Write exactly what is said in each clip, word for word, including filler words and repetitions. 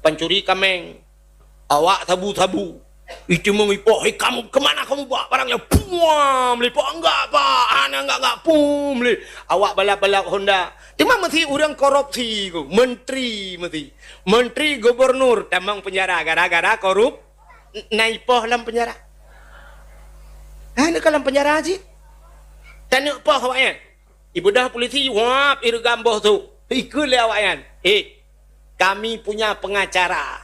Pancuri kameng, awak sabu-sabu. Itu meuipoh, "Hei, kamu, kemana kamu bawa barang yang puam lipok? Enggak, Pak, hana enggak, enggak puam li." Awak balap-balap Honda. Teuma meusi ureuëng korupsi ku, menteri meusi. Menteri, gubernur tamong penjara gara-gara korup, n-, na ipoh lam penjara. Hana ka lam penjara cit. Taneuk poh awaknyan. Ibeudôh polisi, wap, ireugam boh su. Ikheun lé awaknyan, "Eh, kami punya pengacara.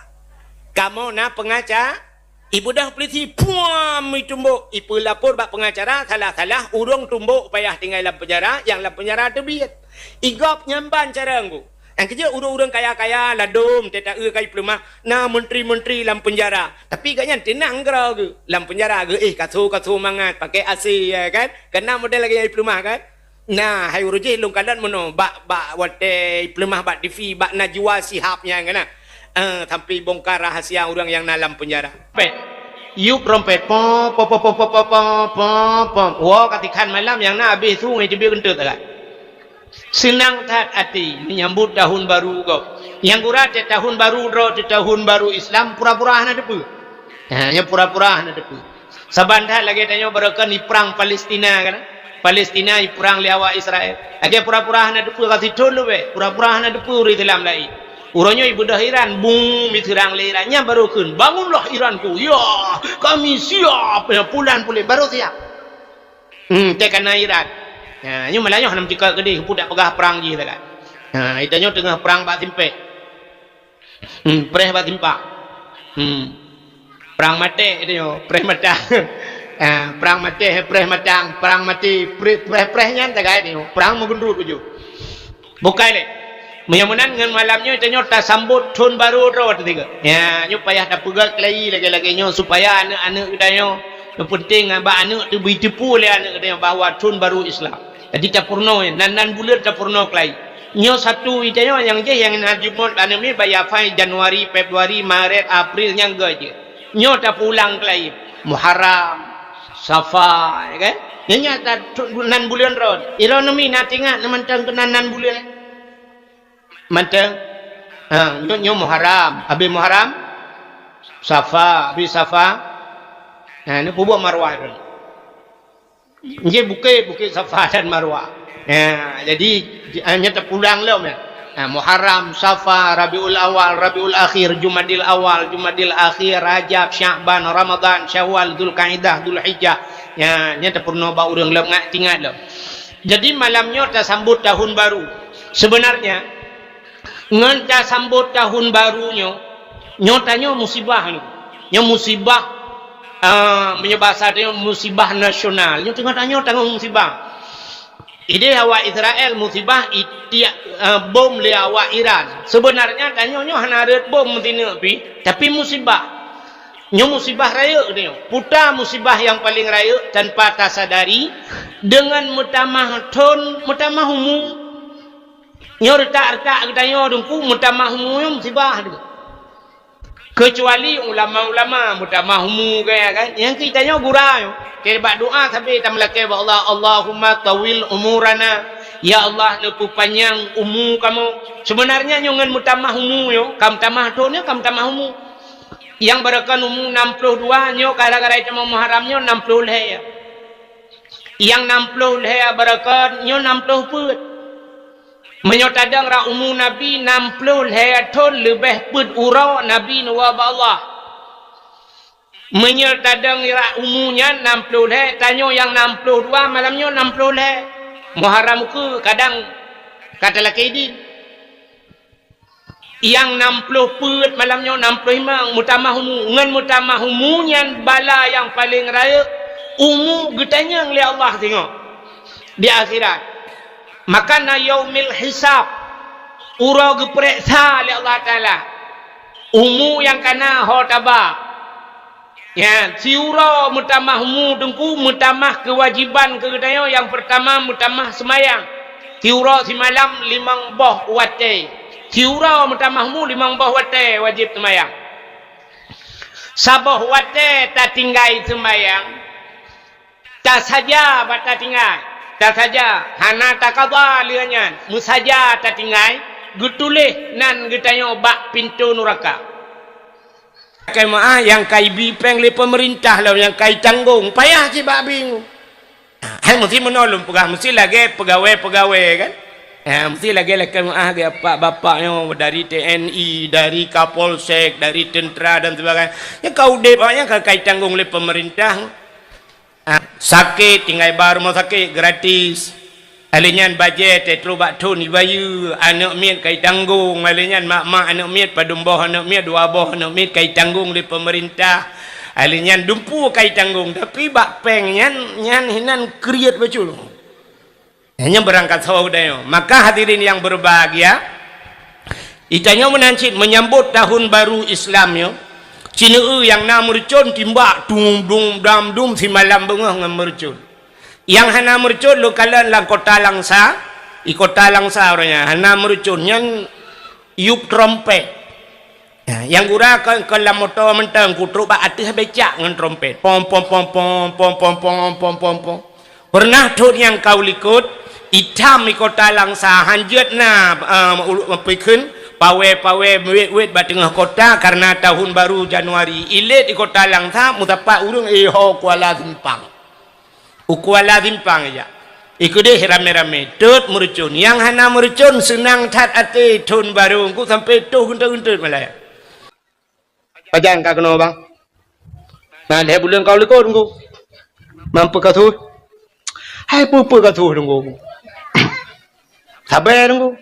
Kamoe na pengaca-," Ibeudôh polisi, puam, itumbok. Ipeulapor bak pengacara, salah-salah, ureuëng tumbok payah tinggai lam penjara, nyang lam penjara teubiet. Igob nyan ban cara ngku. Nyang keujeuet ureuëng-ureuëng kaya-kaya, ladôm, teuta-eu ka ipeuleumah, na menteri-menteri lam penjara. Tapi gobnyan teunang keudroe geuh. Lam penjara geuh, eh, kaso-kaso mangat, pakai A C, ya kan? Keunan model lagée nyang ipeuleumah kan? Nah, hai uroe jih lôn kalon meunoe, bak, bak watée peuleumah bak T V, bak Najwa Shihab nyan kan, nah. Eh, sampai bongkar rahasia ureuëng nyang na lam penjara. Pet. Yup rompet. Po, po, po. Woe ka tikhan malam nyang na abéh su ngon teubiet keuneuk tagai. Seunang that até menyambut tahun baru gob. Nyang gura teuh tahun baru droe teuh tahun baru Islam pura-pura hana teupeue. Ha, nyang pura-pura hana teupeue. Saban that lagée tanyoe baroekon iprang Palestina kan? Palestina iprang lé awak Israel. Lagée pura-pura hana teupeue ka sithon leubeh, pura-pura hana teupeue ureuëng Islam laén. Uroe nyoe ibeudôh Iran, bum, iseurang lé Iran. Nyan baru kheun, "Bangunlah Iranku. Ya, kami siap." Ya, pulan puléh baru siap. Hmm, teuka na Iran. Ya, nyoe malah nyoe hana meucukop keudeh, peue dak peugah prang jih lagée. Ha, ita nyoe teungoh prang bak simpék. Hmm, preh bak simpang. Hmm. Prang maté tanyoe, preh matang. Ah, prang maté, preh matang, prang maté, preh, preh, preh nyan tagai tanyoe. Prang meugeundut ujoe. Bukai lé. Meunyoe meunan ngon malam nyoe tanyoe tasambot thon baru droe teuh. Ya, nyoe payah tapeugah keulayi lagée-lagée nyoe supaya aneuëk-aneuëk geutanyoe, nyang penting bak aneuëk teuh beuteupeu lé aneuëk geutanyoe bahwa thon baru Islam. Jadi tapeurunoe, nan, nan buleuen tapeurunoe keulayi. Nyoe satu ita nyoe nyang jih nyang na jumôt aneuk miet baya fai Januari, Februari, Maret, April nyang geu jih. Nyoe tapeuulang keulayi. Muharram, Safar, ya kan? Nyan, nyan ta-, tu-, nan buleuen ron. Ironomi na tingat na mantong keunan nan buleuen. Mantong. Ha, nyoe, nyoe Muharram, habis Muharram, Safar, habis Safar. Ha, ni peubuet Marwah tu. Nggih, bukét, Bukét Safa dan Marwah. Ya, jadi, hanya terpulang lom ya. Ha, Muharram, Safa, Rabiul Awal, Rabiul Akhir, Jumadil Awal, Jumadil Akhir, Rajab, Sya'ban, Ramadan, Syawal, Zulkaidah, Zulhijjah. Ya, nya terpurno bak ureuëng lom ngat tingat lom. Jadi malam nyoe tasambot tahun baru. Sebenarnya, ngon tasambot tahun baru nyoe, nyoe tanyoe musibah nyoe. Nyoe musibah, ah, meunyoe basa tanyoe musibah nasional. Nyoe teungoh tanyoe tanggong musibah. Ideh awak Israel musibah itiak, ah, bom lé awak Iran. Sebenarnya tanyoe nyoe hana rhot bom meusineuk pih, tapi musibah. Nyoe musibah rayeuk tanyoe. Peue musibah nyang paleng rayeuk tanpa tasadari, deungon meutamah thon, meutamah umu. Nyoe reutak-reutak geutanyoe Teungku meutamah umu nyoe musibah tu. Keucuali ulama-ulama meutamah umu gaya kan. Nyang keu tanyoe gura nyoe. Keu bak doa sabe tameulakée bak Allah, "Allahumma tawil umurana." Ya Allah, neupeupanyang umu kamoe. Sebenarnya nyoe ngon meutamah umu nyoe, ka meutamah thon nyoe, ka meutamah umu. Nyang baroekon umu enam puluh dua nyoe gara-gara tamong Muharram nyoe enam puluh lhée. Nyang enam puluh lhée baroekon nyoe enam puluh peuet. Meunyoe tadong rot umu Nabi enam puluh lhée thon leubeh peuet uroe Nabi neuwoe bak Allah. Meunyoe tadong rot umu nyan enam puluh lhée, tanyoe nyang enam puluh dua malam nyoe enam puluh lhée. Muharram ukeue kadang ka talakée idin. Nyang enam puluh peuet malam nyoe enam puluh limong meutamah umu. Ngon meutamah umu nyan bala nyang paleng rayeuk umu geutanyong lé Allah singoh di akhirat. Maka na yaumil hisab, uroe geupareksa lé Allah Taala. Umu nyang kana ho taba. Ya, siuroe meutamah umu Teungku, meutamah keuwajiban keu geutanyoe nyang peurtama meutamah seumayang. Siuroe simalam limong boh watée. Siuroe meutamah umu limong boh watée wajéb seumayang. Saboh watée tatinggai seumayang, tasaja bak tatinggai. Tasaja, hana takaba lheueh nyan. Meusaja tatinggai, Geutuléh nan geutanyoe bak pintoe nuraka. Lakèe meu'ah nyang ka ibi péng lé peumeurintah lom nyang ka itanggong, payah cit bak bingung. Hai meusti meunoe lôn peugah, meusti lagèe peugawée-peugawée kan. Ha, meusti lagèe lakèe meu'ah geuh bapak-bapak nyoe dari T N I, dari Kapolsek, dari teuntera dan sebagainya. Nyang ka udép awaknyan ka, ka itanggong lé peumeurintah. Ha, sakét tinggai bak rumoh sakét gratis. Alèh nyan bajèe trôk bak thôn ibayeue, aneuk miet ka itanggong. Alèh nyan mak-mak aneuk miet, padum boh aneuk miet, dua boh aneuk miet ka itanggong lé peumeurintah. Alèh nyan dumpeue ka itanggong, tapi bak péng nyan, nyan hinan kriet bacut. Nyan beurangkat soe geutanyoe. Maka hadirin yang berbahagia, geutanyoe meunan cit meunyambot tahun baru Islam nyoe, ci neueu nyang na meurucon timbak dum dum dam dum simalam beungoh ngon meurucon. Nyang hana meurucon lôn kalon lam kota Langsa, di kota Langsa uroe nyan hana meurucon nyan yup trompet. Ya, nyang gura kon, kon lam moto mantong, ku trôk bak ateueh becak ngon trompet. Pom, pom, pom, pom. Pernah thôn nyang ka u likot, itam di kota Langsa, hanjeuet na, eh, ulu-, peukheun, pawée-pawée, wét-wét bak teungoh kota karena tahun baru Januari. Ilét di kota Langsa, meusapat ureuëng, eh, ho Kuala Simpang. U Kuala Simpang ijak. Ikeudeh ramé-ramé, tot meurucon. Nyang hana meurucon seunang that até thôn barô, engku sampoe toh geuntot-geuntot malée. Pajan ka keunoe, bang? Na lhée buleuen ka u likot, engku. Mampu ka tuh. Hai peue-peue ka tuh, engku. Sabe, engku.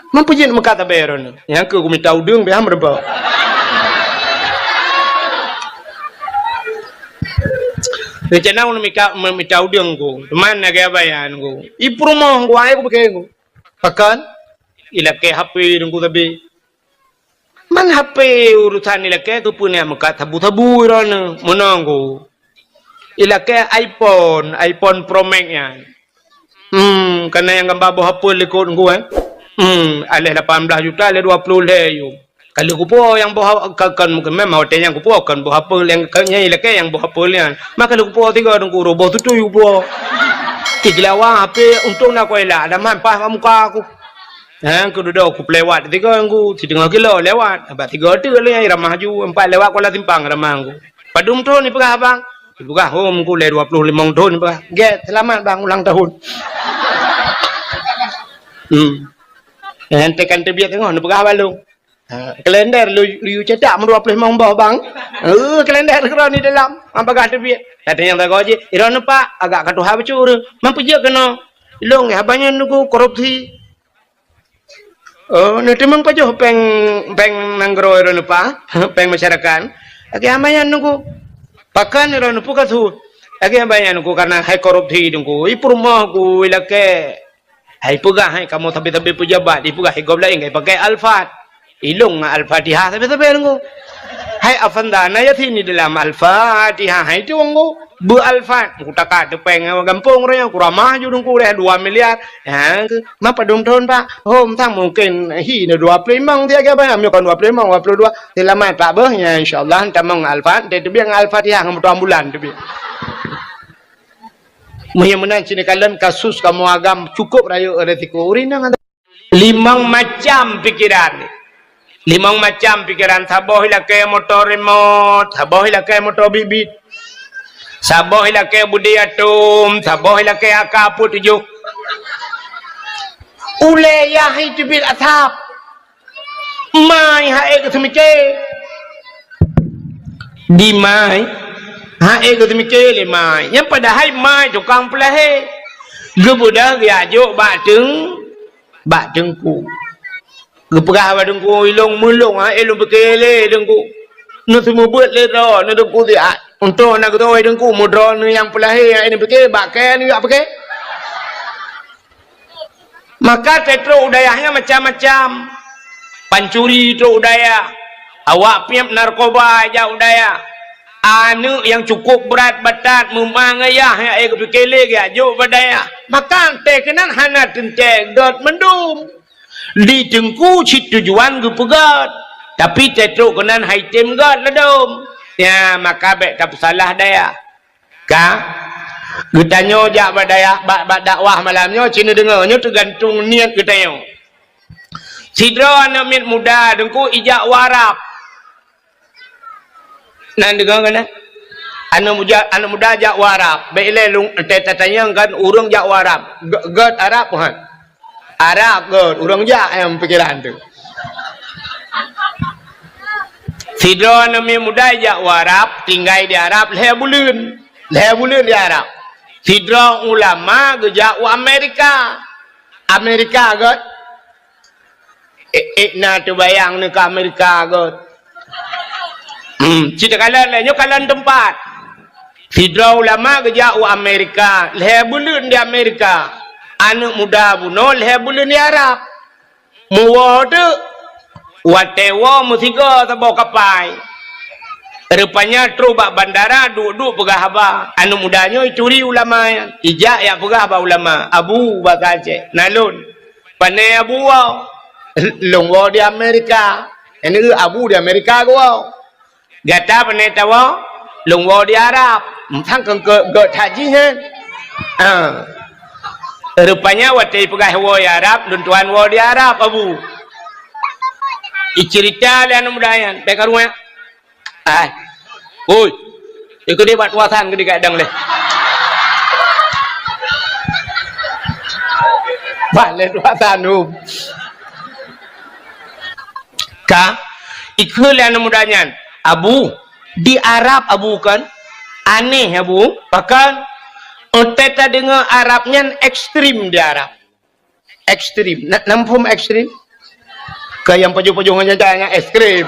Mampu jeuet meukat sabe droeneuh. Nyang keu kumita udeueng, biasa meureumpok. Rencana ulôn mita, mita udeueng ku. Teuma na gaya bayan ku. I peurumoh ku, ai ku beuke ku. Pakon? Ilakée H P dengku sabe. Man H P urusan ilakée keupeue nyan meukat sabu-sabu droeneuh. Meunoe ku. Ilakée iPhone, iPhone Pro Max nyan. Hmm, kana nyang gamba boh apel likot ngku, eh. Hmm, aleh lapan belas juta, aleh dua puluh lhée yum. Ka lheueh kupo nyang boh a-, ka, kan, memang watée nyang kupo kan boh apel nyang ka, nyang ilakée nyang boh apel nyan. Maka lheueh kupo tiga dengku, roboh tutui kupo. Tiga lawa H P untung na kuela, ada man paih bak muka aku. Ha, ku dudoe ku pelewat tiga ngku, sideungoh kilo lewat. Abah tiga tu lé nyang ramah ju, empat lewat Kuala Simpang ramah ngku. Padum thon ipeugah abang? Ipeugah, "Hom, ku lhée dua ploh limong thon," ipeugah. "Gét, seulamat bang ulang tahon." Hmm. Nyan tekan teubiet teungoh neupeugah bak lôn. Ha, kalender lu, lu cetak meudua ploh limong boh bang. Eh, kalender keudroe di dalam. Am bagah teubiet. Kata nyang sagoe jih, "Droeneuh pak, agak ka tuha bacut ureuëng. Man peujeuet keunoe?" "Lôn, haba nyan nunggu korupsi." Oh, neuteumeung pajoh péng, péng nanggroe droeneuh pa, péng masyarakat. Lagée hamba nyan nunggu. Pakon droeneuh peue ka su? Lagée hamba nyan nunggu karena hai korupsi nunggu. I peurumoh ku ilakée. Hai peugah hai kamoe sabe-sabe peujabat, ipeugah hai gob laén kai pakai Alphard. Ilong ngon Al-Fatihah sabe-sabe nunggu. Hai Afanda, na Yasin di dalam Al-Fatihah hai tu nunggu. Beu Alphard, ku taka teupeng gampông roh nyan, ku ramah ju dengku leh dua miliar. Ha, ke, ma padum thon, Pak? Hom sang mungkin hi na dua ploh limong dia ke, Pak? Nyoe kan dua ploh limong, dua puluh dua. Selamat, Pak, beuh. Ya, insya Allah, tamong Alphard, dia teubiet ngon Al-Fatihah ngon moto ambulan teubiet. Meunyoe meunan cit kalon kasus kamoe agam cukup rayeuk resiko. Ureueng inong Limong macam pikeran. Limong macam pikeran. Saboh ilakée moto remote, saboh ilakée moto bit-bit. Saboh ilakée budi atom, saboh ilakée A K peuet tujoh. Ulée yah teubiet asap. Mai hai geuseumiké. Di mai, hai geuseumiké lé mai. Nyang padahai mai tukang peulahé. Geubeudôh geujak jok bak teung Bak teungku. Geupeugah bak teungku, "Ilong meulong, ha, ilong pike lé teungku. Neuseumeubeuet lé droe, neuteupeu siat. Untok na geutoe teungku, meudroe neuh nyang peulahé, ha, ilong pike, bak kée neuh jak pike." Maka teutrok u dayah nyan macam-macam. Pancuri trok u dayah. Awak piep narkoba jak u dayah. Aneuk nyang cukup brat batat meumang ayah nyang geupike lé geujok bak dayah. Maka teuh keunan hana teuntée gét mandum. Di teungku cit tujuan geupeugét, tapi teutrok keunan hai tem gét ladom. Nya, maka bék tapeusalah dayah. Ka geutanyoe jak bak dayah, bak, bak dakwah malam nyoe, ci neudeungoe, nyoe teugantung niet geutanyoe. Sidroe aneuk miet muda Teungku ijak u Arab. Nan deungoe kan? Aneuk muda, aneuk muda jak u Arab. Bèk ilèe lôn, teuh tatanyong kan ureueng jak u Arab. Gèt, gèt Arab, han? Arab gèt, ureueng jak nyang pikiran teuh. Sidroe aneuk miet muda jak u Arab, tinggai di Arab lhèe buleuen. Lhèe buleuen di Arab. Sidroe ulama geujak u Amerika. Amerika gèt. Ék, ék na teubayang neuh keu Amerika gèt. Hmm, cit takalon lé, nyoe kalon teumpat. Sidroe ulama geujak u Amerika, lhèe buleuen di Amerika. Aneuk muda bunoe lhèe buleuen di Arab. Meuwoe teuk, watèe woe meusigoe saboh kapai. Rupanya trôh bak bandara, duek-duek peugah haba. Aneuk muda nyoe ituri ulama nyan. Ijak jak peugah bak ulama, "Abu," basa Aceh, "na lôn." "Pané Abu woe?" "Lôn woe di Amerika." "Nyan Abu di Amerika geuwoe." "Gata pané tawoe?" "Lôn woe di Arab." "Sang keu, keu, keu that jih nyan?" "Ah." Rupanya watèe ipeugah woe di Arab, "Lôn tuan woe di Arab, Abu." Iceurita lé aneuk muda nyan, bèk karuan. Ai. Oi. Ikeu deh bak tuasan keu dikadang leh. Bak lé tuasan, um. Ka, ikeu lé aneuk muda nyan, "Abu, di Arab Abu kan? Aneh Abu, pakon?" "Watèe tadeungoe Arab nyan ekstrem di Arab." Ekstrem. Na, na muphom ekstrem? Keu nyang pajoh-pajoh ngon nyan, nyan ekstrem.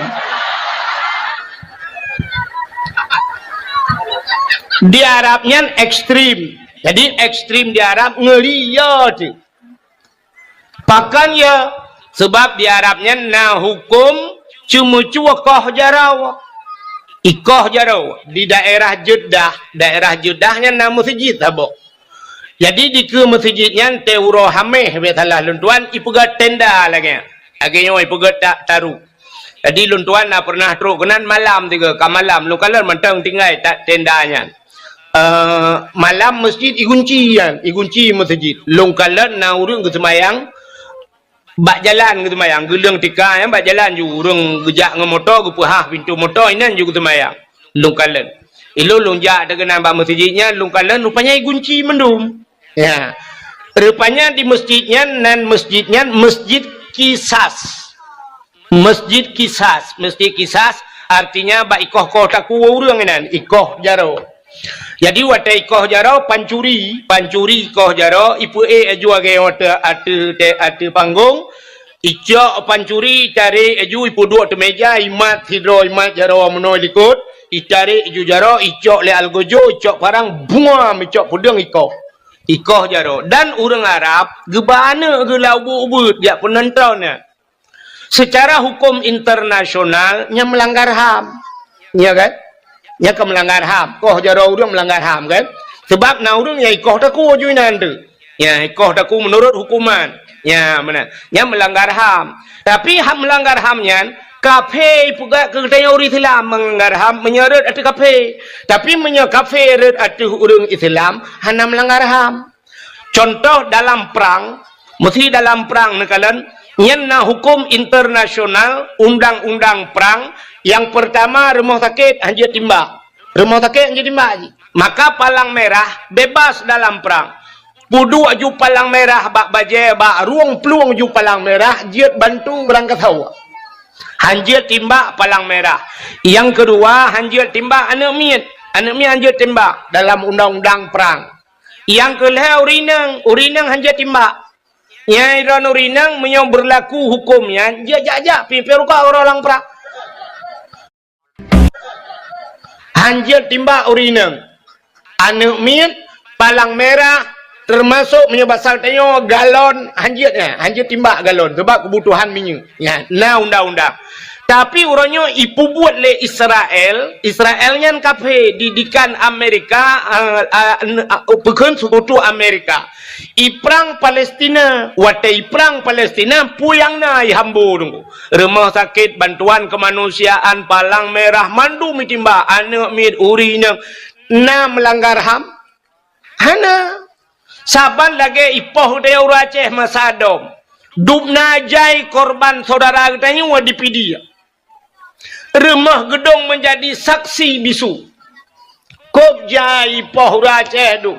Di Arab nyan ekstrem. Jadi ekstrem di Arab ngeuri, ya teuh. Pakon ya? Seubab di Arab nyan na huköm ceumeucue koh jaroe. Ikoh jaroe di daerah Jeddah, daerah Jeddah nyan na meuseujid saboh. Jadi dikeue meuseujid nyan teuh uroe Hamèh, bèk salah lôn tuan, ipeugöt tenda lagèe nyan. Lagèe nyoe ipeugöt ta-, taru. Jadi lôn tuan na peureunah trôk keunan malam tiga, ka malam lôn kalon mantong tinggai ta-, tenda nyan. Eh, malam meuseujid igunci nyan, igunci meuseujid. Lôn kalon na ureueng geuseumayang, bak jalan geuseumayang, geuleueng tika nyan bak jalan ju, ureueng geujak ngon moto, geupeuhah pintoe moto, inan ju geuseumayang. Lôn kalon. Ilôn lôn jak teuh keunan bak meuseujid nyan, lôn kalon rupanya igunci mandum. Ya. Rupanya di meuseujid nyan, nan meuseujid nyan Meuseujid Qisas. Meuseujid Qisas. Meuseujid Qisas artinya bak ikoh-koh takue ureueng inan, ikoh jaroe. Jadi watèe ikoh jaroe, pancuri, pancuri ikoh jaroe, ipeuék laju lagèe nyoe ateueh, ateueh, ateueh panggong, icok pancuri, itarek laju, ipeuduek ateueh meuja, imat sidroe, imat jaroe meunoe likot, itarek laju jaroe, icok lé algojo, icok parang, buam, icok peudeueng ikoh. Ikoh jaroe. Dan ureueng Arab geuba aneuk geuh lam ubeuet-ubeuet, jak peunonton nyan. Seucara huköm internasional, nyan meulanggar ham. Ya kan? Nyan ka meulanggar ham. Koh jaroe ureueng meulanggar ham kan? Seubab na ureueng nyang ikoh takue ju inan teuh. Ya, ikoh takue meunurot huköman. Ya, meunan. Nyan meulanggar ham. Tapi hak meulanggar ham nyan, kafé ipeugah keu geutanyoe ureueng Islam meulanggar ham meunyoe rhot ateueh kafé. Tapi meunyoe kafé rhot ateueh ureueng Islam, hana meulanggar ham. Contoh dalam prang, meusi dalam prang neukalon, nyan na huköm internasional, undang-undang prang, nyang peurtama rumoh sakét hanjeuet timbak. Rumoh sakét hanjeuet timbak jih. Maka palang merah bebas dalam prang. Peuduek ju palang merah bak bajèe, bak rueng plueng ju palang merah, jeuet bantu beurangkasoe. Hanjeuet timbak palang merah. Nyang keudua, hanjeuet timbak aneuk miet. Aneuk miet hanjeuet timbak dalam undang-undang prang. Nyang keu lhèe ureueng inong, ureueng inong hanjeuet timbak. Nyan droeneuh ureueng inong meunyoe beurlaku huköm nyan, jeuet jak-jak pih, pih ruka uroe lam prang. Hanjeuet timbak ureueng inong. Aneuk miet, palang merah, teumasok meunyoe basa tanyoe galon, hanjeuet nyan, hanjeuet timbak galon, seubab keubutuhan minyeuk. Nyan, na undang-undang. Tapi uroe nyoe ipeubuet lé Israel, Israel nyan kafé, didikan Amerika, eh, eh, n-, eh, peukheun seukutu Amerika. Iprang Palestina, watèe iprang Palestina, peue nyang na ihambo teungku. Rumoh sakét, bantuan keumanusiaan, palang merah, mandum itimbak, aneuk miet, ureueng inong, na meulanggar ham? Hana. Saban lagèe ipoh di ureueng Aceh masa dom. Dubna jai korban syedara geutanyoe di Pidie. Rumoh geudong meunjadi saksi bisu. Kôb jai poh ureuëng Aceh dum.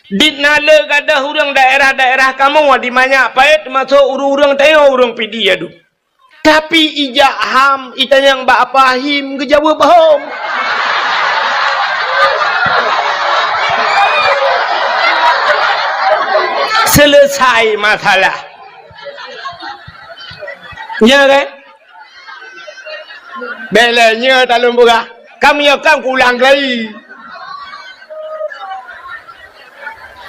Di na le gadôh ureuëng daerah-daerah kamoe di manyak payet, teumasok ureuëng-ureuëng tanyoe ureuëng Pidie dum. Tapi ijak ham itanyong bak Apa Him geujaweueb hom. Selesai masalah. Nya kan? Bela nya talon beurah. Kami akan kulang lagi.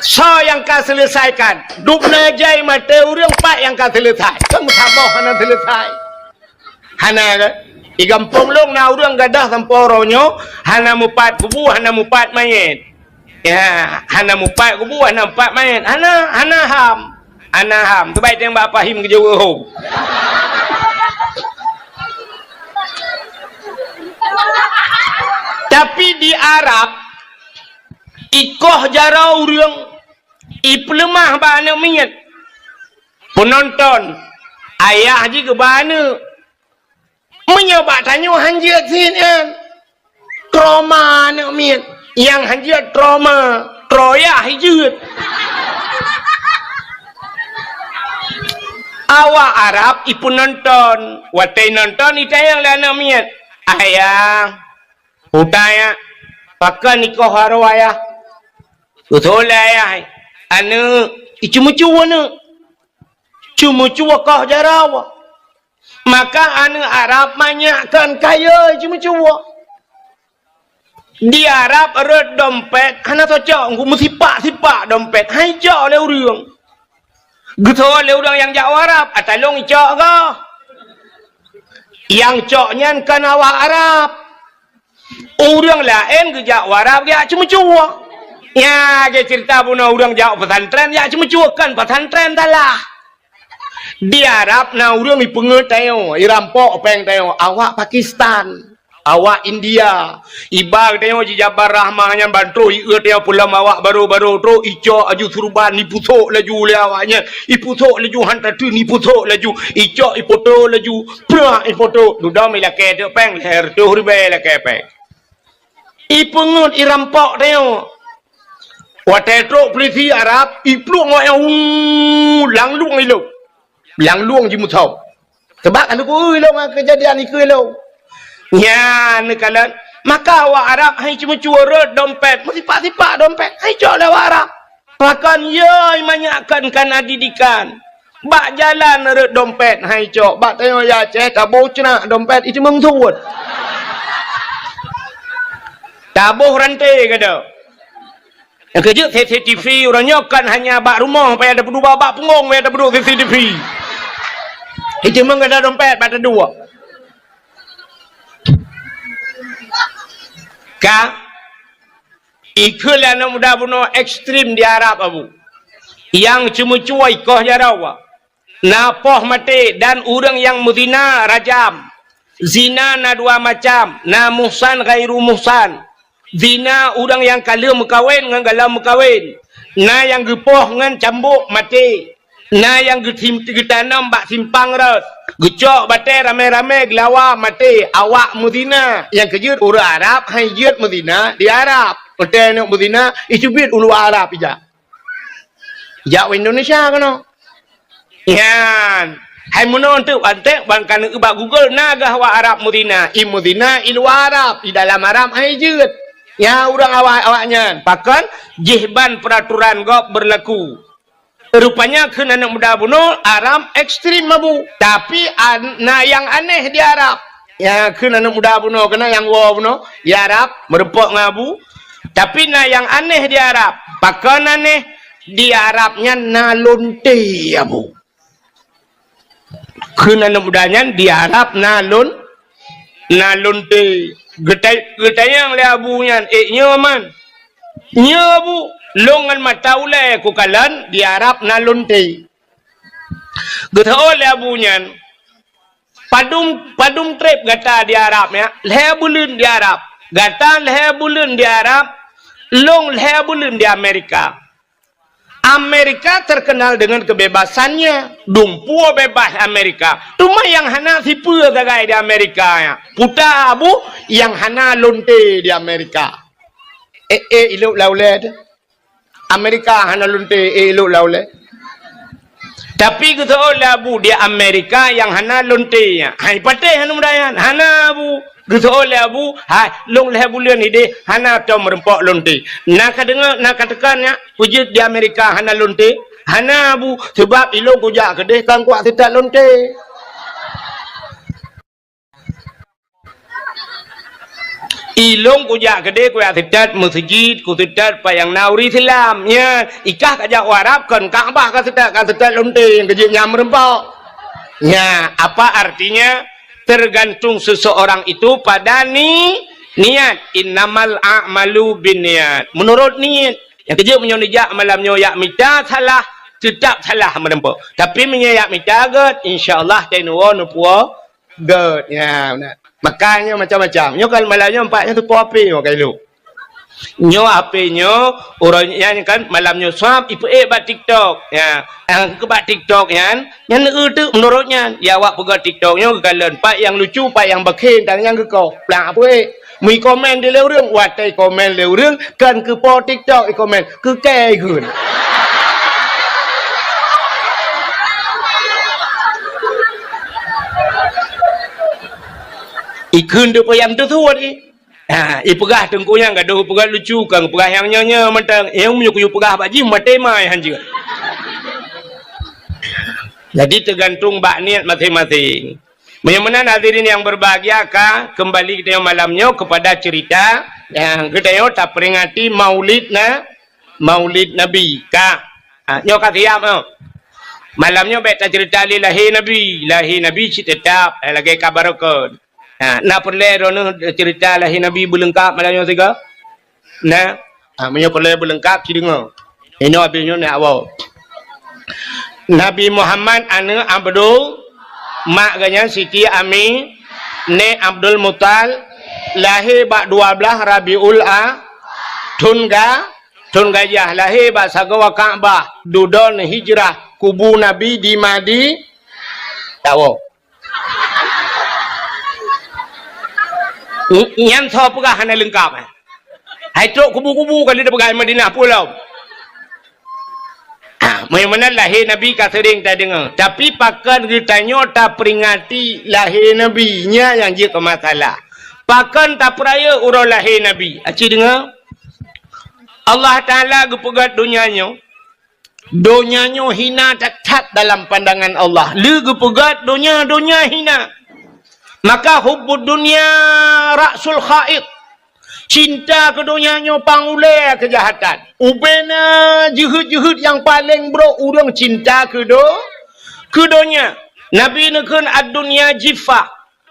Soe nyang ka selesaikan? Dubna jai maté ureuëng, pat nyang ka selesai? Kan meusaboh hana selesai. Hana ke? Di gampông lôn na ureuëng gadôh sampoe uroe nyoe hana mupat kubu, hana mupat manyét. Ya, hana mupat kubu, hana mupat manyét. Hana, hana ham. Hana ham. Teubai teueng bak Apa Him geujaweueb hom. Tapi di Arab, ikoh jaroe ureuëng, ipeuleumah bak aneuëk miet. Peunonton, ayah jih geuba aneuëk. Meunyoe bak tanyoe hanjeuet cit nyan. Trauma aneuëk miet. Nyang hanjeuet trauma, troyah jeuet. Awak Arab ipeunonton, watée nonton itanyong lé aneuëk miet, "Ayah, utai ya, pakon ikoh jaroe ayah?" Beutôi lé ayah, aneuëk, iceumeucue aneuëk. Ceumeucue koh jaroe. Maka aneuëk Arab manyak kon kayée ceumeucue. Di Arab rot dompet hana tacok, meusipak-sipak dompet, han icok lé ureuëng. Geutho lé ureuëng nyang jak u Arab, "Atalong icok goh." Nyang cok nyan kon awak Arab. Ureuëng laén geujak u Arab jak ceumeucue. Nya, geuceurita bunoe ureuëng jak pesantren jak ceumeucue, kon pesantren salah. Di Arab na ureuëng ipeungeut tanyoe, irampok péng tanyoe, awak Pakistan, awak India. Iba tanyoe jijabar rahmah nyan ban troh ieu tanyoe peulom awak baro-baro troh icok aju surban, ipusok laju lé awak nyan, ipusok laju han tateun, ipusok laju, icok ipoto laju, prak ipoto, dudoe ilakée teuk péng, lhée reutôh ribée ilakée péng. Ipeungeut irampok tanyoe. Watée trok peulisi Arab, ipluek ngon nyang, "Uu, langlueng ilong." Langlueng jimusoe. Sabab ka neukui lôn ngon keujadian ikui lôn. Nyan neukalon, maka awak Arab han iceumeucue rot dompet, meusipak-sipak dompet, han icok lé awak Arab. Pakon yoi manyak kon kana didikan. Bak jalan rot dompet han icok, bak tanyoe ya Aceh taboh ceunak dompet iteumeung suet. Taboh ranté gada. Nyang keujeuet C C T V uroe nyoe kon hanya bak rumoh payah tapeuduek, bak punggong payah tapeuduek C C T V. Iteumeung gada dompet bak taduek. Ka Ikheun lé aneuk muda bunoe ekstrem di Arab, Abu. Nyang ceumeucue ikoh jaroe, na poh maté dan ureuëng nyang meuzina rajam. Zina na dua macam, na muhsan ghairu muhsan. Zina ureuëng nyang ka lheueh meukawen ngon galom meukawen. Na nyang geupoh ngon cambok maté. Na nyang geutim-, geutanom bak simpang rot, geucok batée ramé-ramé geulawa maté, awak meuzina. Nyang keujeuet ureuëng Arab han jeuet meuzina di Arab. Watée neuk meuzina, iteubiet u luwa Arab ijak. Jak u Indonesia keunoe. Nyan. Hai meunoe teuk antek ban ka neuk bak Google na gah awak Arab meuzina. I meuzina i luwa Arab, i dalam Arab han jeuet. Nyan ureuëng awak, awak nyan. Pakon? Jih ban peuraturan gob beurlaku. Rupanya kheun aneuk muda bunoe Arab ekstrem, Abu. Tapi an-, na nyang aneh di Arab. Nyang kheun aneuk muda bunoe keunan nyang woe bunoe di Arab meurumpok ngon Abu. Tapi na nyang aneh di Arab. Pakon aneh? Di Arab nyan na lonte, Abu. Kheun aneuk muda nyan di Arab na lon-, na lonte. Geutai-, geutanyong lé Abu nyan, "Eh, nyoe man?" "Nyoe, Abu, lôn ngon mata ulée kukalon di Arab na lonte." Geutanyong lé Abu nyan, "Padum, padum treb gata di Arab nyan?" "Lhée buleuen di Arab." "Gata lhée buleuen di Arab, lôn lhée buleuen di Amerika." Amerika terkenal dengan kebebasannya. Dumpeue bebas Amerika. Teuma nyang hana sipeue sagai di Amerika nyan. Peue ta, Bu, nyang hana lonte di Amerika. Eh, eh, ilok lam ulèe teuh. Amerika hana lonte, eh, ilok lam ulèe. Tapi geuseuôt lé Abu di Amerika nyang hana lonte nyan. Hai patéh hana mudah nyan. Hana Abu. Geuseuôt lé Abu, hai, lôn lhèe buleuen idéh hana tom meureumpok lonte. Na ka deungö, na ka teuka nyan, peue jeuet di Amerika hana lonte? Hana Abu, sabab ilôn kujak keudéh kan kuat seutôt lonte. Ilôn kujak keudéh kujak seutôt meuseujid, kuseutôt pat nyang na ureueng Islam. Nyan, ikah kajak u Arab kon Ka'bah kaseutôt, kaseutôt lonte nyang keujeuet nyan meureumpok. Nyan, apa artinya? Tergantung seseorang itu pada ni, niat. Innamal a'malu binniyat. Menurut niat. Nyang keujeuet meunyoe neujak malam nyoe jak mita salah, teutap salah meureumpok. Tapi meunyoe jak mita gèt, insya Allah teunoe neupuwoe Gèt, ya, beuna. Makajih nyoe macam-macam. Nyoe kan malam nyoe nampak nyoe tupo api nyoe ka ilok. Nyoe api nyoe, uroe nyan kan malam nyoe swab ipeuék bak TikTok. Ya, nyang keu bak TikTok nyan, nyan eu teuk meunurot nyan. Ya awak peugah TikTok nyoe geukalon, pat nyang lucu, pat nyang bakhen, dan nyang geukoh. Plang apeuék. Meu ikomen di lé ureueng, watèe ikomen lé ureueng, kan keu po TikTok ikomen, keu kèe ikheun. Ikheun teuk payah teusuet, eh. Ha, ipeugah teungku nyan gadoh, ipeugah lucu, kan peugah nyang nyoe-nyoe mantong. Nyang meunyoe kuyue peugah bak jih, maté mai hanjeuet. Jadi, teugantung bak niet maséng-maséng. Meunyoe meunan hadirin nyang berbahagia, ka kembali geutanyoe malam nyoe kepada cerita nyang geutanyoe taperingati Maulid na-, Maulid Nabi. Ka, ha, nyoe ka siap, ha. Malam nyoe bèk tacerita lé lahé Nabi. Lahé Nabi cit teutap, eh, lagèe ka barokon. Ha, na peureulèe droeneuh cerita lahé Nabi beuleungkap malam nyoe sigoe? Nah, ha, meunyoe peureulèe beuleungkap, ci deungö. Inoe abéh nyoe nyak woe. Nabi Muhammad aneuk Abdul, mak geuh nyan Siti Ami, nèk Abdul Muthalib, lahé bak dua blaih Rabiul A, thon ga-, thon gajah, lahé bak sagoe Ka'bah, dudoe hijrah, kubu Nabi di Madi-, tawoe. Nyan soe peugah hana leungkap, eh? Hai trok kubu-kubu ka lheueh peugah Madinah pulo. Ah, meunyoe meunan lahé Nabi ka seuring tadeungö. Tapi pakon geutanyoe taperingati lahé Nabi, nyan nyang jeuet keu masalah. Pakon tapeurayeuk uroe lahé Nabi? Aci deungö. Allah Taala geupeugöt donya nyoe. Donya nyoe hina that-that dalam pandangan Allah. Lé geupeugöt donya, donya hina. Maka hubbud dunya ra'sul kha'it. Cinta keu donya nyoe pangulèe keujahatan. Ubena jeuheut-jeuheut nyang paleng brok ureueng cinta keu do-, keu donya. Nabi neukheun, "Ad-dunya jiffah."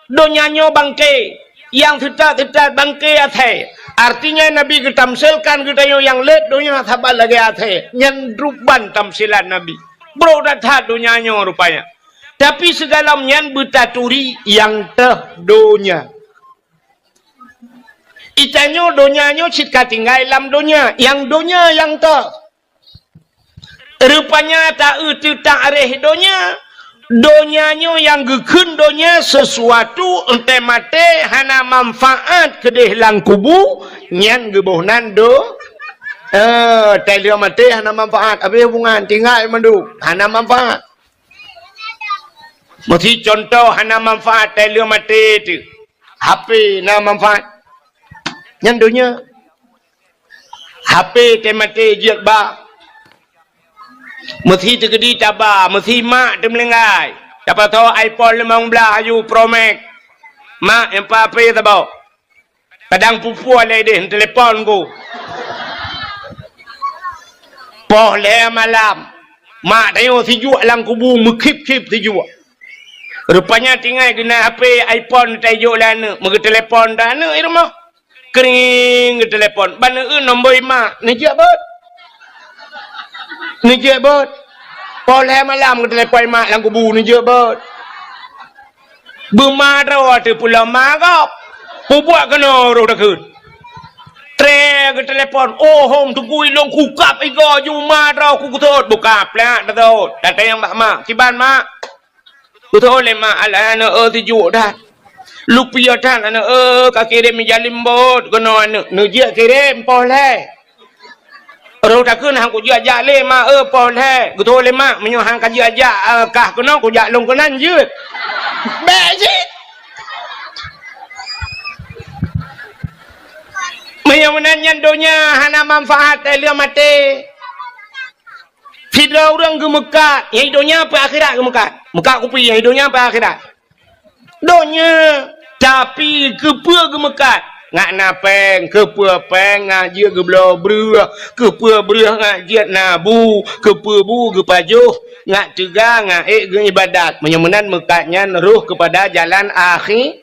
Donya nyoe bangke, nyang teutat-teutat bangke asèe. Artinya, Nabi geutamsilkan geutanyoe nyang lét donya saban lagèe asèe, nyan ruban tamsilan Nabi. Brok that-that donya nyoe rupanya. Tapi sigohlom nyan beutaturi nyang teuh donya. Geutanyoe donya nyoe cit ka tinggai lam donya, nyang donya nyang teuh. Rupanya ta-eu teuh taréh donya. Donya nyoe nyang geukheun donya sesuatu, 'oh watèe maté hana manfaat keudéh lam kubu, nyan geuboh nan do-, eh, 'oh watèe maté hana manfaat, abéh hubungan, tinggai mandum, hana manfaat. Meusi contoh hana manfaat 'oh watèe maté teuh. H P na manfaat. Nyan donya. H P teumaté jeuet ba. Meusi teukeudi taba, meusi mak teumeulinggai. Tapasoe iPhone limong blaih aju Pro Max. Mak, nyang pa H P saboh. Kadang pue-pue lé deh, telepon ku. Poh lhèe malam. Mak tanyoe sijuek lam kubu, meukhip-khip sijuek. Rupanya tinggai geunan H P iPhone tajok lé aneuk, meugeuteulepon dah aneuk di rumoh. Kring, geuteulepon. Ban eu nombor mak, neujeuet beuet. Neujeuet beuet. Poh lhèe malam geuteulepon mak lam kubu, neujeuet beuet. Beuma droe teuh pulo ma gob. Peubuet keunoe roh takheun. Tré geutelepon, "Oh, hom Teungku, ilôn kukab igoe juma droe kugeusot." "Buka plak teusot." Datang nyang bak mak. "Kiban, Mak?" Geusot lé mak, "Alah, aneuk, eh, sijuek that. Lupiôh that, aneuk, eh, ka kirém ija limbot keunoe aneuk." "Neujak kirém, poh lhèe." "Roh takheun han kujak-jak lé, Mak, eh, poh lhèe." Geusot lé mak, "Meunyoe han kajak-jak, eh, kah keunoe, kujak lôn keunan jeuet." Bèk cit. Meunyoe meunan nyan donya hana manfaat, eh, lheueh maté. Sidroe ureueng geumeukat, nyang di donya peue akhirat geumeukat. Meukat kupi, nyang di donya peue akhirat. Donya, tapi keupeue geumeukat? Ngat na pèng, keupeue pèng ngat jeuet geubloe breueh, keupeue breueh ngat jeuet na bu, keupeue bu geupajoh, ngat teuga, ngat ék geuibadat. Meunyoe meunan meukat nyan roh keupada jalan akhi-,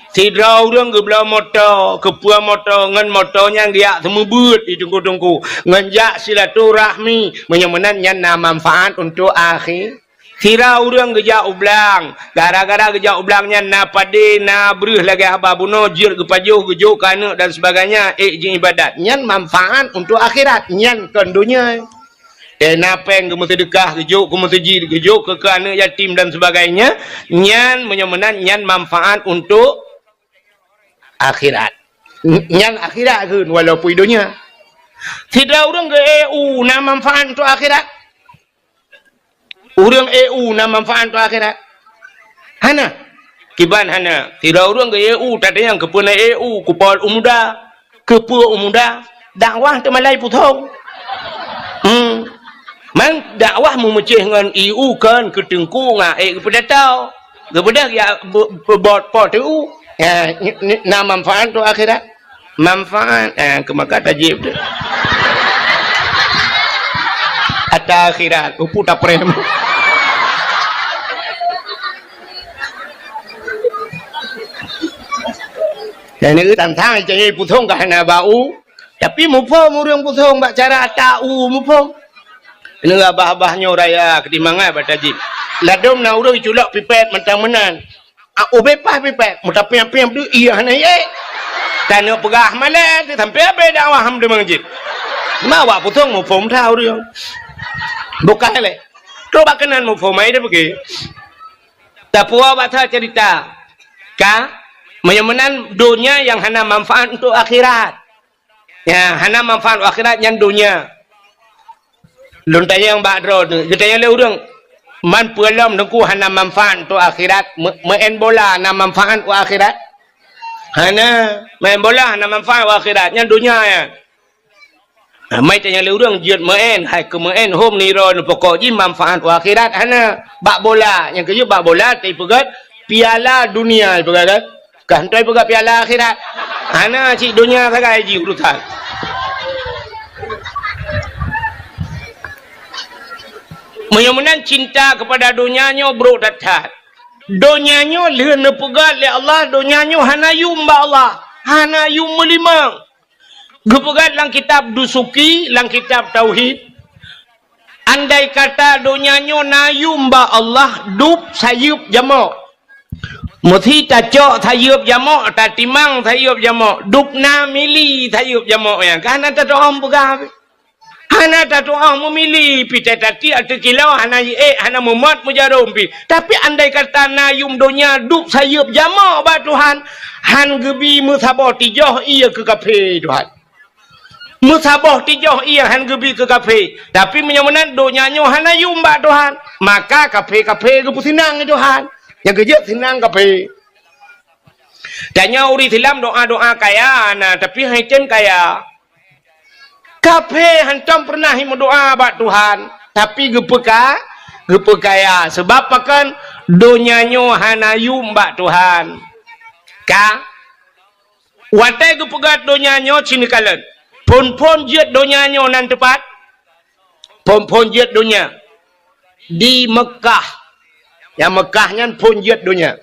Sidroe ureueng geubloe moto, keupeue moto, ngon moto nyan geujak seumeubeuet di teungku-teungku, ngon jak silaturahmi, meunyoe meunan nyan na manfaat untuk akhi-, Sidroe ureueng geujak u blang, gara-gara geujak u blang nyan na padé, na breueh lagèe haba bunoe, jeuet geupajoh, geujok keu aneuk dan sebagainya, ék jiibadat, nyan manfaat untuk akhirat, nyan kon donya. Eh, na pèng keu meuseudeukah, geujok keu meuseujid, geujok keu, keu aneuk yatim dan sebagainya, nyan meunyoe meunan nyan manfaat untuk akhirat. N-, nyan akhirat kheun walaupun donya. Sidroe ureueng geu-E U na manfaat untuk akhirat? Ureueng E U na manfaat untuk akhirat? Hana. Kiban hana. Sidroe ureueng geu-E U, tatanyong keupeue na E U, kupol u muda. Keupeue u muda? Dakwah teumalai pusong. Hmm. Man dakwah meumeucéh ngon E U kon keu teungku ngat ék geupeudatau. Geubeudôh ya be-, be-, bot po teu. Ya, ni, ni, na manfaat tu akhirat. Manfaat, eh, keu maka tajib tu. Ata akhirat, upu taprem. Dan ni tantang cari pusong ka hana bau. Tapi muphom ureueng pusong bak cara ata u muphom. Keuneuk abah-abah nyoe raya keutimbangan bak tajib. Ladôm na ureueng culok pipet mantong meunan. Ah, ubé pah pipet, meutapiep-piep deuh, iya hana yé. Taneuk peugah malèe, sampoe abéh dakwah ham deungon jih. Ma awak pusong muphom that ureueng. Bukan lé. Trok bak keunan muphom ai dah pergi. Tapuwoe bak that cerita. Ka, meunyoe meunan donya nyang hana manfaat untuk akhirat. Ya, hana manfaat akhirat nyan donya. Lôn tanyong bak droeneuh, geutanyong lé ureueng, "Man peue lom Teungku hana manfaat untuk akhirat? Me-, meu'en bola na manfaat untuk akhirat?" Hana, meu'en bola hana manfaat untuk akhirat, nyan donya nyan. Nah, mai tanyong lé ureueng jeuet meu'en, hai keu meu'en hom nirôn pokok jih manfaat untuk akhirat hana. Bak bola, nyang keujeuet bak bola teupeugöt piala dunia peugah kan. Ka hana peugah piala akhirat. Hana cit donya sagai jih urusan. Meunyoe meunan cinta kepada donya nyoe brok that-that. Donya nyoe lheueh neupeugah lé Allah, donya nyoe hana yum bak Allah, hana yum meulimong. Geupeugah lam kitab Dusuki, lam kitab Tauhid, andai kata donya nyoe na yum bak Allah, dub sayeup jamok. Meusi tacok sayeup jamok, tatimang sayeup jamok, dub na mili sayeup jamok nyan. Ka hana tatu'oh peugah. Hana tatu'oh meumili, pih tati ateueh kilo hana jiék, hana meumot meujarom pih. Tapi andai kata na yum donya dub sayeup jamok bak Tuhan, han geubi meusaboh tijoh ie keu kafé Tuhan. Meusaboh tijoh ie han geubi keu kafé. Tapi meunyoe meunan donya nyoe hana yum bak Tuhan, maka kafé-kafé geupeuseunang lé Tuhan. Nyang keujeuet seunang kafé. Tanyoe ureueng Islam doa-doa kaya na, tapi han item kaya. Kafé hantom peureunah meudoa bak Tuhan, tapi geupeuka-, geupeukaya. Sabab pakon? Donya nyoe hana yum bak Tuhan. Ka? Watée geupeugah donya nyoe sinikalon. Phon-phon jeuet donya nyoe nan teupat? Phon-phon jeuet donya. Di Meukah. Nyang Meukah nyan phon jeuet donya.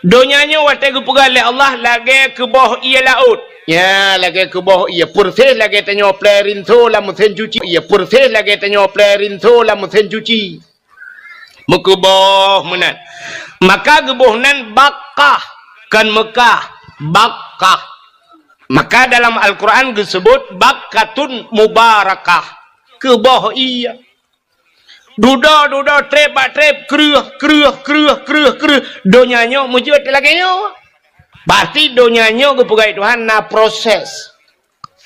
Donya nyoe watée geupeugah lé Allah lagée keuboh ie laôt. Nya, lagée keuboh ie, peureséh lagée tanyoe plé rinso lam meusén cuci. Ie, peureséh lagée tanyoe plé rinso lam meusén cuci. Meukeuboh meunan. Maka geuboh nan Bakkah, kon Meukah, Bakkah. Maka dalam Al-Quran geusebut bakkatun mubarakah, keuboh ie. Dudoe-dudoe, treb bak treb, kreueh, kreueh, kreueh, kreueh, kreueh. Donya nyoe meujeuet lagée nyoe. Berarti donya nyoe geupeugah Tuhan na proses.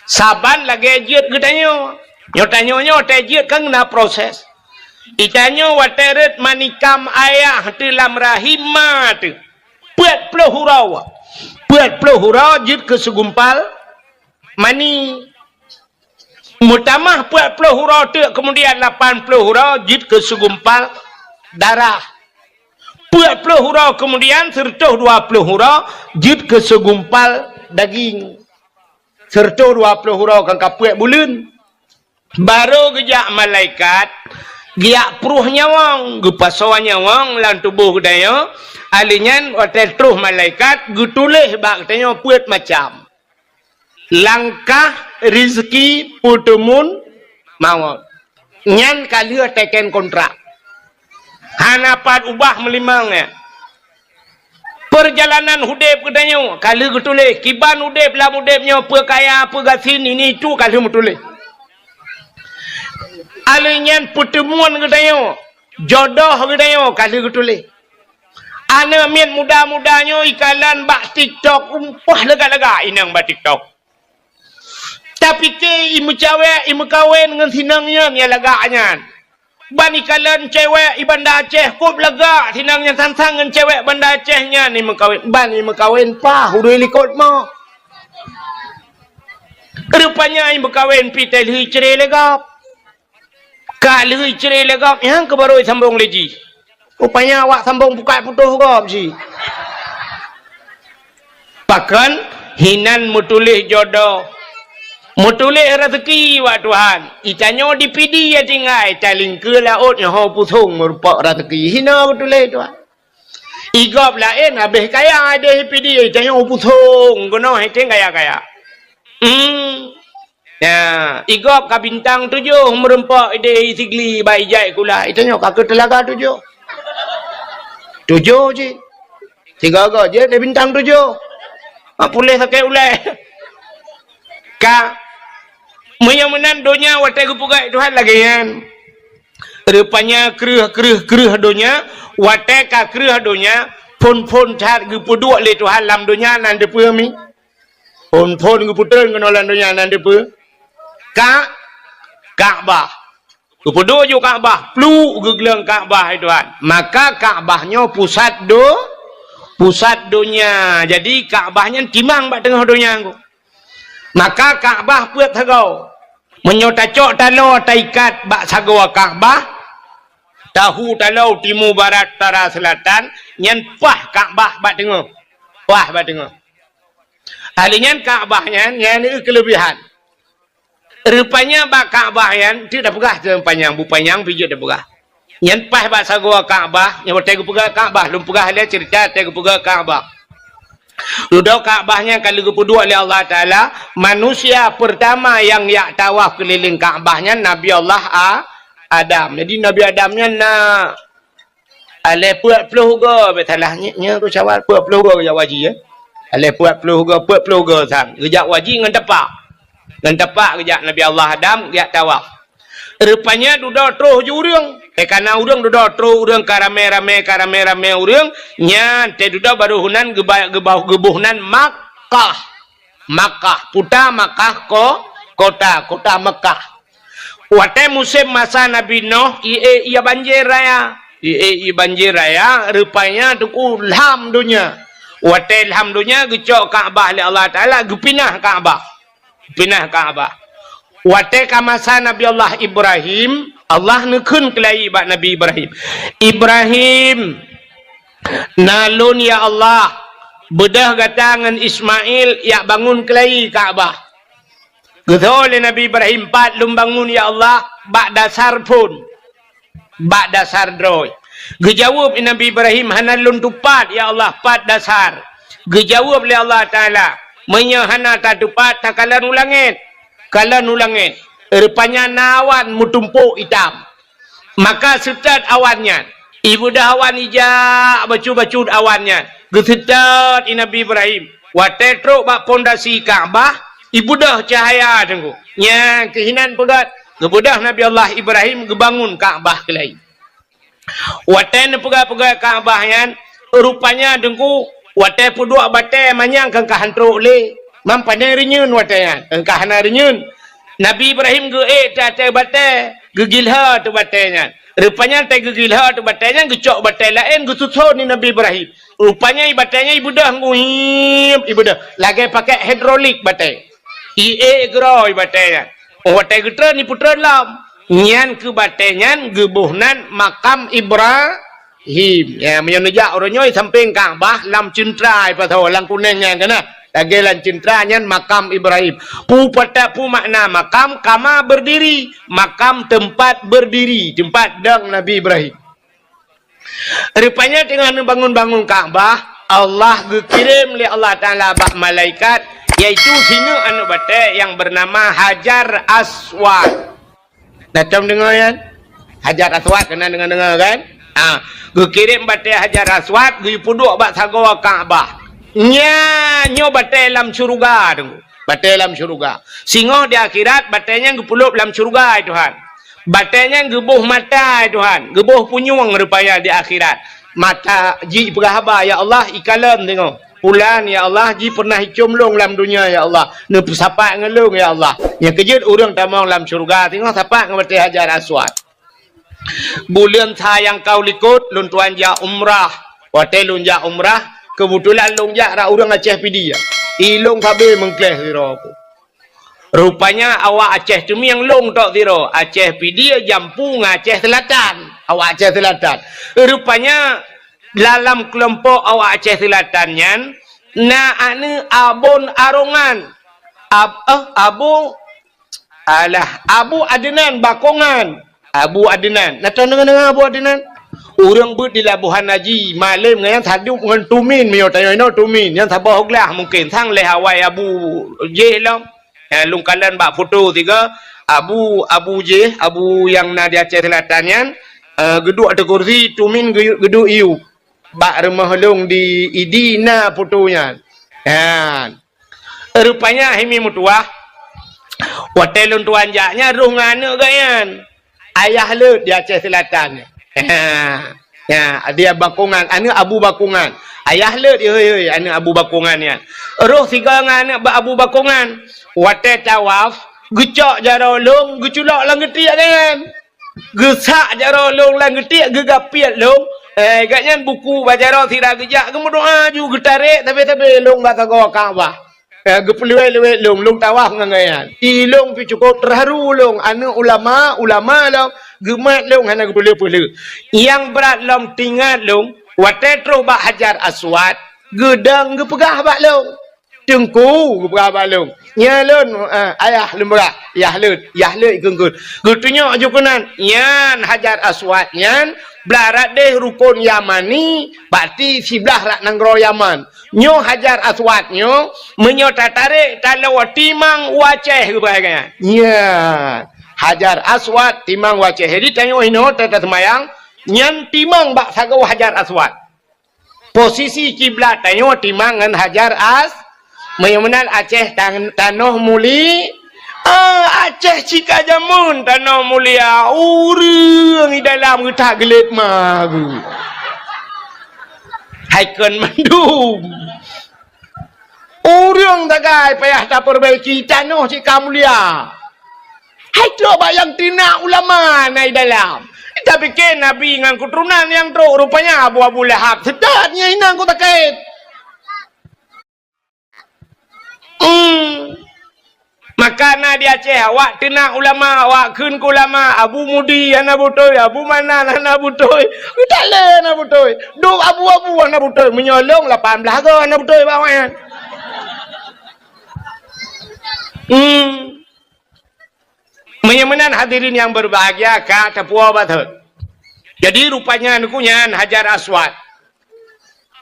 Saban lagée jeuet geutanyoe. Nyoe tanyoe nyoe watée jeuet kan na proses. Itanyoe watée rot manikam ayah teuh lam rahim ma teuh. Peuet ploh uroe. Peuet ploh uroe jeuet keu segumpal mani. Meutamah peuet ploh uroe teuk, keumudian lapan ploh uroe jeuet keu segumpal darah. Peuet ploh uroe keumudian, seureutôh dua ploh uroe jeuet keu segumpal daging. Seureutôh dua ploh uroe kan ka peuet buleuen. Barô geujak malaikat, geujak pruh nyawöng, geupasoe nyawöng lam tuboh geutanyoe, ahli nyan watée troh malaikat geutuléh bak geutanyoe peuet macam. Langkah, rizki, peuteumun, mawöt. Nyan ka lheueh teken kontrak. Hana pat ubah meulimong nyan. Peurjalanan udeb geutanyoe ka lheueh geutuléh. Kiban udeb lam udeb nyoe, peue kaya, peue gasien, ini itu ka lheueh meutuléh. Ahli nyan peuteumun geutanyoe, jodoh geutanyoe ka lheueh geutuléh. Aneuk miet muda-muda nyoe ikalon bak TikTok, umpah lagak-lagak inong bak TikTok. Tapike imeucawek, imeukawen ngon sinong nyan nyang lagak nyan. Ban ikalon cewek i Banda Aceh kôb lagak sinong nyan sang-sang ngon cewek Banda Aceh nyan imeukawen. Ban imeukawen paih ureuëng likot mo. Rupanya imeukawen pih teuh lheueh cre lé gob. Ka lheueh cre lé gob, nyang keuh barô sambong lé jih. Rupanya awak sambong bukai putôh gob jih. Pakon hinan meutuléh jodoh, meutuléh raseuki bak Tuhan. Itanyoe di Pidie tinggai, talingkeue laôt nyoe ho pusong meurumpok raseuki. Hina meutuléh Tuhan. Igob laén habéh kaya ideh Pidie, itanyoe pusong keunoe hete kaya-kaya. Hmm. Ya, igob ka bintang tujoh meurumpok ideh Sigli bak ijai kula. Itanyoe ka keu teulaga tujoh. Tujoh cit. Sigoe-goe jeuet lé bintang tujoh. Ha, puléh sakét ulée. Ka, meunyoe meunan donya watée geupeugah Tuhan lagée nyan. Rupanya kreueh, kreueh, kreueh donya, watée ka kreueh donya, phon-phon that geupeuduek lé Tuhan lam donya nan deupeue mi. Phon-phon geupeutrön keunoe lam donya nan deupeue. Ka, Ka'bah. Geupeuduek ju Ka'bah, pluek geugleueng Ka'bah hai Tuhan. Maka Ka'bah nyoe pusat do, pusat donya. Jadi Ka'bah nyan timang bak teungoh donya nyoe. Maka Ka'bah peuet sagoe. Meunyoe tacok taloe taikat bak sagoe Ka'bah, tahu taloe timu, barat, utara, seulatan, nyan paih Ka'bah bak teungoh. Paih bak teungoh. Ahli nyan Ka'bah nyan, nyan keuleubiehan. Rupanya bak Ka'bah nyan, teuk tapeugah teuh panyang, bu panyang pih jeuet tapeugah. Nyan paih bak sagoe Ka'bah, nyan watée geupeugah Ka'bah, lôn peugah lé ceurita watée geupeugah Ka'bah. Dudoe Ka'bah nyan ka lheueh geupeuduek lé Allah Taala, manusia peurtama nyang jak tawaf keulileng Ka'bah nyan Nabi Allah A-, Adam. Jadi Nabi Adam nyan na Aleh peuet ploh goe, bèk salah nyoe, nyoe keu syawal, peuet ploh goe geujak haji, ya. Aleh peuet ploh goe, peuet ploh goe sang. Geujak haji ngon tapak. Ngon tapak geujak Nabi Allah Adam, geujak tawaf. Rupanya dudoe troh ju ureuëng. Eh, kana ureuëng dudoe troh ureuëng ka ramé-ramé, ka ramé-ramé ureuëng, nyan teuh dudoe barô heunan geuba-, geuba-, geuboh nan Makkah. Makkah, puta Makkah ko-, kota, kota Makkah. Watée musém masa Nabi Nuh, ié, ié banjir raya. Ié, ié banjir raya, rupanya teungku lham donya. Watée lham donya, geucok Ka'bah lé Allah Taala, geupinah Ka'bah. Geupinah Ka'bah. Watée ka masa Nabi Allah Ibrahim, Allah neukheun keulayi bak Nabi Ibrahim. "Ibrahim, na lôn ya Allah, beudôh gata ngon Ismail jak bangun keulayi Ka'bah." Geutho lé Nabi Ibrahim, "Pat lôn bangun ya Allah?" "Bak dasar phon, bak dasar droe." Geujaweueb lé Nabi Ibrahim, "Hana lôn tupat ya Allah, pat dasar." Geujaweueb lé Allah Taala, "Meunyoe hana tatupat, takalon u langét." Kalon u langét, rupanya na awan meutumpôk itam. Maka seutôt awan nyan. Ibeudôh awan ijak bacut-bacut awan nyan. Geuseutôt lé Nabi Ibrahim. Watée trok bak pondasi Ka'bah, ibeudôh cahya teungku. Nyan keuh inan peugét, geubeudôh Nabi Allah Ibrahim geubangun Ka'bah keulai. Watée neupeugah-peugah Ka'bah nyan, rupanya teungku, watée peuduek batée manyang keu ka han trok lé. Mam pane reunyeun watée nyan, keu ka hana reunyeun. Nabi Ibrahim geuék teuh ateueh batée, geugilhô teuh batée nyan. Rupanya teuh geugilhô teuh batée nyan, geucok batée laén geususon di Nabi Ibrahim. Rupanya batée nyan ibeudôh nguhim, ibeudôh lagée pakai hidrolik batée. Iék geuro batée nyan. Oh, watée geutreun, ipeutreun lom. Nyan keuh batée nyan geuboh nan makam Ibrahim. Ya, meunyoe neujak uroe nyoe sampéng Ka'bah lam ceuntra ipasoe lam kunéng nyan keunan. Lagée lam ceuntra nyan makam Ibrahim. Peue pata peue makna makam? Kama berdiri. Makam tempat berdiri, tempat dong Nabi Ibrahim. Rupanya teungoh neubangun-bangun Ka'bah, Allah geukirém lé Allah Taala bak malaikat, yaitu sineuk aneuk batée nyang beunama Hajar Aswad. Dah tom deungoe nyan? Hajar Aswad keunan deungoe-deungoe kan? Ha, geukirém batée Hajar Aswad geupeuduek bak sagoe Ka'bah. Nyan nyoe batée lam syeuruga teungku. Batée lam syeuruga. Singoh di akhirat, batée nyan geupeulop lam syeuruga, hai Tuhan. Batée nyan geuboh mata, hai Tuhan. Geuboh punyueng rupanya di akhirat. Mata jih peugah haba, "Ya Allah, ikalon singoh. Pulan, ya Allah, jih pernah icom lôn lam dunia, ya Allah. Neupeusapat ngon lôn, ya Allah." Nyang keujeuet ureuëng tamong lam syeuruga, singoh sapat ngon batée Hajar Aswad. Buleuen sa nyang ka likot, lôn tuan jak umrah. Watée lôn jak umrah, keubeutulan lôn jak rot ureuëng Aceh Pidie. I lôn sabe meungkléh sidroe. Rupanya awak Aceh Teumieng lôn tok sidroe. Aceh Pidie jampu ngon Aceh Seulatan. Awak Aceh Seulatan. Rupanya dalam keulompok awak Aceh Seulatan nyan, na aneuk Abon Arongan. Ab-, eh, Abu Alah, Abu Adnan Bakongan. Abu Adnan. Na teudeungoe-deungoe Abu Adnan? Ureuëng beuet di Labuhan Haji, malem ngon nyan sadub ngon Tumin, meunyoe tanyoe inoe Tumin, nyan saboh glah mungken, sang lé awai Abu jih lom. Eh, lôn kalon bak foto siga, Abu, Abu jih, Abu nyang na di Aceh Seulatan nyan, eh, geuduek ateueh kursi, Tumin geu-, geuduek iyup. Bak rumoh lôn di Idi na foto nyan. Nyan. Rupanya himi meutuwah, watée lôn tuan jak nyan roh ngon aneuk geuh nyan. Ayah leuet di Aceh Seulatan. Ha, ha, dia Bakongan, aneuk Abu Bakongan. Ayah leuet, hei, hei, aneuk Abu Bakongan nyan. Roh sigoe ngon aneuk ba-, Abu Bakongan. Watée tawaf, geucok jaroe lôn, geuculok lam geutiek geuh nyan. Geusak jaroe lôn lam geutiek, geugapiet lôn. Eh, gobnyan buku bak jaroe sira geujak, geumeudoá ju geutarek sabe-sabe lôn bak sagoe Ka'bah. Eh, geupeuleuwet-leuwet lôn, lôn tawaf ngon gobnyan. I lôn pih cukôp teuharu lôn, aneuk ulama, ulama lôn, geumat lôn hana geupeuleueh-peuleueh. Nyang brat lom teuingat lôn, watée troh bak Hajar Aswad, geudong geupeugah bak lôn. Teungku, geupeugah bak lôn. Nyan lôn, eh, ayah lôn peugah, yah leuet, yah leuet ikheun-kheun. Geutunyok ju keunan, nyan Hajar Aswad nyan, blah rot deh rukon Yamani, berarti siblah rot nanggroe Yaman. Nyoe Hajar Aswad nyoe, meunyoe tatarek taloe timang u Aceh geupeugah nyan. Nyan, Hajar Aswad timang u Aceh. Jadi tanyoe inoe ta-, taseumayang, nyan timang bak sagoe Hajar Aswad. Posisi kiblat tanyoe timang ngon Hajar As-, meunyoe meunan Aceh tan-, tanoh muli-, ah, Aceh cika jameun tanoh mulia, ureuëng di dalam geutak geulet ma geuh. Hai kon mandum. Ureuëng sagai payah tapeurbaiki tanoh cika mulia. Hai trok bak nyang teunak ulama na i dalam. Tapike nabi ngon keuturonan nyang trok rupanya Abu Abu Lahab. Seutôt nyan inong ku takét. Hmm. Maka na di Aceh awak teunak ulama, awak kheun keu ulama, Abu Mudi hana beutôi, Abu Manan hana beutôi. Geutalé hana beutôi. Dum abu-abu hana beutôi. Meunyoe lôn lapan blaih go hana beutôi bak awak nyan. Hmm. Meunyoe meunan hadirin nyang berbahagia ka tapuwoe batot. Jadi rupanya nuku nyan Hajar Aswad.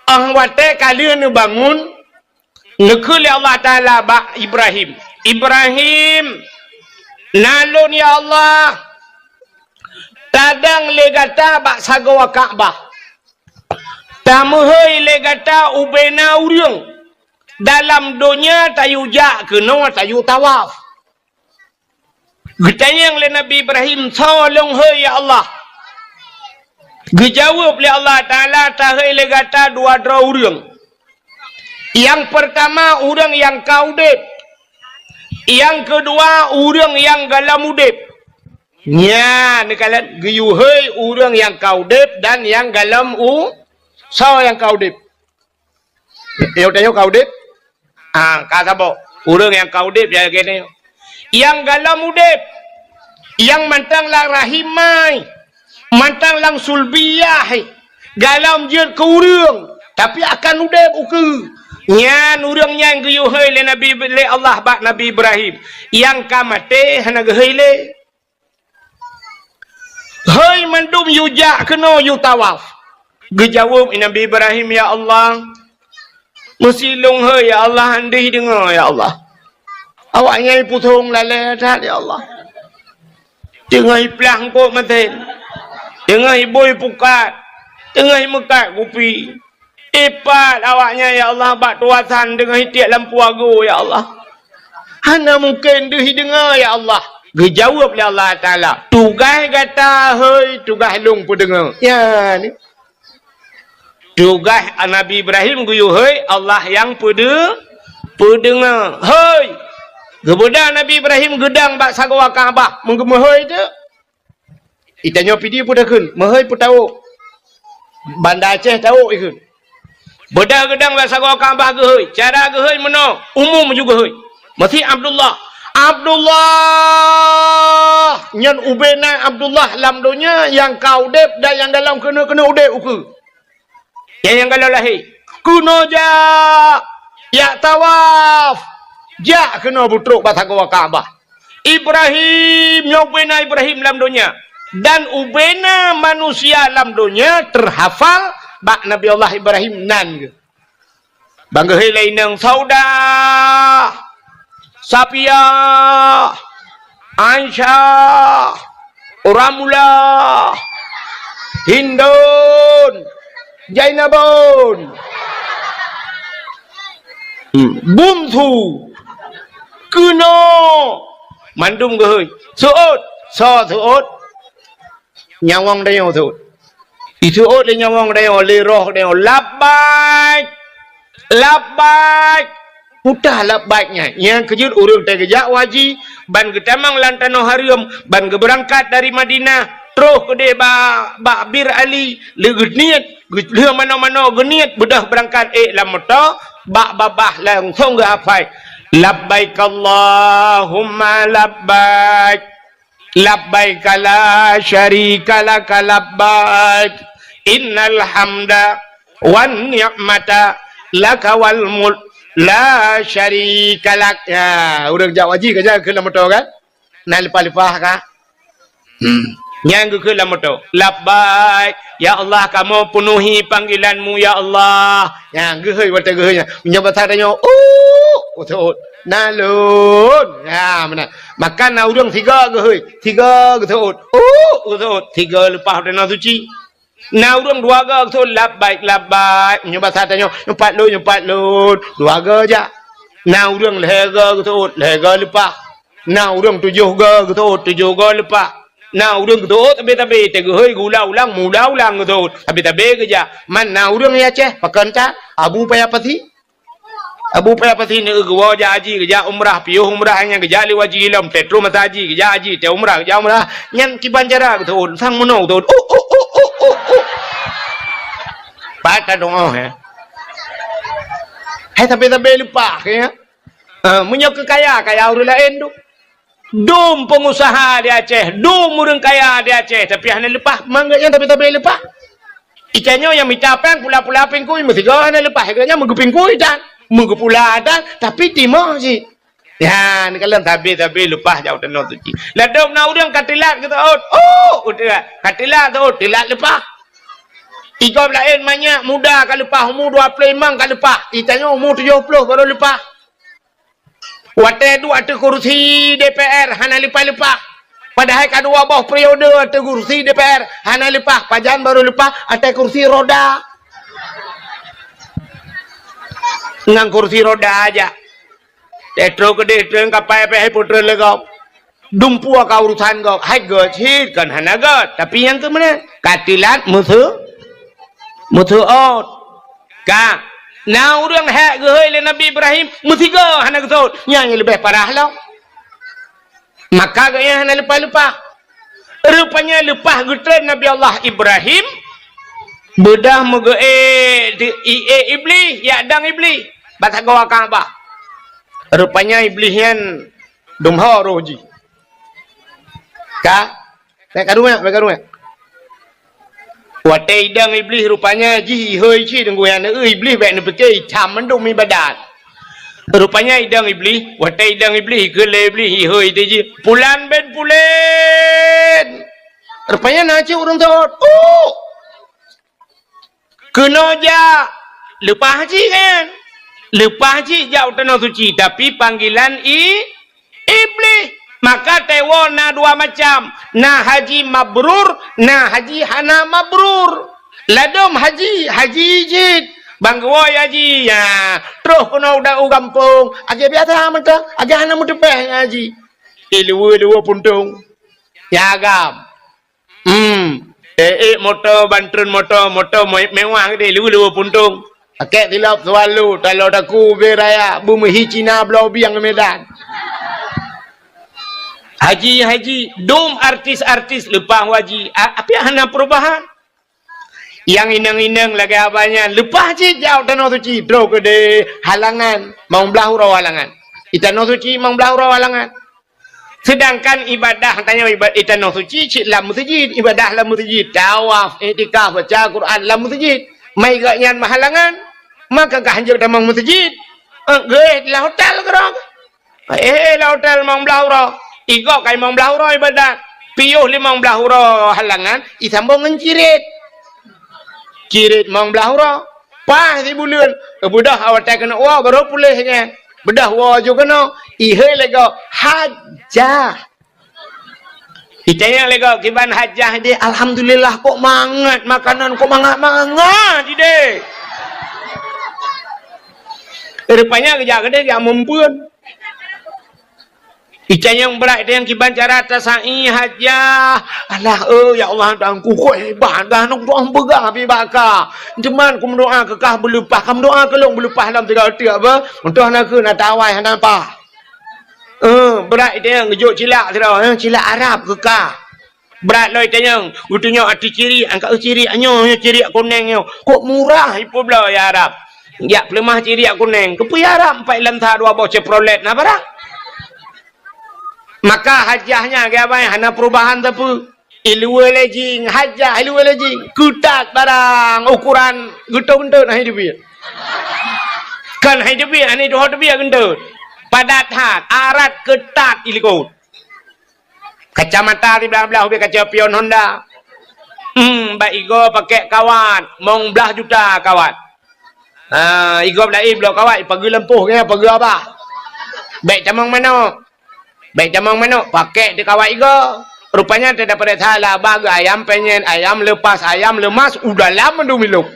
Ah watée ka lheueh neubangun, neukheun lé Allah Taala bak Ibrahim, "Ibrahim, na lôn ya Allah, tadong lé gata bak sagoe Ka'bah. Tameuhôi lé gata ubena ureuëng." Dalam donya tayue jak keunoe tayue tawaf. Geutanyong lé Nabi Ibrahim, "Soe lôn hôi, ya Allah?" Geujaweueb lé Allah Taala, "Tahôi lé gata dua droe ureuëng. Nyang peurtama ureuëng nyang ka udeb, nyang keudua ureuëng nyang gohlom udeb." Nyan neukalon geuyue hôi ureuëng nyang ka udeb dan nyang gohlom u-, soe nyang ka udeb? Yoh tanyoe ka udeb? Ah, ka saboh. Ureuëng nyang ka udeb ya keunoe. Nyang gohlom udeb, nyang mantong lam rahim mai, mantong lam sulbiyah, gohlom jeuet keu ureuëng, tapi akan udeb ukeue. Nyan ureuëng nyan geuyue hôi lé Nabi, lé Allah bak Nabi Ibrahim. Nyang ka maté hana geuhôi lé. Hôi mandum yue jak keunoe yue tawaf. Geujaweueb Nabi Ibrahim, "Ya Allah, meusi lôn hôi, ya Allah, han deuh deungoe, ya Allah. Awaknyan pusong lalée that, ya Allah. Teungoh iplah eungkôt meusén, teungoh ibui pukat, teungoh imeukat kupi." Ipat awaknyan, ya Allah, bak tuasan teungoh itiek lampu agoe, ya Allah. Hana mungken deuh ideungoe, ya Allah. Geujaweueb lé Allah Taala, "Tugaih gata hôi, tugaih lôn peudeungoe." Ya ni. Tugaih Nabi Ibrahim geuyue hôi, Allah nyang peudeu-, peudeungoe. Hôi! Geubeudôh Nabi Ibrahim geudong bak sagoe Ka'bah, meugeumeuhôi teuk. Itanyoe pih di peue takheun, meuhôi peutawök. Banda Aceh tawök ikheun. Beudôh geudong bak sagoe Ka'bah geuhôi. Cara geuhôi meunoe, umum ju geuhôi. Meusi Abdullah. Abdullah! Nyan ubena Abdullah lam donya nyang ka udeb dan nyang gohlom keuneuk-keuneuk udeb ukeue. Nyang, nyang gohlom lahé. Keunoe jak, jak tawaf. Jak keunoe beutrok bak sagoe Ka'bah. Ibrahim, nyoe ubena Ibrahim lam donya. Dan ubena manusia lam donya teuhafal bak Nabi Allah Ibrahim nan geuh. Ban geuhôi lé inong Saudah, Safiah, Aisyah, Ramlah, Hindun, Zainabun, hmm, Bungsu, keunoe, mandum geuhôi. Seuôt, soe seuôt? Nyawöng tanyoe seuôt. Iseuôt lé nyawöng tanyoe, lé roh tanyoe, "Labbaik! Labbaik!" Peue teuh labbaik nyan? Nyang keujeuet ureuëng teuh geujak u haji, ban geutamong lam tanoh hareuem, ban geubeurangkat dari Madinah, troh keudeh ba-, bak Bir Ali, lé geuniet, geu-, lheueh manoe-manoe geuniet, beudôh beurangkat ék lam moto, bak babah langsong geuhafai, "Labbaik Allahumma labbaik." Labbaika la syarika laka labbaik, innal hamda wan ni'mata laka wal mulk la syarika lak. Ya, ureuëng jak haji ka jak keu lam moto kan? Na leupah-leupah ka? Hmm. Nyang geukheun lam moto, "Labbaik, ya Allah, kamoe peunuhi panggilan-Mu, ya Allah." Nyang geuhôi watée geuhôi nyan. Meunyoe basa tanyoe, "Uh," geuseuôt. "Na lôn." Ya, meunan. Maka na ureuëng sigoe geuhôi, sigoe geuseuôt. "Uh," geuseuôt, sigoe leupah u tanoh suci. Na ureuëng dua goe geuseuôt, "Labbaik, labbaik." Meunyoe basa tanyoe, "Nyoe pat lôn, nyoe pat lôn." Dua goe jak. Na ureuëng lhée goe geuseuôt, lhée goe leupah. Na ureuëng tujoh goe geuseuôt, tujoh goe leupah. Na ureuëng geuseuôt tabe-tabe, teuh geuhôi geuulang-ulang, meuulang-ulang geuseuôt, tabe-tabe geujak. Man na ureuëng di Aceh, pakon that, Abu Paya Pasi. Abu Paya Pasi neu geuwoe jak haji, geujak umrah, piôh umrah nyan geujak lé haji lom, teuh troh masa haji, geujak haji, teuh umrah, geujak umrah. Nyan kiban cara geuseuôt, sang meunoe geuseuôt. Uh, uh, uh, uh, uh, uh. Pat ka doa, ya. Hai tabe-tabe leupah, ya. Ah, meunyoe keu kaya, kaya ureuëng laén tu. Dum peungusaha di Aceh, dum ureuëng kaya di Aceh, tapi hana leupah, mangat nyan tabe-tabe leupah. Itanyoe nyang mita péng pula-pula pingkui, meusigoe hana leupah, gobnyan meugeupingkui tan, meugeupula tan, tapi timoh cit. Ya, neukalon tabe-tabe leupah jak u tanoh suci. Ladôm na ureuëng ka teulat geuseuôt, oh, udeb, ka teulat seuôt, teulat leupah. Igob laén manyak muda ka leupah, umu dua ploh limong ka leupah, itanyoe umu tujoh ploh baru leupah. Watée duek ateueh kursi D P R hana leupah-leupah. Padahai ka dua boh periode ateueh kursi D P R hana leupah, pajan baru leupah ateueh kursi roda. Ngon kursi roda aja. Teutroh keudeh treun kapai pih hai putroe lé gob. Dumpeue ka urusan gob, hai gét cit kon hana gét, tapi nyang keu meunan. Ka teulat meuseu-, meuseuôt. Ka. Na ureuëng hék geuhôi lé Nabi Ibrahim, meusigoe hana geuseuôt. Nyan nyang leubeh parah lom. Maka geuhnyan hana leupah-leupah. Rupanya leupah geutreun Nabi Allah Ibrahim, beudôh meugeuék di, iék Iblih, jak dang Iblih. Bak sagoe Ka'bah. Rupanya Iblih nyan dum ho roh jih. Ka? Bèk karu nyan, bèk karu nyan. Watèe idong Iblih rupanya jih ihôi cit deungon nyan, eh, Iblih bèk neupike itam mandum ibadat. Rupanya idong Iblih, watèe idong Iblih, keu lé Iblih ihôi teuh jih, "Pulan bin pulan." Rupanya na cit ureuëng teuôt. Oh! Keunoe jak, leupah cit kan? Leupah cit jak u tanoh suci, tapi panggilan i-, Iblih. Maka teuôt na dua macam, na haji mabrur, na haji hana mabrur. Ladôm haji, haji jih. Bang geuwoe haji, ya, troh keunoe u da-, u gampông, lagèe biasa mantong, lagèe hana meuteupeh ngon haji. Iluweue-luweue puntông. Ya agam. Hmm. Eh, eh, moto, ban treun moto, moto me-, mewah geude, luweue-luweue puntông. Pakèk silop Swallow, talo daku ubé raya, beumeuhi Cina bloe bieng Medan. Haji, haji, dum artis-artis leupah haji. A-, tapi hana perubahan. Nyang inong-inong lagèe abah nyan, leupah cit jak u tanoh suci, troh keudeh halangan, mong blah uroe halangan. Di tanoh suci mong blah uroe halangan. Sedangkan ibadah tanyoe iba-, i tanoh suci cit lam meuseujid, ibadah lam meuseujid, tawaf, iktikaf, baca Quran lam meuseujid. Mai gobnyan meuhalangan, maka ka hanjeuet tamong meuseujid. Eh, geuh lam hotel keudroe. Eh, lam hotel limong blah uroe. Igob ka limong blah uroe ibadat. Piôh limong blah uroe halangan, isambong ngon cirit. Cirit limong blah uroe. Paih sibuleuen, beudôh awai keuneuk woe, barô puléh nyan. Beudôh woe ju keunoe, ihôi lé gob, hajah. Itanyong lé gob, "Kiban hajah idéh?" "Alhamdulillah, kok mangat makanan, kok mangat-mangat idéh." Rupanya geujak keudeh jak meupeuen. Itanyong brat, itanyong kiban cara tasai hajah. "Alah, eh, ya Allah, Tuhanku, kok hebat dah, nong doa peugah pi baka. Teuma kumeudoa keu kah beuleupah, kumeudoa keu lôn beuleupah lam tiga teuk, apa? Untuk aneuk keu na tawai hana apa." Eh, brat itanyong geujok cilak sidroe, eh, cilak Arab keu kah. Brat lom itanyong, geutunyok ateueh cirik, angkat cirik nyoe, nyoe cirik kuneng nyoe. Kok murah ipeubloe ya Arab. Jak peuleumah cirik kuneng. Keupeue ya Arab, empat lam sa dua boh Chevrolet na barang. Maka hajah nyan, geubai hana perubahan sapeue. Iluweue lé jing, hajah iluweue lé jing. Keutat barang, ukuran geutot-geutot hai teubiet. Kan hai teubiet, hai tuho teubiet geutot. Padat that, arat keutat ilikot. Kacamata siblah-blah ubé kaca pion Honda. Hmm, bak igob pakèk kawat, mong blah juta kawat. Ha, igob laén bloe kawat, ipageue lampôh, nyan pageue abah. Bèk tamong manok. Bèk tamong manok, pakèk di kawat igob. Rupanya teudapat salah, abah geuh ayam penyet, ayam lepas, ayam lemas, u dalam mandum ilong.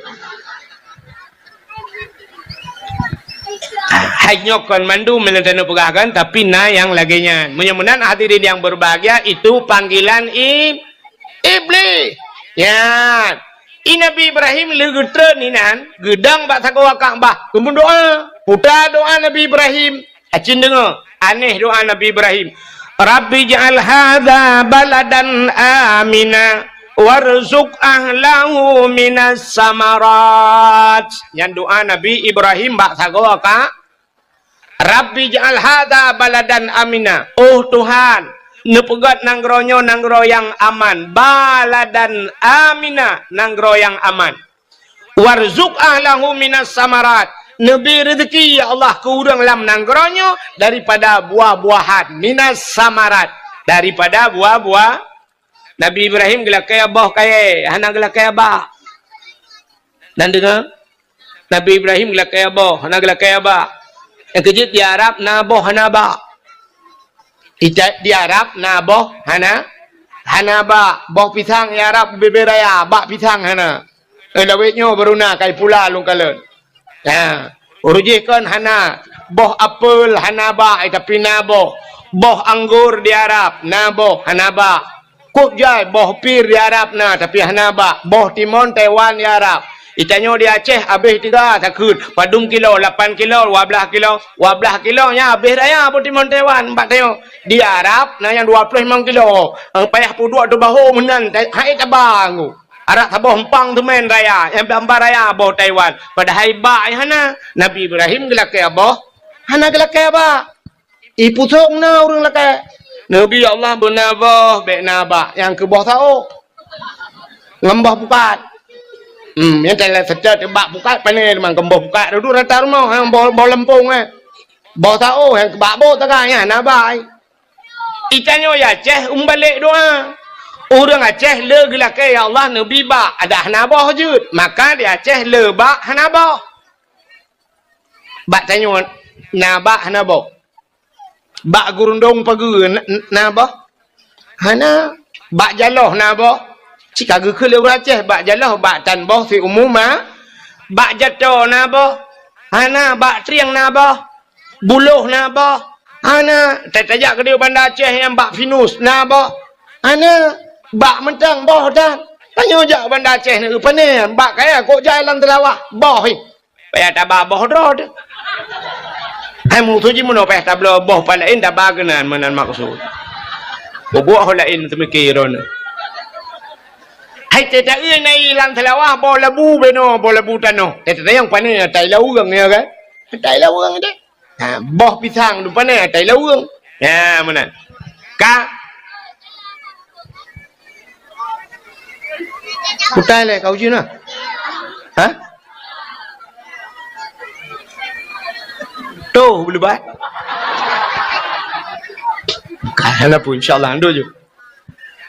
Hai nyoe kon mandum meunyoe tanyoe peugah kan, tapi na nyang lagèe nyan. Meunyoe meunan hadirin yang berbahagia, itu panggilan i-, Iblih. Nyan. I Nabi Ibrahim lheueh geutreun inan, geudong bak sagoe Ka'bah, geumeudoa. Peue doa Nabi Ibrahim? Acin deungoe, aneh doa Nabi Ibrahim. "Rabbi ij'al hadza baladan amina warzuq ahlahu minas samarat." Nyan doa Nabi Ibrahim bak sagoe ka, "Rabbi ij'al hadza baladan amina." Oh Tuhan, neupeugöt nanggroe nyoe nanggroe nyang aman. Baladan amina, nanggroe nyang aman. "Warzuq ahlahu minas samarat." Neubri reuzeki, ya Allah, keu ureuëng lam nanggroe nyoe daripada buah-buahan, minas samarat, daripada buah-buah. Nabi Ibrahim geulakèe boh kayèe, hana geulakèe abah. Nan deungoe? Nabi Ibrahim geulakèe boh, hana geulakèe abah. Nyang keujeuet di Arab na boh hana abah. Ita-, di Arab na boh hana, hana bak. Boh pisang di Arab bubé-bubé raya, bak pisang hana. Eh, lawét nyoe baru na kai pula lôn kalon. Ha. Ureueng jih kon hana, boh apel hana bak, eh, tapi na boh. Boh anggor di Arab, na boh, hana bak. Kok jai boh pir di Arab na, tapi hana bak. Boh timon Taiwan di Arab. Itanyoe di Aceh habéh tiga sakheut, padum kilo, lapan kilo, dua blaih kilo. Dua blaih kilo nyan habéh raya boh timon Taiwan, bak tanyoe. Di Arab na nyang dua ploh limong kilo. Payah peuduek teubaho meunan, hai taba nggu. Arak saboh empang teumèn raya, nyang bak raya boh Taiwan. Padahai bak nyang hana. Nabi Ibrahim geulakèe boh, hana geulakèe bak. Ipusong na ureueng lakèe. Nabi Allah beuna boh, bèk na bak, nyang keu boh saôh. Ngon boh pukat. Hmm, nyang teulat seutôt bak pukat, pané teuma ngon boh pukat. Dudu rata rumoh, nyang boh, boh leumpung, eh. Boh saôh, nyang keu bak boh taga, nyan na bak, eh. Itanyoe di Aceh umbalek doa. Ureueng Aceh le geulakèe, "Ya Allah, neubi bak," adak hana boh jeuet. Maka di Aceh le bak hana boh. Bak tanyoe na bak hana boh. Bak gurundong pageue na, na boh? Hana. Bak jaloh na boh? Cit ka geukheun lé ureueng Aceh, bak jaloh, bak tan boh siumu ma. Bak jato na boh? Hana. Bak trieng na boh? Buloh na boh? Hana. Ta-, tajak keudéh Banda Aceh nyang bak pinus na boh? Hana. Bak mantong boh tan. Tanyoe jak Banda Aceh na, pane, bak kaya kok jai lam teulawah, boh, eh. Payah taba boh droe teuh. Hai musoh jih meunoe payah tabloe boh pat laén taba keunan meunan maksud. Bubuet ho laén teumike droeneuh. Hai teuta ié na ié lam teulawah boh labu beno, boh labu tanoh. Teuta nyang pane atai laweueng ya kan? Atai laweueng deh. Ha, boh pisang tu pane atai laweueng. Ya, meunan. Ka. Utai lé ka uji na. Ha? Tuh, beulebat. Ka, hana pun, insya Allah, ando je.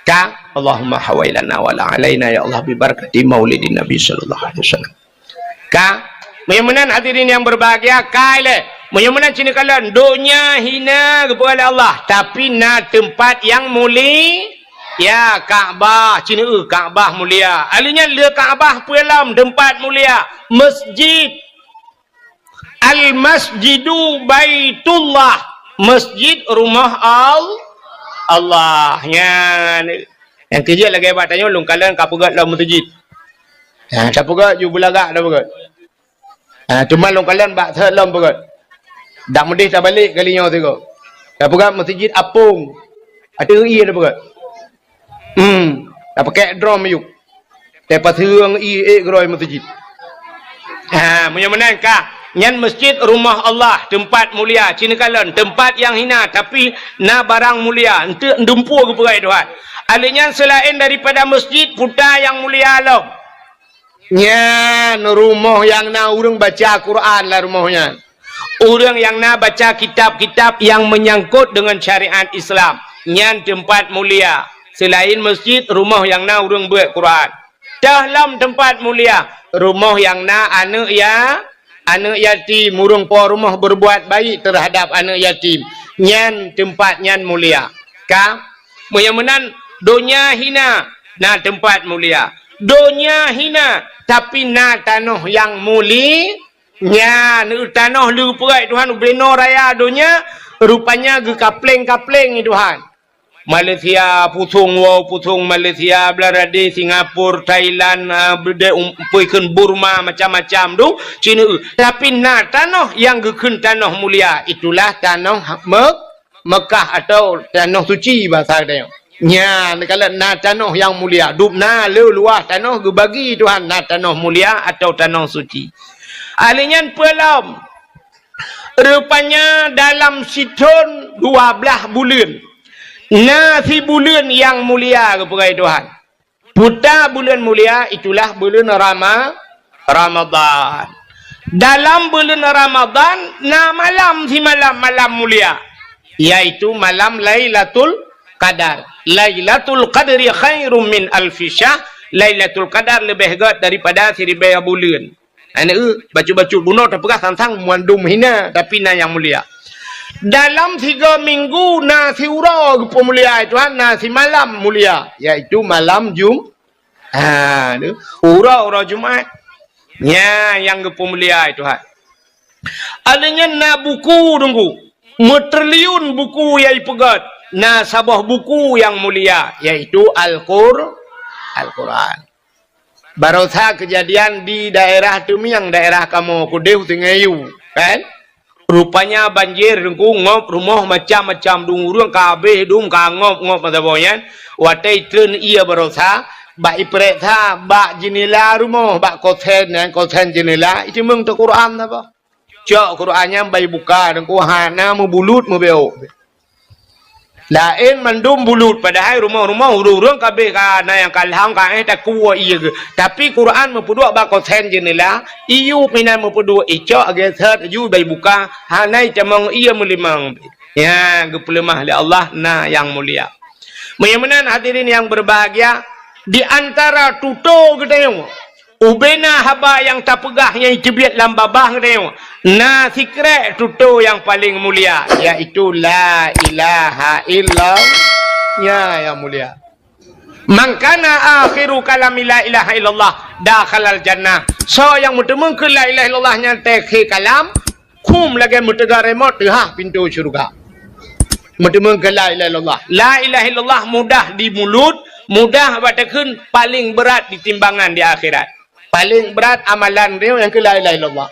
Ka, Allahumma hawailana wala alaina ya Allah bi barakati maulidin Nabi sallallahu alaihi wasallam. Ka, meunyoe meunan hadirin yang berbahagia, ka ilée. Meunyoe meunan cit neukalon, donya hina geupeugah lé Allah, tapi na teumpat nyang muli-, ya, Ka'bah, cit neueu Ka'bah mulia. Ahli nyan le Ka'bah peue lom teumpat mulia, masjid. Al-Masjidu Baitullah, masjid rumah Al-, Allah. Nyan. Nyang keujeuet lagée bak tanyoe lôn kalon ka peugét lom meuseujid. Ha, tapeugét ju beulagak tapeugét. Ha, teuma lôn kalon bak seuhet lom peugét. Dak meudeh tabalek kali nyoe sigoe. Tapeugét meuseujid apong. Ateueh ié tapeugét. Hmm, tapakek drom ayub. Teupaseung ié ék keudroe meuseujid. Ha, meunyoe meunan ka, nyan masjid rumah Allah, teumpat mulia, cit neukalon, teumpat nyang hina, tapi na barang mulia, eunteuk dumpeue geupeugah Tuhan. Ahli nyan seulaén daripada masjid, puta nyang mulia lom. Nyan rumoh nyang na ureuëng baca Quran lam rumoh nyan. Ureuëng nyang na baca kitab-kitab nyang meunyangkot deungon syariat Islam, nyan teumpat mulia. Seulaén masjid, rumoh nyang na ureuëng beuet Quran. Teuh lom teumpat mulia, rumoh nyang na aneuëk ya-, aneuëk yatim, ureuëng po rumoh berbuat baik terhadap aneuëk yatim. Nyan teumpat nyan mulia. Ka? Meunyoe meunan, donya hina, na teumpat mulia. Donya hina, tapi na tanoh nyang muli-, Nyan, tanoh le geupeugét Tuhan ubenoe raya donya, rupanya geukapleng-kapleng i Tuhan. Malaysia, pusong woe, pusong Malaysia, Bangladesh, Singapura, Thailand, ah, beudé um, peue kheun Burma, macam-macam tu, cit neueu. Tapi na tanoh nyang geukheun tanoh mulia, itulah tanoh Me-, Mekah atau tanoh suci basa geutanyoe. Nyan, kalau na tanoh nyang mulia, dub na le luwah tanoh geubagi Tuhan, na tanoh mulia atau tanoh suci. Ahli nyan peue lom? Rupanya dalam sithon dua blaih buleuen, na sibuleuen nyang mulia geupeugah Tuhan. Puta buleuen mulia itulah buleuen Rama-, Ramadhan. Dalam buleuen Ramadhan na malam simalam malam mulia, yaitu malam Lailatul Qadar. Lailatul Qadri khairum min alfi syahr. Lailatul Qadar leubeh gét daripada siribèe buleuen. Aneuk, bacut-bacut bunoe tapeugah sang-sang mandum hina, tapi na nyang mulia. Dalam tiga minggu na siuroe geupeumulia Tuhan, na simalam mulia, yaitu malam Jum-, ha, tu, uroe-uroe Jumat. Nya nyang geupeumulia Tuhan. Alèh nyan na buku, Teungku. Meutriliun buku nyang ipeugèt. Na saboh buku nyang mulia, yaitu Al-Qur-, Al-Quran. Barosa keujadian di daerah Teumieng, daerah kamoe keudéh u Sungai Yu, kan? Rupanya banjir, Teungku, ngop rumoh macam-macam, dum ureueng ka habéh, dum ka ngop-ngop masa boh nyan. Watèe itreun ié barosa, bak ipeuriksa bak jeunela rumoh, bak kosen nyan, kosen jeunela, iteumeung teuh Quran saboh. Cok Quran nyan bak ibuka, Teungku, hana meubulut meubeuk. Laén mandum bulut, padahai rumoh-rumoh ureueng-ureueng ka habéh, ka na nyang ka lham, ka éh takue ié geuh. Tapi Quran meupeuduek bak kosen jeunela, iyup inan meupeuduek, icok geuset ju bak ibuka, hana itamong ié meulimong. Nyan geupeuleumah lé Allah, na nyang mulia. Meunyoe meunan hadirin nyang berbahagia, di antara tutoe geutanyoe, ubena haba nyang tapeugah nyang iteubiet lam babah geutanyoe, na sikrek tutoe nyang paleng mulia, yaitu la ilaha illallah. Nyan nyang mulia. Man kana akhiru kalami la ilaha illallah dakhalal jannah. Soe nyang meuteumeung keu la ilaha illallah nyan teukhe kalam, khum lagèe meuteuga remote teuhah pintoe syeuruga. Meuteumeung keu la ilaha illallah. La ilaha illallah mudah di mulut, mudah bak takheun, paleng brat di timbangan di akhirat. Paleng brat amalan droe nyang keu la ilaha illallah.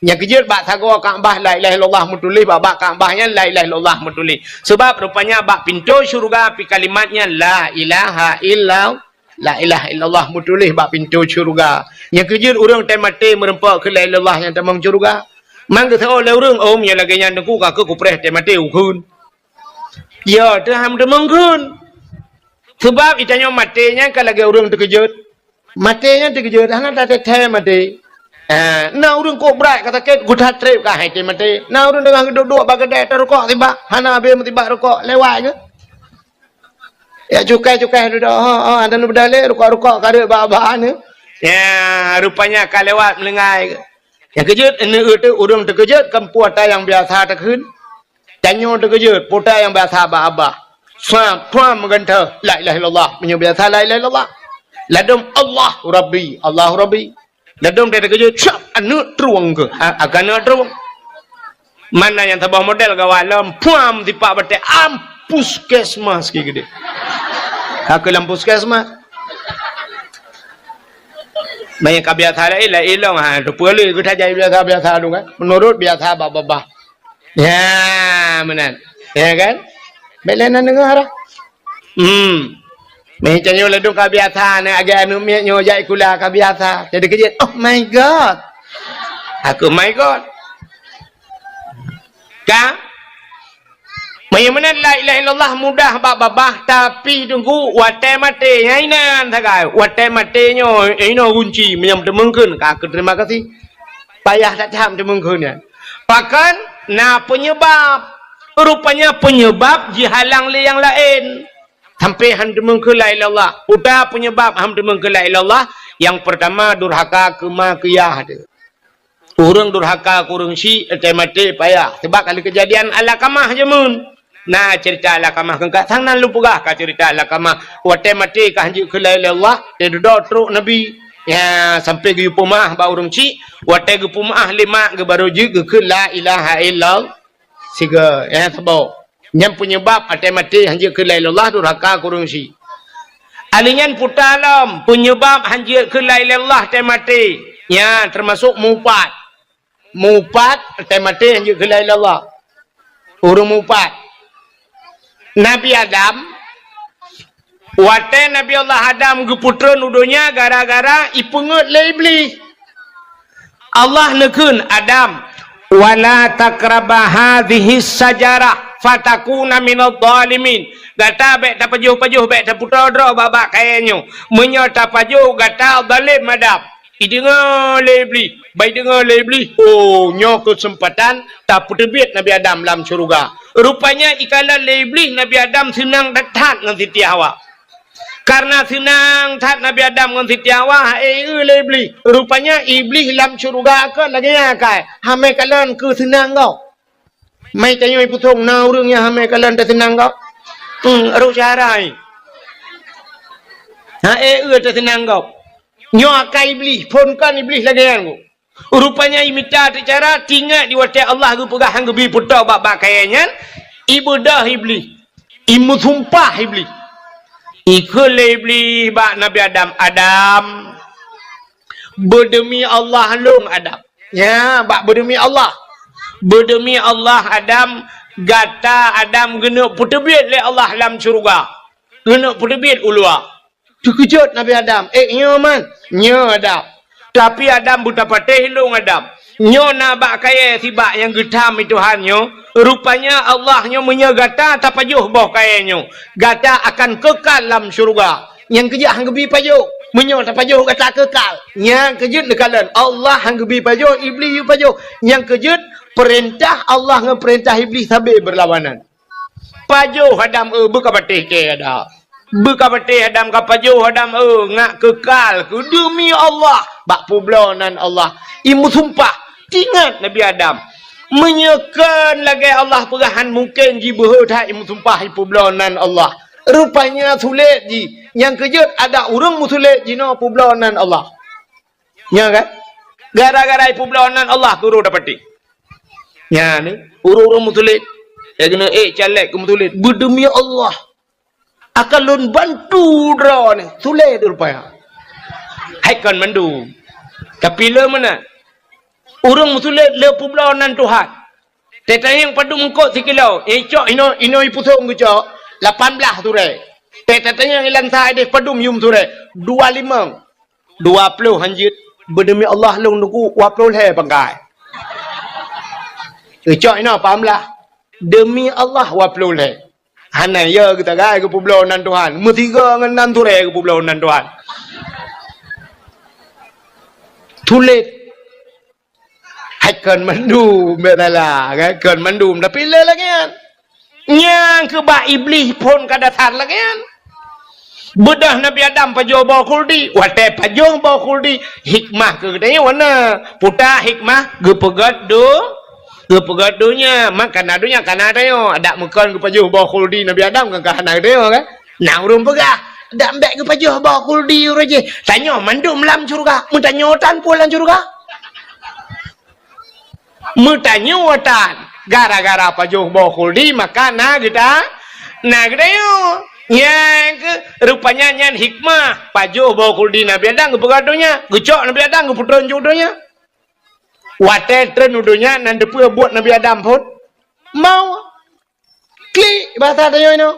Nyang keujeuet bak sagoe Ka'bah la ilaha illallah meutuléh, bak, bak Ka'bah nyan la ilaha illallah meutuléh. Sabab rupanya bak pintoe syeuruga pih kalimat nyan la ilaha illallah. La ilaha illallah meutuléh bak pintoe syeuruga. Nyang keujeuet ureueng teumaté meureumpok keu la ilaha illallah nyang tamong syeuruga. Man geuseuôt lé ureueng, "Oh, meunyoe lagèe nyan Teungku, ka keuh kupreh teumaté ukheun." Ya, teuh han tamong kheun. Sabab geutanyoe maté nyan ka lagèe ureueng teukeujot. Maté nyan teukeujot, hana tateuthèe maté. Ah, na ureueng kok brat ka sakét, geutat trép ka hai teumaté. Na ureueng teungoh geuduek-duek bak keudè tarukok sibak, hana habéh meusibak rukok, lewat geuh. Ya cukai-cukai dudoe, ho, ho, ata neubeudalé rukok-rukok ka reuet bak-bak nyoe. Ya, rupanya ka lewat meuninggai. Nyang keujeuet, neu-eu teuh ureueng teukeujot, kan peue ata nyang biasa takheun. Tanyoe teukeujot, peue ata nyang biasa bak babah. Suam, puam meugantoh, la ilaha illallah. Meunyoe biasa la ilaha illallah. Ladôm Allahu Rabbi, Allahu Rabbi. Ladôm teukeujot, cap, aneuk trueng keuh. Ha, akan aneuk trueng. Mana nyang saboh model gawat lom, puam tipak batèe, am puskesmas ki geudeh. Ka keuh lam puskesmas. Banyak ka biasa laén, laén lom, ha, tu peue lé geutanyoe biasa-biasa tu kan. Menurut biasa bak babah. Ya, meunan. Ya kan? Bèk lé na deungö dah. Hmm. Meuh tanyoe ladôm ka biasa, na agak aneuk miet nyoe jak sikula ka biasa. Jadi keujeuet, "Oh my God." Aku, "My God." Ka? Meunyoe meunan la ilaha illallah mudah bak babah, tapi Teungku watèe maté, nyan inan sagai. Watèe maté nyoe, inoe gunci, meunyoe teumeung kheun, ka keuh terima kasih. Payah that-that teumeung kheun nyan. Pakon na peunyeubab. Rupanya peunyeubab jihalang lé nyang laén. Sampai han teumeung kheun la ilaha illallah. Peue ata peunyeubab han teumeung kheun la ilaha illallah? Nyang peurtama durhaka keu ma keu yah teuh. Ureueng durhaka keu ureueng syik, watèe maté payah. Sabab ka lheueh keujadian Alakamah jameun. Na ceurita Alakamah keu ka sang nan lôn peugah ka ceurita Alakamah. Watèe maté ka han jeuet kheun la ilaha illallah, teududoe trok Nabi. Ya, sampai geuyue peumeu'ah bak ureueng syik, watèe geupeumeu'ah lé mak geuh barô jeuet geukheun la ilaha illallah. Sigoe, ya, saboh. Nyan peunyeubab watèe maté han jeuet kheun la ilaha illallah durhaka keu ureueng syik. Alheuh nyan peue ata lom, peunyeubab han jeuet kheun la ilaha illallah watèe maté. Nyan teumasok mupat. Mupat watèe maté han jeuet kheun la ilaha illallah. Ureueng mupat. Nabi Adam, watèe Nabi Allah Adam geupeutreun u donya gara-gara ipeungeuet lé Iblih. Allah neukheun, "Adam, wala taqraba hadhihi syajarah fatakuna minadh dhalimin." Gata bèk tapajoh-pajoh, bèk tapeutoe droe bak-bak kayèe nyoe. Meunyoe tapajoh, gata zalém, Adam. Ideungoe lé Iblih, bak ideungoe lé Iblih, oh, nyoe keuseumpatan tapeuteubiet Nabi Adam lam syeuruga. Rupanya ikalon lé Iblih Nabi Adam seunang that-that ngon Siti Hawa. Kareuna seunang that Nabi Adam ngon Siti Hawa, ha'e eu lé Iblih. Rupanya Iblih lam syeuruga kon lagèe nyan kai, hamé kalon keu seunang gob. Mai tanyoe ipusong na ureueng nyang hamé kalon teuseunang gob. Hmm, roh syahrai. Ha'e eu teuseunang gob. Nyoe akai Iblih, phon kon Iblih lagèe nyan gob. Rupanya imita teucara, tingat di watée Allah geupeugah han geubi putôh bak-bak kayée nyan, ibeudoh Iblih, imeusumpah Iblih. Ikheun lé Iblih bak Nabi Adam, "Adam, beudeumi Allah lôn, Adam." Nya, bak beudeumi Allah. "Beudeumi Allah, Adam, gata, Adam, geuneuk peuteubiet lé Allah lam syeuruga. Geuneuk peuteubiet u luwa." Teukeujot Nabi Adam, "Eh, nyoe man, nyoe Adam. Tapi Adam, beutapatéh lôn, Adam. Nyoe na bak kayée sibak nyang geutham i Tuhan nyoe. Rupanya Allah nyoe, meunyoe gata tapajoh boh kayée nyoe, gata akan keukal lam syeuruga." Nyang keujeuet han geubi pajoh. Meunyoe tapajoh gata keukal. Nyang keujeuet neukalon, Allah han geubi pajoh, Iblih yue pajoh. Nyang keujeuet peurintah Allah ngon peurintah Iblih sabe beurlawanan. Pajoh Adam, eu, beukapatéh kée Adam. Beukapatéh Adam, kapajoh Adam, eu, ngat keukal keu deumi Allah bak peubloe nan Allah. Imeusumpah, tingat Nabi Adam. Meunyoe kon lagée Allah peugah, han mungken jibeuhe that imeusumpah ipeubloe nan Allah. Rupanya sulet jih. Nyang keujeuet ada ureuëng meusulet jinoe peubloe nan Allah. Nya kan? Gara-gara ipeubloe nan Allah, kuru dapati. Nya ni, ureuëng-ureuëng meusulet. Ya kena, eh, caleg ke meusulet. Beudeumi Allah. Akan lôn bantu droe ni. Sulet rupanya. Hai kon mandum. Tapi le mana? Ureuëng meusulet le peubloe nan Tuhan. Teuh tanyong padum eungkot sikilo. Eh, cok inoe, inoe ipusong geucok. Lapan blaih turée. Teuh tatanyong ilan sa ideh padum yum turée. Dua limong. Dua ploh hanjeuet, beudeumi Allah lôn teungku, dua ploh lhée pangkai. Teucok inoe paham lah. Deumi Allah dua ploh lhée. Hana ya geuta gai geupeubloe nan Tuhan. Meusigoe ngon nan turée geupeubloe nan Tuhan. Sulet. Hai kon mandum, bek salah, kan? Kon mandum, tapi le lagée nyan. Nyang keu bak Iblih phon ka dasar lagée nyan. Beudoh Nabi Adam pajoh boh khuldi. Watée pajoh boh khuldi, hikmah keu geutanyoe wana. Puta hikmah geupeugét do-, geupeugét donya. Makana donya kana tanyoe. Adak meukon geupajoh boh khuldi Nabi Adam kan ka hana geutanyoe kan? Na ureuëng peugah, "Dak mbek geupajoh boh khuldi uroe jih." Tanyoe mandum lam syeuruga. Meutanyoe tan peue lam syeuruga? Meutanyoe tan, gara-gara pajoh boh khuldi, maka na geuta-, na geutanyoe. Nyang keu, rupanya nyan hikmah, pajoh boh khuldi Nabi Adam geupeugah donya, geucok Nabi Adam geupeutreun ju donya. Watée treun u donya, nan teupeue buet Nabi Adam phon? Mau. Klik, bahasa tanyoe nyoe.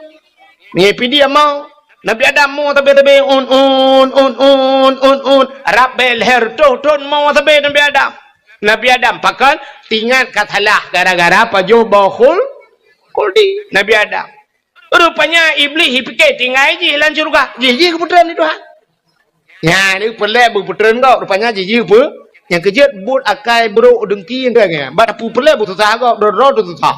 Ngipi dia mau. Nabi Adam mo sabe-sabe, un, un, un, un, un, un. Rab bée lhée reutôh thon mo sabe Nabi Adam. Nabi Adam pakon, tingat ka salah gara-gara pajoh boh khul-, khuldi Nabi Adam. Rupanya Iblih ipike tinggai jih lam syeuruga. Jih, jih geupeutreun lé Tuhan. Nyan, ni peureulée beupeutreun gob. Rupanya jih, jih peu-, nyang keujeuet buet akai brok deungki nyan. Bak tapeupeureulée beususah gob, droe-droe teususah.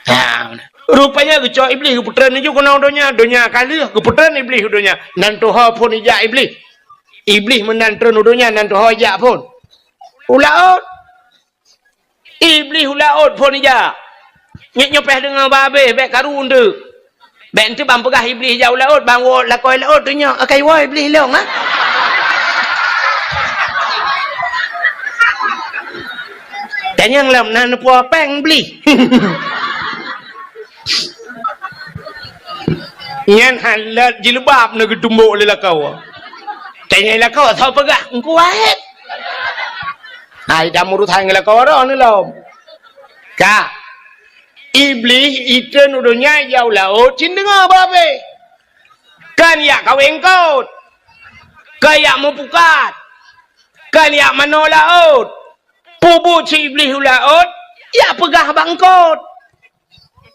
Ha, rupanya geucok Iblih geupeutreun laju keunoe donya, donya ka lheueh geupeutreun Iblih u donya. Nan tuha phon ijak Iblih. Iblih meunan treun u donya, nan tuha ijak phon. U laôt. Iblih u laôt phon ijak. Nyoe nyoe pih deungoe babeh, bék karu eunteuk. Bék eunteuk ban peugah Iblih ijak u laôt, ban woe lakoe laôt tu nyoe, akai woe Iblih lông, ha? Tanyong lom na neupeue péng Iblih. Nyan halat jilbab na geutumbok lé lakoe. Tanyong lakoe, soe peugah, Teungku Wahid. Hai, dah murusan ngon lakoe droe ni lom. Ka. Iblih itreun u donya ijak u laôt, cit deungoe babeh. Kan ijak kawé eungkot. Kan ijak meupukat. Kan ijak manoe laôt. Peubuet si Iblih u laôt, ijak peugah bak eungkot.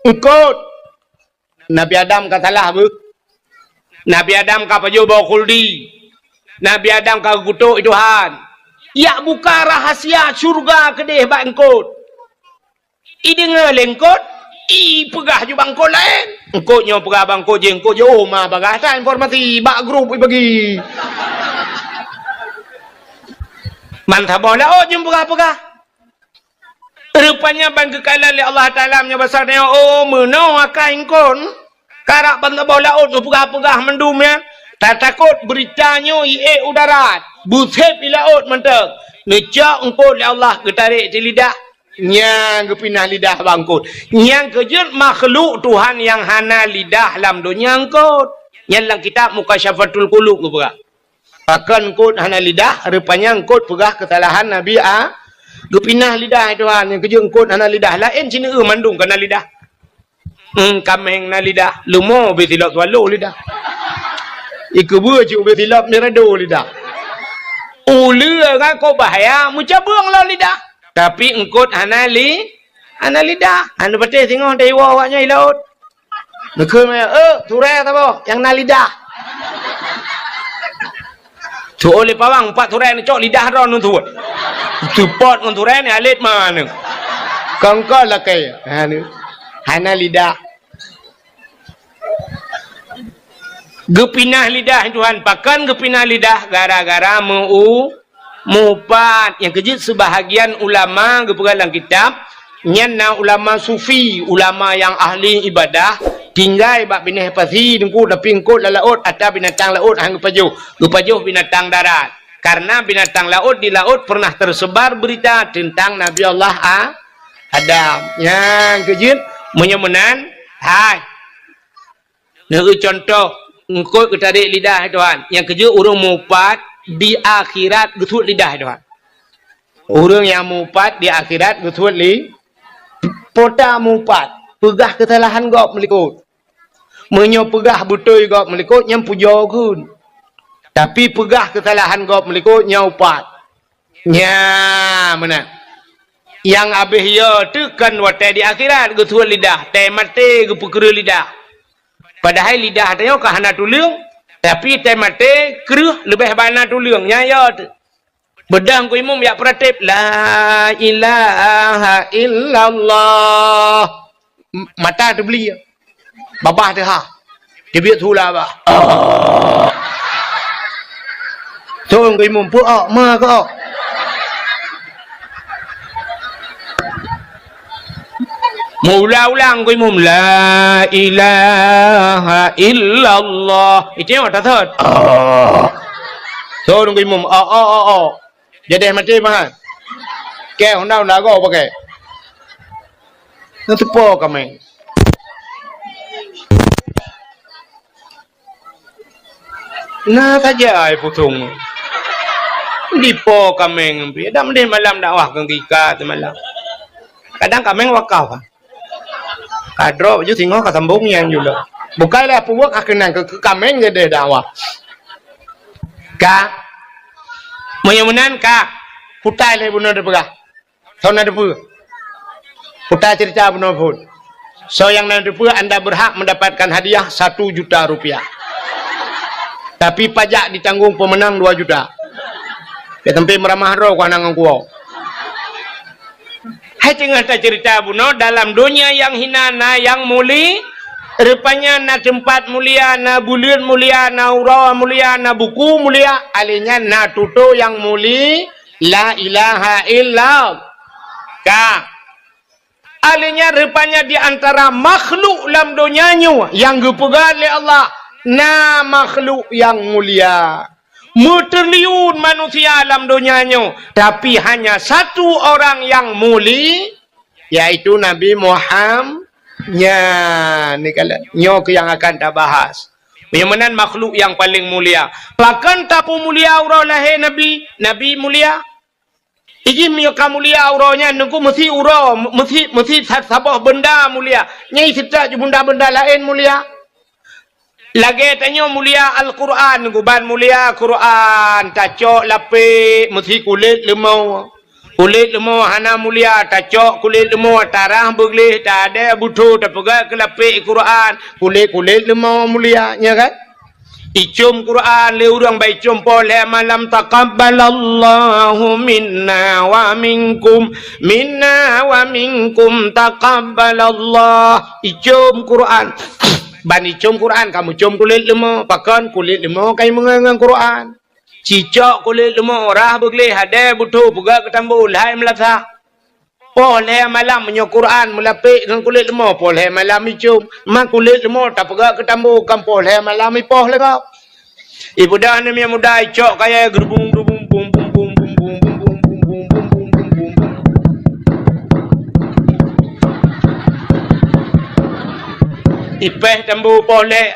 Eungkot. Nabi Adam ka salah beuh. Nabi Adam ka pajoh boh khuldi. Nabi Adam ka geukutok i Tuhan. Ijak buka rahasia syeuruga keudeh bak eungkot. Ideungoe lé eungkot, ipeugah ju bak eungkot laén. Eungkot nyoe peugah bak eungkot jih, eungkot jih, oh, ma bagah that informasi bak grup ibagi. Man saboh laôt jeuem peugah-peugah. Rupanya ban geukalon lé Allah Taala meunyoe basa nyoe, oh, meunoe akai eungkot. Karab ban saboh laôt neupeugah-peugah mandum nyan, tatakot beurita nyoe iék u darat, beuseb i laôt mantong. Neucok eungkôt lé Allah, geutarek di lidah. Nyan geupinah lidah bak eungkôt. Nyang keujeuet makhluk Tuhan nyang hana lidah lam donya eungkôt. Nyan lam kitab Mukasyafatul Qulub geupeugah. Pakon eungkôt hana lidah, rupanya eungkôt peugah keusalahan Nabi A-, geupinah lidah Tuhan. Nyang keujeuet eungkôt hana lidah, laén sineuk mandum ka na lidah. Hmm, kaméng na lidah, leumo ubé silop swallow lidah. Ikeubeue cit ubé silop mirado lidah. Uleue ngon kok bahya, meucabeueng lom lidah. Tapi eungkôt hana li-, hana lidah. Hana patéh singoh teuiwoe awaknyan i laôt. Neukheun meunan, "Eh, turée saboh nyang na lidah." Tu'oh lé pawang, pat turée neucok lidah droe neutuot. Teupot ngon turée ni alet ma neu. Kongkol lakée. Ha, ni. Hana lidah. Geupinah lidah Tuhan. Pakon geupinah lidah? Gara-gara meu-, meupat. Nyang keujeuet seubahagian ulama geupeugah lam kitab, nyan na ulama sufi, ulama nyang ahli ibadah, tinggai bak binéh pasi teungku, tapi eungkôt lam laôt, ata binatang laôt han geupajoh, geupajoh binatang darat. Karena binatang laôt di laôt pernah tersebar berita tentang Nabi Allah A-, Adam. Nyang keujeuet, meunyoe meunan, hai. Neueu contoh, eungkôt geutarek lidah Tuhan. Nyang keujeuet ureuëng mupat di akhirat geusuet lidah Tuhan. Ureuëng nyang mupat di akhirat geusuet li-, pota mupat, peugah keusalahan gob meulikot. Meunyoe peugah beutôi gob meulikot, nyan pujoe kheun. Tapi peugah keusalahan gob meulikot, nyan upat. Nya, meunan. Nyang abéh yo teuh kon watée di akhirat geusuet lidah, tée maté geupeukreueh lidah. Padahai lidah tanyoe ka hana tuleueng, tapi tée maté kreueh leubeh bana tuleueng. Nya yo teuh. Beudang ku imum jak peuratéb, "La ilaha illallah." M-, mata teubeli. Babah teuha. Teubiet su lam babah. Oh. Thon ku imum, "Peu-ok, ma keu-ok." Meuulang-ulang ku imum, "La ilaha illallah." Itu yang mata thon. Oh. Thon ku imum, "Ok, ok, ok, ok." Jadeh maté meuhan. Kée honda-honda goe pakai. Neuteupo kaméng. Na saja ai pusong. Dipo kaméng pih. Dak meudeh malam dakwah keu gika teumalam. Kadang kaméng wakaf. Ka droe baju singoh ka sambong nyang jula. Bukai lé puwok ka keunang keu, keu kaméng jadeh dakwah. Ka. Meunyoe meunan ka. Putai lé bunoe dipeugah. Soe na teupeue? Putai cerita bunoe phon. Soe nyang na teupeue, anda berhak mendapatkan hadiah satu juta rupiah. Tapi pajak ditanggung pemenang dua juta. Keu teumpat meuramah droe ku hana ngon kuwoe. Hai teungoh tacerita bunoe dalam donya nyang hina na nyang muli, rupanya na teumpat mulia, na buleuen mulia, na uroe mulia, na buku mulia, alèh nyan na tutoe nyang muli, la ilaha illallah. Ka. Alèh nyan rupanya di antara makhluk lam donya nyoe nyang geupeugah lé Allah, na makhluk nyang mulia. Meutriliun manusia lam donya nyoe, tapi hanya satu orang nyang muli, yaitu Nabi Muham-, nya, ni kala, nyoe keuh nyang akan tabahas. Nyang meunan makhluk nyang paleng mulia. Pakon tapeumulia uroe lahé Nabi? Nabi mulia. Iji meunyoe ka mulia uroe nyan, nungku meusi uroe, meusi, meusi sa-, saboh beunda mulia. Nyang seuta ju beunda-beunda laén mulia. Lagèe tanyoe mulia Al-Qur'an, nungku ban mulia Qur'an, tacok lapék meusi kulét leumo. Kulét leumo hana mulia, tacok kulét leumo tarah beugleh, tadè butho, tapeugah keu lapék Qur'an, kulét-kulét leumo mulia, nya kan? Icom Quran lé ureuëng baicom poh lhée malam, "Taqabbalallahu minna wa minkum, minna wa minkum taqabbalallah." Icom Quran. Ban icom Quran, kamu com kulét leumo. Pakon kulét leumo kai meungon Quran. Cicok kulét leumo, rah beugleh, hadé butho, peugah keu tambo, lhai meulasah. Poh lhée malam meunyoe Quran meulapék ngon kulét leumo, poh lhée malam icom. Ma kulét leumo tapeugah keu tambo, kan poh lhée malam ipoh lé gob. Ipeugah aneuk miet muda icok kayée geurubung-rubung, bung, bung, bung. Ipeh tambu poh lé.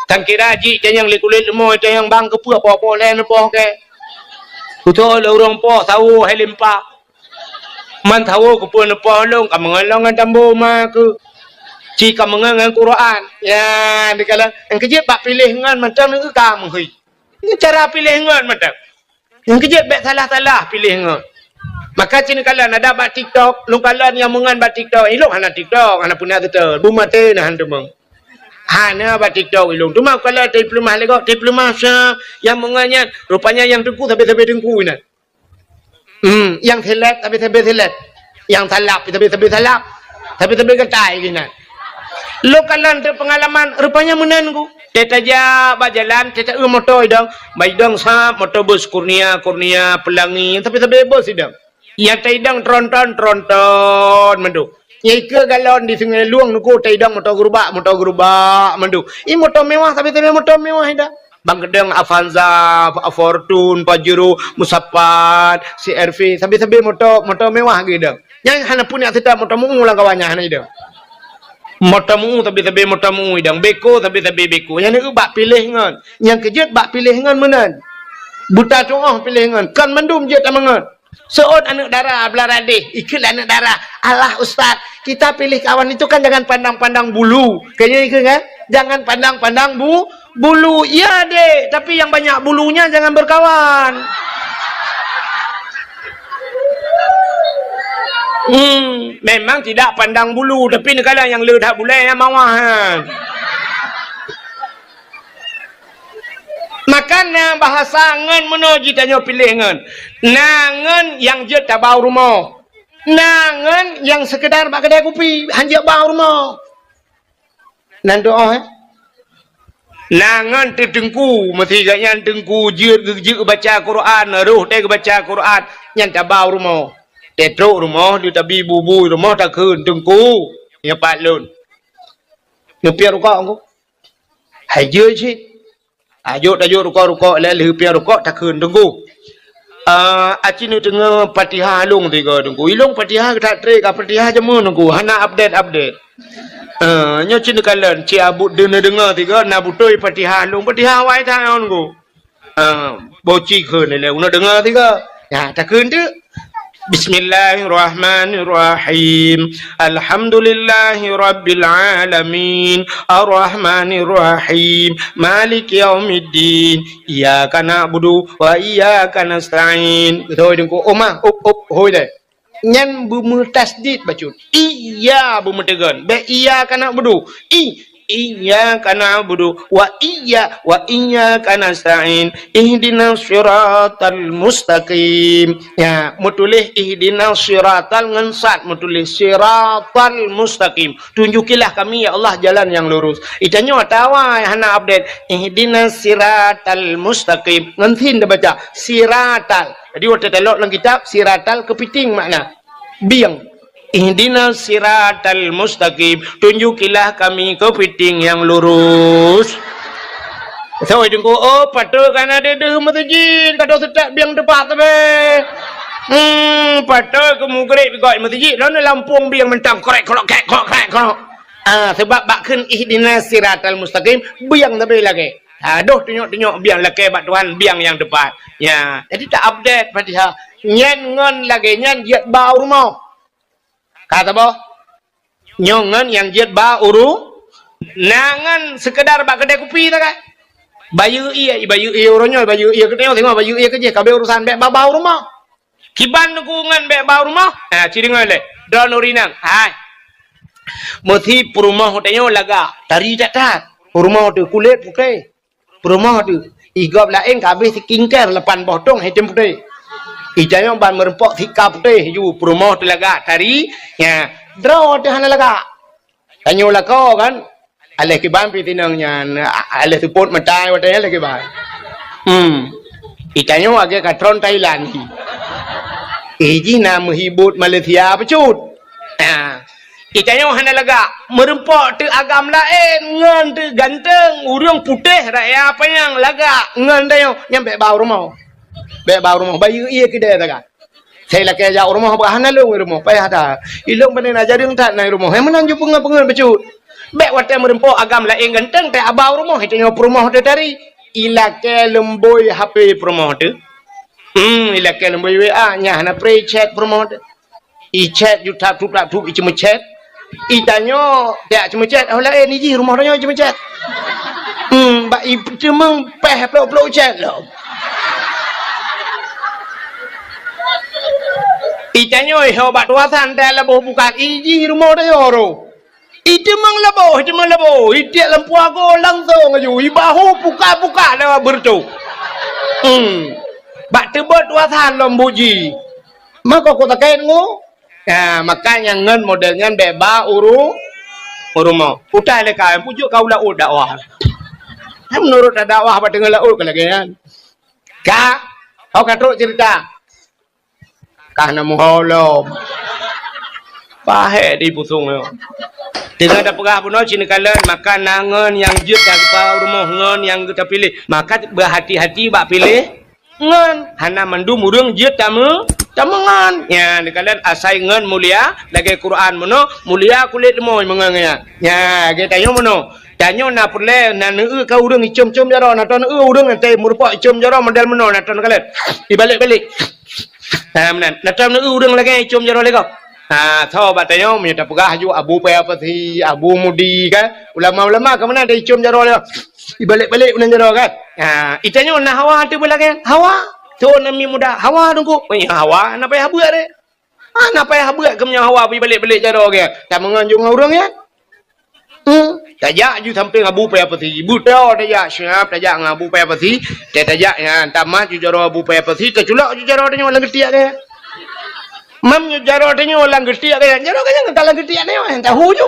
Tangkira jih tanyong lé kulét leumoi tanyong bang keupeue poh-poh lé neupoh kèe. Kutô lé ureueng poh sawo hai limpa. Man sawo keupeue neupoh lôn ka meungon lôn ngon tambu ma keuh. Ci ka meungon ngon Quran. Ya, dikala engkeujeuet bak piléh ngon mantong neu ka meuhôi. Neu cara piléh ngon mantong. Nyang keujeuet bèk salah-salah piléh ngon. Maka cit neukalon adak bak TikTok, lôn kalon nyang meungon bak TikTok. Ilôn hana TikTok, hana peuna teuteun. Beumaté na han teumeung. Hana bak TikTok ilôn. Teuma kalon teupeulumah lé gob, teupeulumah sa nyang meungon nyan. Rupanya nyang teungku sabe-sabe teungku inan. Hmm, nyang seleb sabe-sabe seleb. Nyang salab sabe-sabe salab. Sabe-sabe gatai inan. Lôn kalon teupeungalaman, rupanya meunan ku. Teutajak bak jalan, teuta eu moto idong. Bak idong sab moto bus Kurnia, Kurnia, Pelangi, tapi sabe bus idong. Nyang taidong tronton, tronton mandum. Nyang ikeue galon di Sungai Lueng nuku taidong moto gerubak, moto gerubak mandum. I moto mewah, sabe-sabe moto mewah idong. Bang keudong Avanza, Fortuner, Pajero, Musapat, C R V, sabe-sabe moto, moto mewah geuidong. Nyang hana pun nyang seutôt moto meu lam kawan nyan hana idong. Moto meu, sabe-sabe moto meu idong. Beko, sabe-sabe beko. Nyang neu bak piléh ngon. Nyang keujeuet bak piléh ngon meunan. Buta tuoh piléh ngon. Kon mandum jeuet tameungon. Seuôt aneuk dara beulara deh. Ikheun lé aneuk dara. "Alah, Ustaz, kita pilih kawan itu kan jangan pandang-pandang bulu." Kayaknya ikheun kan? "Jangan pandang-pandang bu-, bulu." Iya, dek. Tapi yang banyak bulunya jangan berkawan. Hmm, memang tidak pandang bulu, tapi neukalon nyang le that bulèe nyang mawah nyan. Maka na bahasa ngon meunoe jitanyoe piléh ngon. Na ngon nyang jeuet tabau rumoh. Na ngon nyang sekedar bak keudè kupi, han jeuet bau rumoh. Nan doa, eh? Na ngon teuteungku, meusi gobnyan teungku jeuet geujeuet baca Quran, roh teuh geubaca Quran, nyan tabau rumoh. Teutrok rumoh, di tabi bubu rumoh takheun, "Teungku, nyoe pat lôn." Neupiep rukok engku. Hai jeuet cit. Ajok tajok rukok-rukok lé lheuh piep rukok takheun, "Teungku. Ah, aci neudeungoe Fatihah lôn tiga, Teungku. Ilôn Fatihah that trek ka Fatihah jameun, Teungku. Hana update-update." Ah, nyoe cit neukalon, cit abut deungoe-deungoe tiga, na beutôi Fatihah lôn, Fatihah awai that ngon, Teungku. Ah, boci kheun lé, uneuk deungoe tiga. Ya, takheun teuk. Bismillahirrahmanirrahim. Alhamdulillahirabbil alamin. Arrahmanirrahim. Maliki yaumiddin. Iyyaka na'budu wa iyyaka nasta'in. Beutôi teungku. Oma, up, up, hôi deh. Nyan beumeutasydid bacut. Iya beumeuteugon. Bèk iyyaka na'budu. I, iyyaka na'budu wa iyya, wa iyyaka nasta'in. Ihdinas siratal mustaqim. Ya, meutuléh ihdinas siratal ngon sad, meutuléh siratal mustaqim. Tunjukilah kami, ya Allah, jalan yang lurus. Itanyoe atawa hana update. Ihdinas siratal mustaqim. Ngon sin tabaca. Siratal. Jadi, watèe talok lam kitab, siratal keupiting makna. Bieng. Ihdinas siratal mustaqim. Tunjukilah kami keupiting yang lurus. Soe teungku, oh, patôt ka na deuh-deuh meuseujid, ka deuh seutôt bieng teupat sabe. Hmm, patôt keu mugreb gok meuseujid, lôn lampông bieng mantong, krek, krok, krek, krok, krek, krok. Ah, sebab bak kheun ihdinas siratal mustaqim, bieng sabe lagèe. Ha, doh tunyok-tunyok biang lakèe bak Tuhan, biang nyang teupat. Ya, jadi ta-update Fatihah. Nyan ngon lagèe nyan jeuet ba u rumoh. Ka saboh? Nyoe ngon nyang jeuet ba u ru-, na ngon seukeudar bak keudè kupi ta kan? Bayeue ie, bayeue ie uroe nyoe, bayeue ie keunoe, singoh bayeue ie keujih, ka abéh urusan bèk ba, ba u rumoh. Kiban teungku ngon bèk ba u rumoh? Ha, ci deungö lé. Droeneuh ureueng inong. Hai. Meusi peurumoh tanyoe lagak, tari that-that. Peurumoh teuh kulét putéh. Peurumoh teuh. Ih gob laén ka abéh skincare lapan boh tông item putéh. Ih tanyoe ban meureumpok sika putéh ju peurumoh teuh lagak, tari. Nya, droe teuh hana lagak. Tanyoe lakoe kan, aléh kiban pih tinong nyan, a-, aléh seupôt meutai watèe nyan aléh kiban. Hmm. Itanyoe lagèe ka tron Thailand. Eh, jih na meuhibot Malaysia bacut. Ha. Itanyoe hana lagak, meureumpok teuh agam laén, ngon teuh ganteng, ureueng putéh raya panyang lagak, ngon tanyoe nyan bèk ba u rumoh. Bèk ba u rumoh, bayeue ie keudè sagai. Sai lakèe jak u rumoh, bah hana lôn i rumoh, payah that. Ilôn pane na jareueng that na i rumoh. Hai meunan ju peungeut-peungeut bacut. Bèk watèe meureumpok agam laén ganteng teuh aba u rumoh, tanyoe peurumoh teuh tari. Ilakèe leumbôi H P peurumoh teuh. Hmm, ilakèe leumbôi W A, nyan hana pré chat peurumoh teuh. Ichat ju tap tup tap tup iceumeuchat. Itanyoe jak ceumeuchat, oh laén ijih rumoh tanyoe iceumeuchat. Hmm, bak iteumeung pèh plôk-plôk chat lom. Itanyoe iho bak tuasan teuh laboh buka ijih rumoh tanyoe roh. Iteumeung laboh, iteumeung laboh, itiek lam puago langsong aju, ibahu puka-puka lewat beureutoh. Hmm. Bak teubot tuasan lom buji. Maka kok takét ngu? Ya, maka nyang ngon model nyan bèk ba uru, u rumoh. Utai lé ka, pujuk ka u laôt dakwah. Meunurot dakwah bak teungoh laôt ka lagèe nyan. Ka, oh ka trok cerita. Ka na muho lom. Pahé di pusong nyoe. Teungoh tapeugah bunoe cit neukalon, maka na ngon nyang jeuet tapeugah u rumoh ngon nyang geuta piléh. Maka beuhati-hati bak piléh ngon. Hana mandum ureueng jeuet tameu-, tameungon. Nyan neukalon asai ngon mulia lagèe Quran bunoe, mulia kulét leumoi meungon nyan. Nyan lagèe tanyoe bunoe. Tanyoe na peureulèe na neueu ka ureueng icom-com jaroe, na tô neueu ureueng teuh meurumpok icom jaroe model bunoe, na tô neukalon. Ibalek-balek. Ha, meunan. Na tô neueu ureueng lagèe icom jaroe lé gob. Ha, tho bak tanyoe meunyoe tapeugah aju Abu Paya Pasi, Abu Mudi kan. Ulama-ulama ka meunan teuh icom jaroe lé gob. Ibalek-balek meunan jaroe kan. Ha, itanyoe na hawa teuh beulagèe. Hawa. Thon namiet muda. Hawa teungku. Oh, ya, hawa na payah beuet deh. Hana payah beuet keu meunyoe hawa beuibalek-balek jaroe geuh. Tameungon ju ngon ureueng nyan. Hmm. Tajak ju sampéng Abu Paya Pasi. Beutôi tajak siap tajak ngon Abu Paya Pasi. Tajak nyan tamat ju jaroe Abu Paya Pasi, taculok ju jaroe tanyoe lam geutiek geuh. Mam ju jaroe tanyoe lam geutiek geuh. Jaroe geuh nyan ka lam geutiek tanyoe, tahu ju.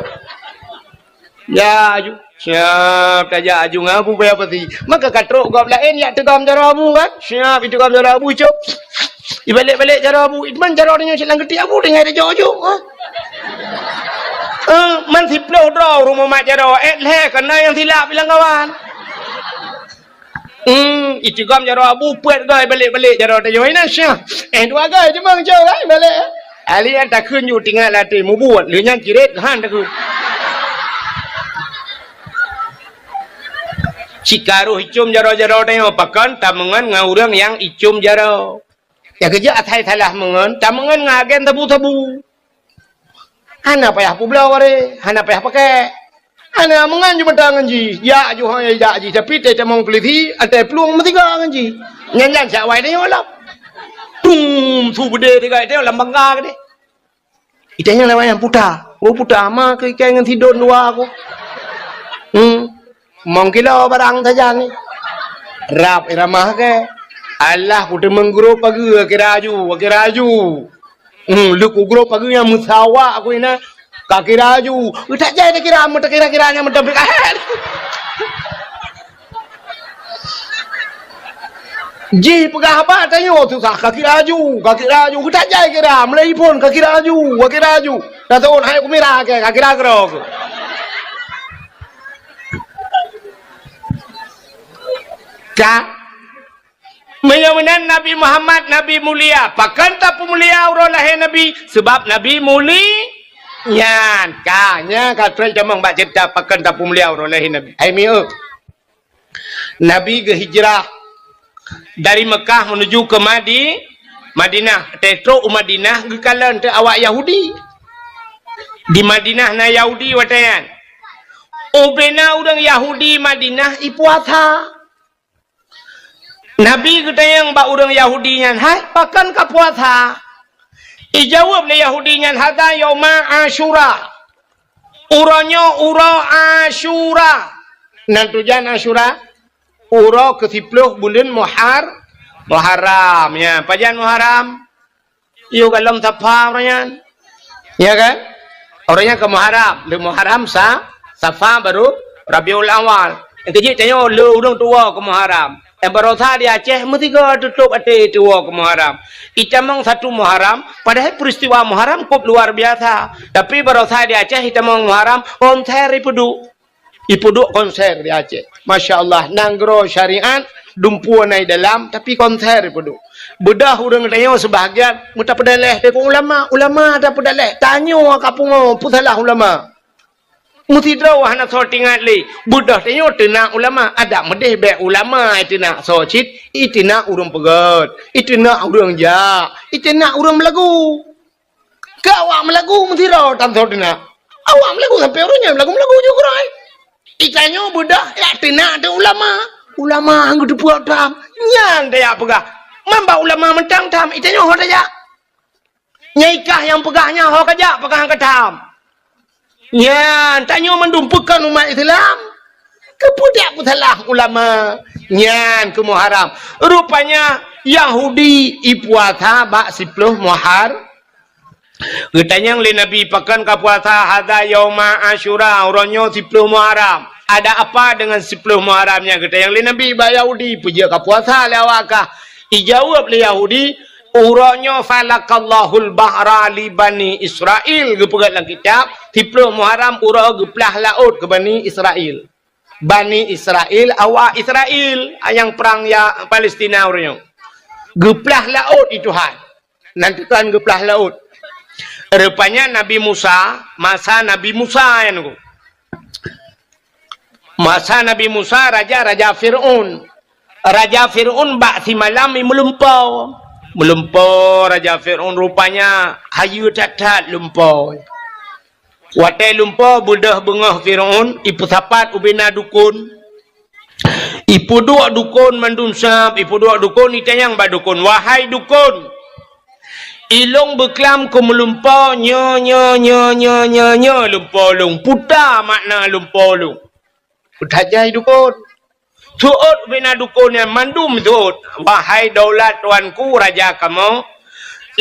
Ya, aju. Siap tajak aju ngon Abu Paya Pasi. Maka ka trok gob laén jak teugom jaroe Abu kan? Siap iteugom jaroe Abu, cok. Ibalek-balek jaroe Abu. Iman jaroe tanyoe cit lam geutiek Abu tinggai tajok-jok, ha? Eh, man siplôh droe rumoh mat jaroe, eh, lhèe keunan nyang silap ilang kawan. Hmm, iteugom jaroe Abu peuet goe balek-balek jaroe tanyoe. Ina syah. Eh, dua goe cuma ngejok kan balek. Ali nyan takheun ju tinggai lam até mubuet. Lheueh nyan cirét han takheun. Cit ka roh icom jaroe-jaroe tanyoe pakon tameungon ngon ureueng nyang icom jaroe. Nyang keujeuet asai salah meungon, tameungon ngon agen sabu-sabu. Hana payah peubloe baré, hana payah pakèk. Hana meungon ju meuta ngon jih, jak ju hôi jak jih, tapi teutamong peulisi, até plueng meusiga ngon jih. Nyan-nyan siat awai tanyoe lom. Tum, su beudé teuga tanyoe lam bangga keudéh. Itanyoe lawai nyang puta. Oh puta, ma keu ikai ngon sidon dua aku. Hmm. Mong kilo barang sajan ni. Rab iramah ke. Alah, kuteumeung grob pageue, kira aju, kira aju. Hmm, leuku grob pageue nyang meusawa aku ina. Ka kira aju. Utak jai takira, meutakira-kira nyang meutabrik ahet. Jih peugah haba tanyoe susah, ka kira aju, ka kira aju. Utak jai kira, mulai phon ka kira aju, ka kira aju. Dah tahun hai kumira ke, ka kira keudroe. Ka? Meunyoe meunan Nabi Muhammad, Nabi mulia. Pakon tapeumulia uroe lahé Nabi? Sabab Nabi muli-, nyan. Ka, nyan ka trok tamong bak ceurita pakon tapeumulia uroe lahé Nabi. Hai mieu. Nabi geuhijrah dari Mekah menuju ke Madi-, Madinah. Watèe trok u Madinah geukalon teuh awak Yahudi. Di Madinah na Yahudi watèe nyan. Ubena ureueng Yahudi Madinah ipuasa. Nabi geutanyong bak ureueng Yahudi nyan, "Hai, pakon ka puasa?" Ijaweueb lé Yahudi nyan, "Hadza yauma Asyura." Uroe nyoe uroe Asyura. Nan tujan Asyura? Uroe keusiplôh buleuen Muhar-, Muharram. Ya, pajan Muharram? Yôh goh lom Safa uroe nyan. Ya kan? Uroe nyan ka Muharram. Lheueh Muharram Sa-, Safa baru Rabiul Awal. Nyang keujeuet tanyoe le ureueng tuwoe keu Muharram. Eh, barosa di Aceh meusigoe tutôp até tuwoe keu Muharram. Itamong satu Muharram, padahai peristiwa Muharram kôp luar biasa. Tapi barosa di Aceh itamong Muharram, konser ipeuduek. Ipeuduek konser di Aceh. Masya Allah, nanggroe syariat, dumpeue na i dalam, tapi konser ipeuduek. Beudôh ureueng tanyoe seubahagian, meutapeudaléh deungon ulama, ulama tapeudaléh, tanyoe ka pungo, peue salah ulama. Meusidroe hana soe teuingat lé. Beudôh tanyoe teunak ulama. Adak meudeh bék ulama teunak soe cit, iteunak ureuëng peugét, iteunak ureuëng jak, iteunak ureuëng meulagu. Keu awak meulagu meusidroe tan soe teunak. Awak meulagu sampai ureuëng nyan meulagu-meulagu jih keurah. Itanyoe beudôh jak teunak teuh ulama. Ulama han geuteupeue tham. Nyan tajak peugah. Man bak ulama mantong tham, itanyoe ho tajak. Nyai kah nyang peugah nyan ho kajak peugah han ka tham. Nyan tanyoe mandum peukon umat Islam. Keupeue dak peusalah ulama? Nyan keuh Muharram. Rupanya Yahudi ipuasa bak siploh Muhar. Geutanyong lé Nabi, "Pakon kapuasa?" "Hadza yauma Asyura, uroe nyoe siploh Muharram." "Ada apa dengan siploh Muharram nyan?" geutanyong lé Nabi bak Yahudi, "Peue jeuet kapuasa lé awak kah?" Ijaweueb lé Yahudi, "Uroe nyoe falaqallahul bahra li Bani Israil." Geupeugét lam kitab, siploh Muharram uroe geuplah laôt keu Bani Israil. Bani Israil, awak Israil nyang prang ya Palestina uroe nyoe. Geuplah laôt i Tuhan. Nan teukan geuplah laôt. Rupanya Nabi Musa, masa Nabi Musa nyan ku. Masa Nabi Musa, raja-raja Fir'aun. Raja Fir'aun bak simalam i meulumpo. Meulumpo raja Fir'aun rupanya hayeue that-that lumpo. Watée lumpo beudôh beungoh Fir'aun, ipeusapat ubena dukon. Ipeuduek dukon mandum sab, ipeuduek dukon, itanyong bak dukon, "Wahai dukon, ilong beuklam keu meulumpo nyoe, nyoe, nyoe, lumpo lôn. Peue makna lumpo lôn?" Peutanyong dukon. Seuôt ubena dukon nyan mandum seuôt, "Wahai daulat tuanku raja kamoe,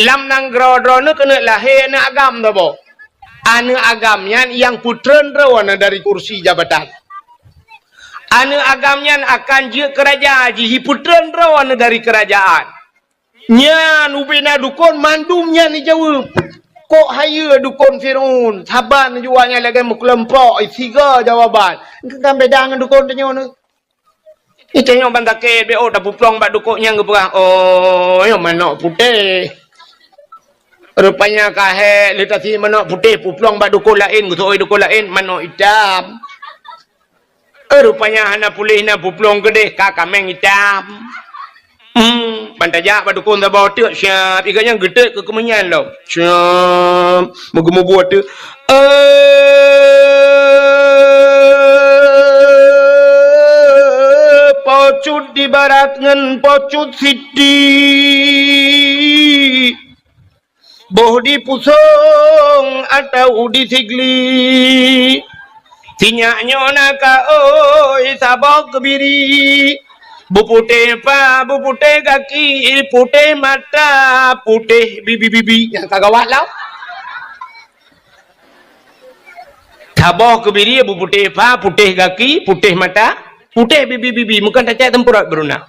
lam nanggroe droeneuh keuneuk lahé aneuëk agam saboh. Aneuëk agam nyan nyang peutreun droeneuh dari kursi jabatan. Aneuëk agam nyan akan jeuet keu raja, jipeutreun droeneuh dari keurajaan." Nyan ubena dukon mandum nyan ijaweueb. Kok hayeue dukon Fir'aun, saban jua nyan lagée meukeuleumpok, siga jawaban. Kan beda ngon dukon tanyoe nyoe. Itanyoe ban sakét, bék oh tapeuplong bak dukon nyang geupeugah, "Oh, nyoe manok putéh." Rupanya ka hék lé tasi manok putéh, peuplong bak dukon laén, geuseuôt dukon laén, manok itam. Eh, rupanya hana puléh na peuplong keudeh ka kaméng itam. Hmm, ban tajak bak dukon saboh teuk siab, iga nyang geuteuk keu keumeunyan lom. Siab, meugu-meugu teuk. Eh, pocut di barat ngon pocut siti. Boh di pusong atau di sigli. Sinyak nyoe na ka oi saboh keubiri. Beuputéh pa, beuputéh gaki, putéh mata, putéh bibi-bibi. Nyang ka gawat lom. Saboh keubiri beuputéh pa, putéh gaki, putéh mata, putéh bibi-bibi. Meukan tacak teumpeurot beuruna.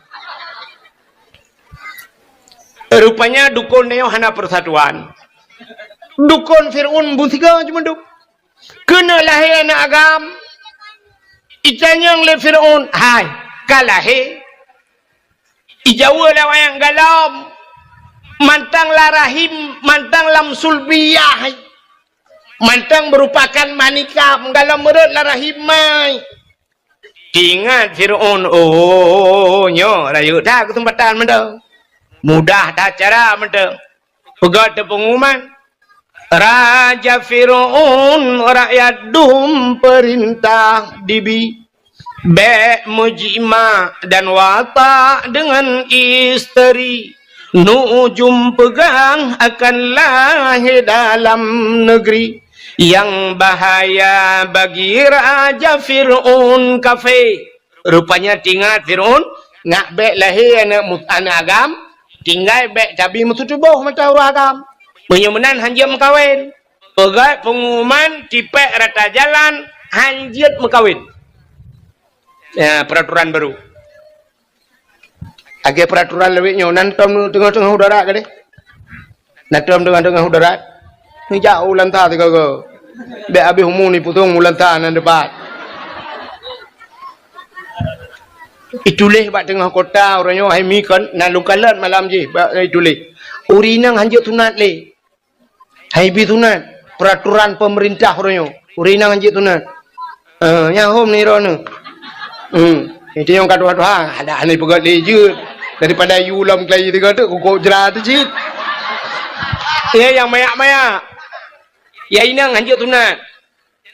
Rupanya dukon nyoe hana persatuan. Dukon Fir'aun beusiga cuma duk. Keuneuk lahé aneuëk agam. Itanyong lé Fir'aun, "Hai, ka lahé?" Ijaweueb lé awaknyan, "Galom." Mantong lam rahim, mantong lam sulbiyah. Mantong meurupakan manikam, galom meurot lam rahim mai. Teuingat Fir'aun, "Oh, nyoe rayeuk that keuseumpatan mantong. Mudah that cara mantong." Peugah teupeunguman, "Raja Fir'aun, rakyat dum peurintah dibi. Bék meujimak dan watak deungon isteri. Nu'ujum peugah akan lahé dalam negeri. Nyang bahaya bagi Raja Fir'aun kafé." Rupanya teuingat Fir'aun, nak bék lahé aneuëk mu-, aneuëk agam, tinggai bék tabi meututoboh mata ureuëng agam. Meunyoe meunan hanjeuet meukawen. Peugah peunguman tipék rata jalan hanjeuet meukawen. Ya, peraturan baru. Lagée peraturan lawét nyoe, nan tom teungoh-teungoh udarat gadeh. Nan tom teungoh-teungoh udarat. Neujak u Lanta sigoe-goe. Bék habéh umu nipusong u Lanta nan dipat. Ituléh bak teungoh kota uroe nyoe hai mi kon, na lôn kalon malam jih bak ituléh. Ureuëng inong hanjeuet sunat lé. Hai bi sunat, peraturan pemerintah uroe nyoe. Ureuëng inong hanjeuet sunat. Eh, nyang hom ni droeneuh. Hmm. Itu nyang ka tuha-tuha, ada aneh peugah lé jeuet. Daripada yue lom kelai tiga tu, kukok jera tu cit. Ya, nyang mayak-mayak. Ya, inong hanjeuet sunat.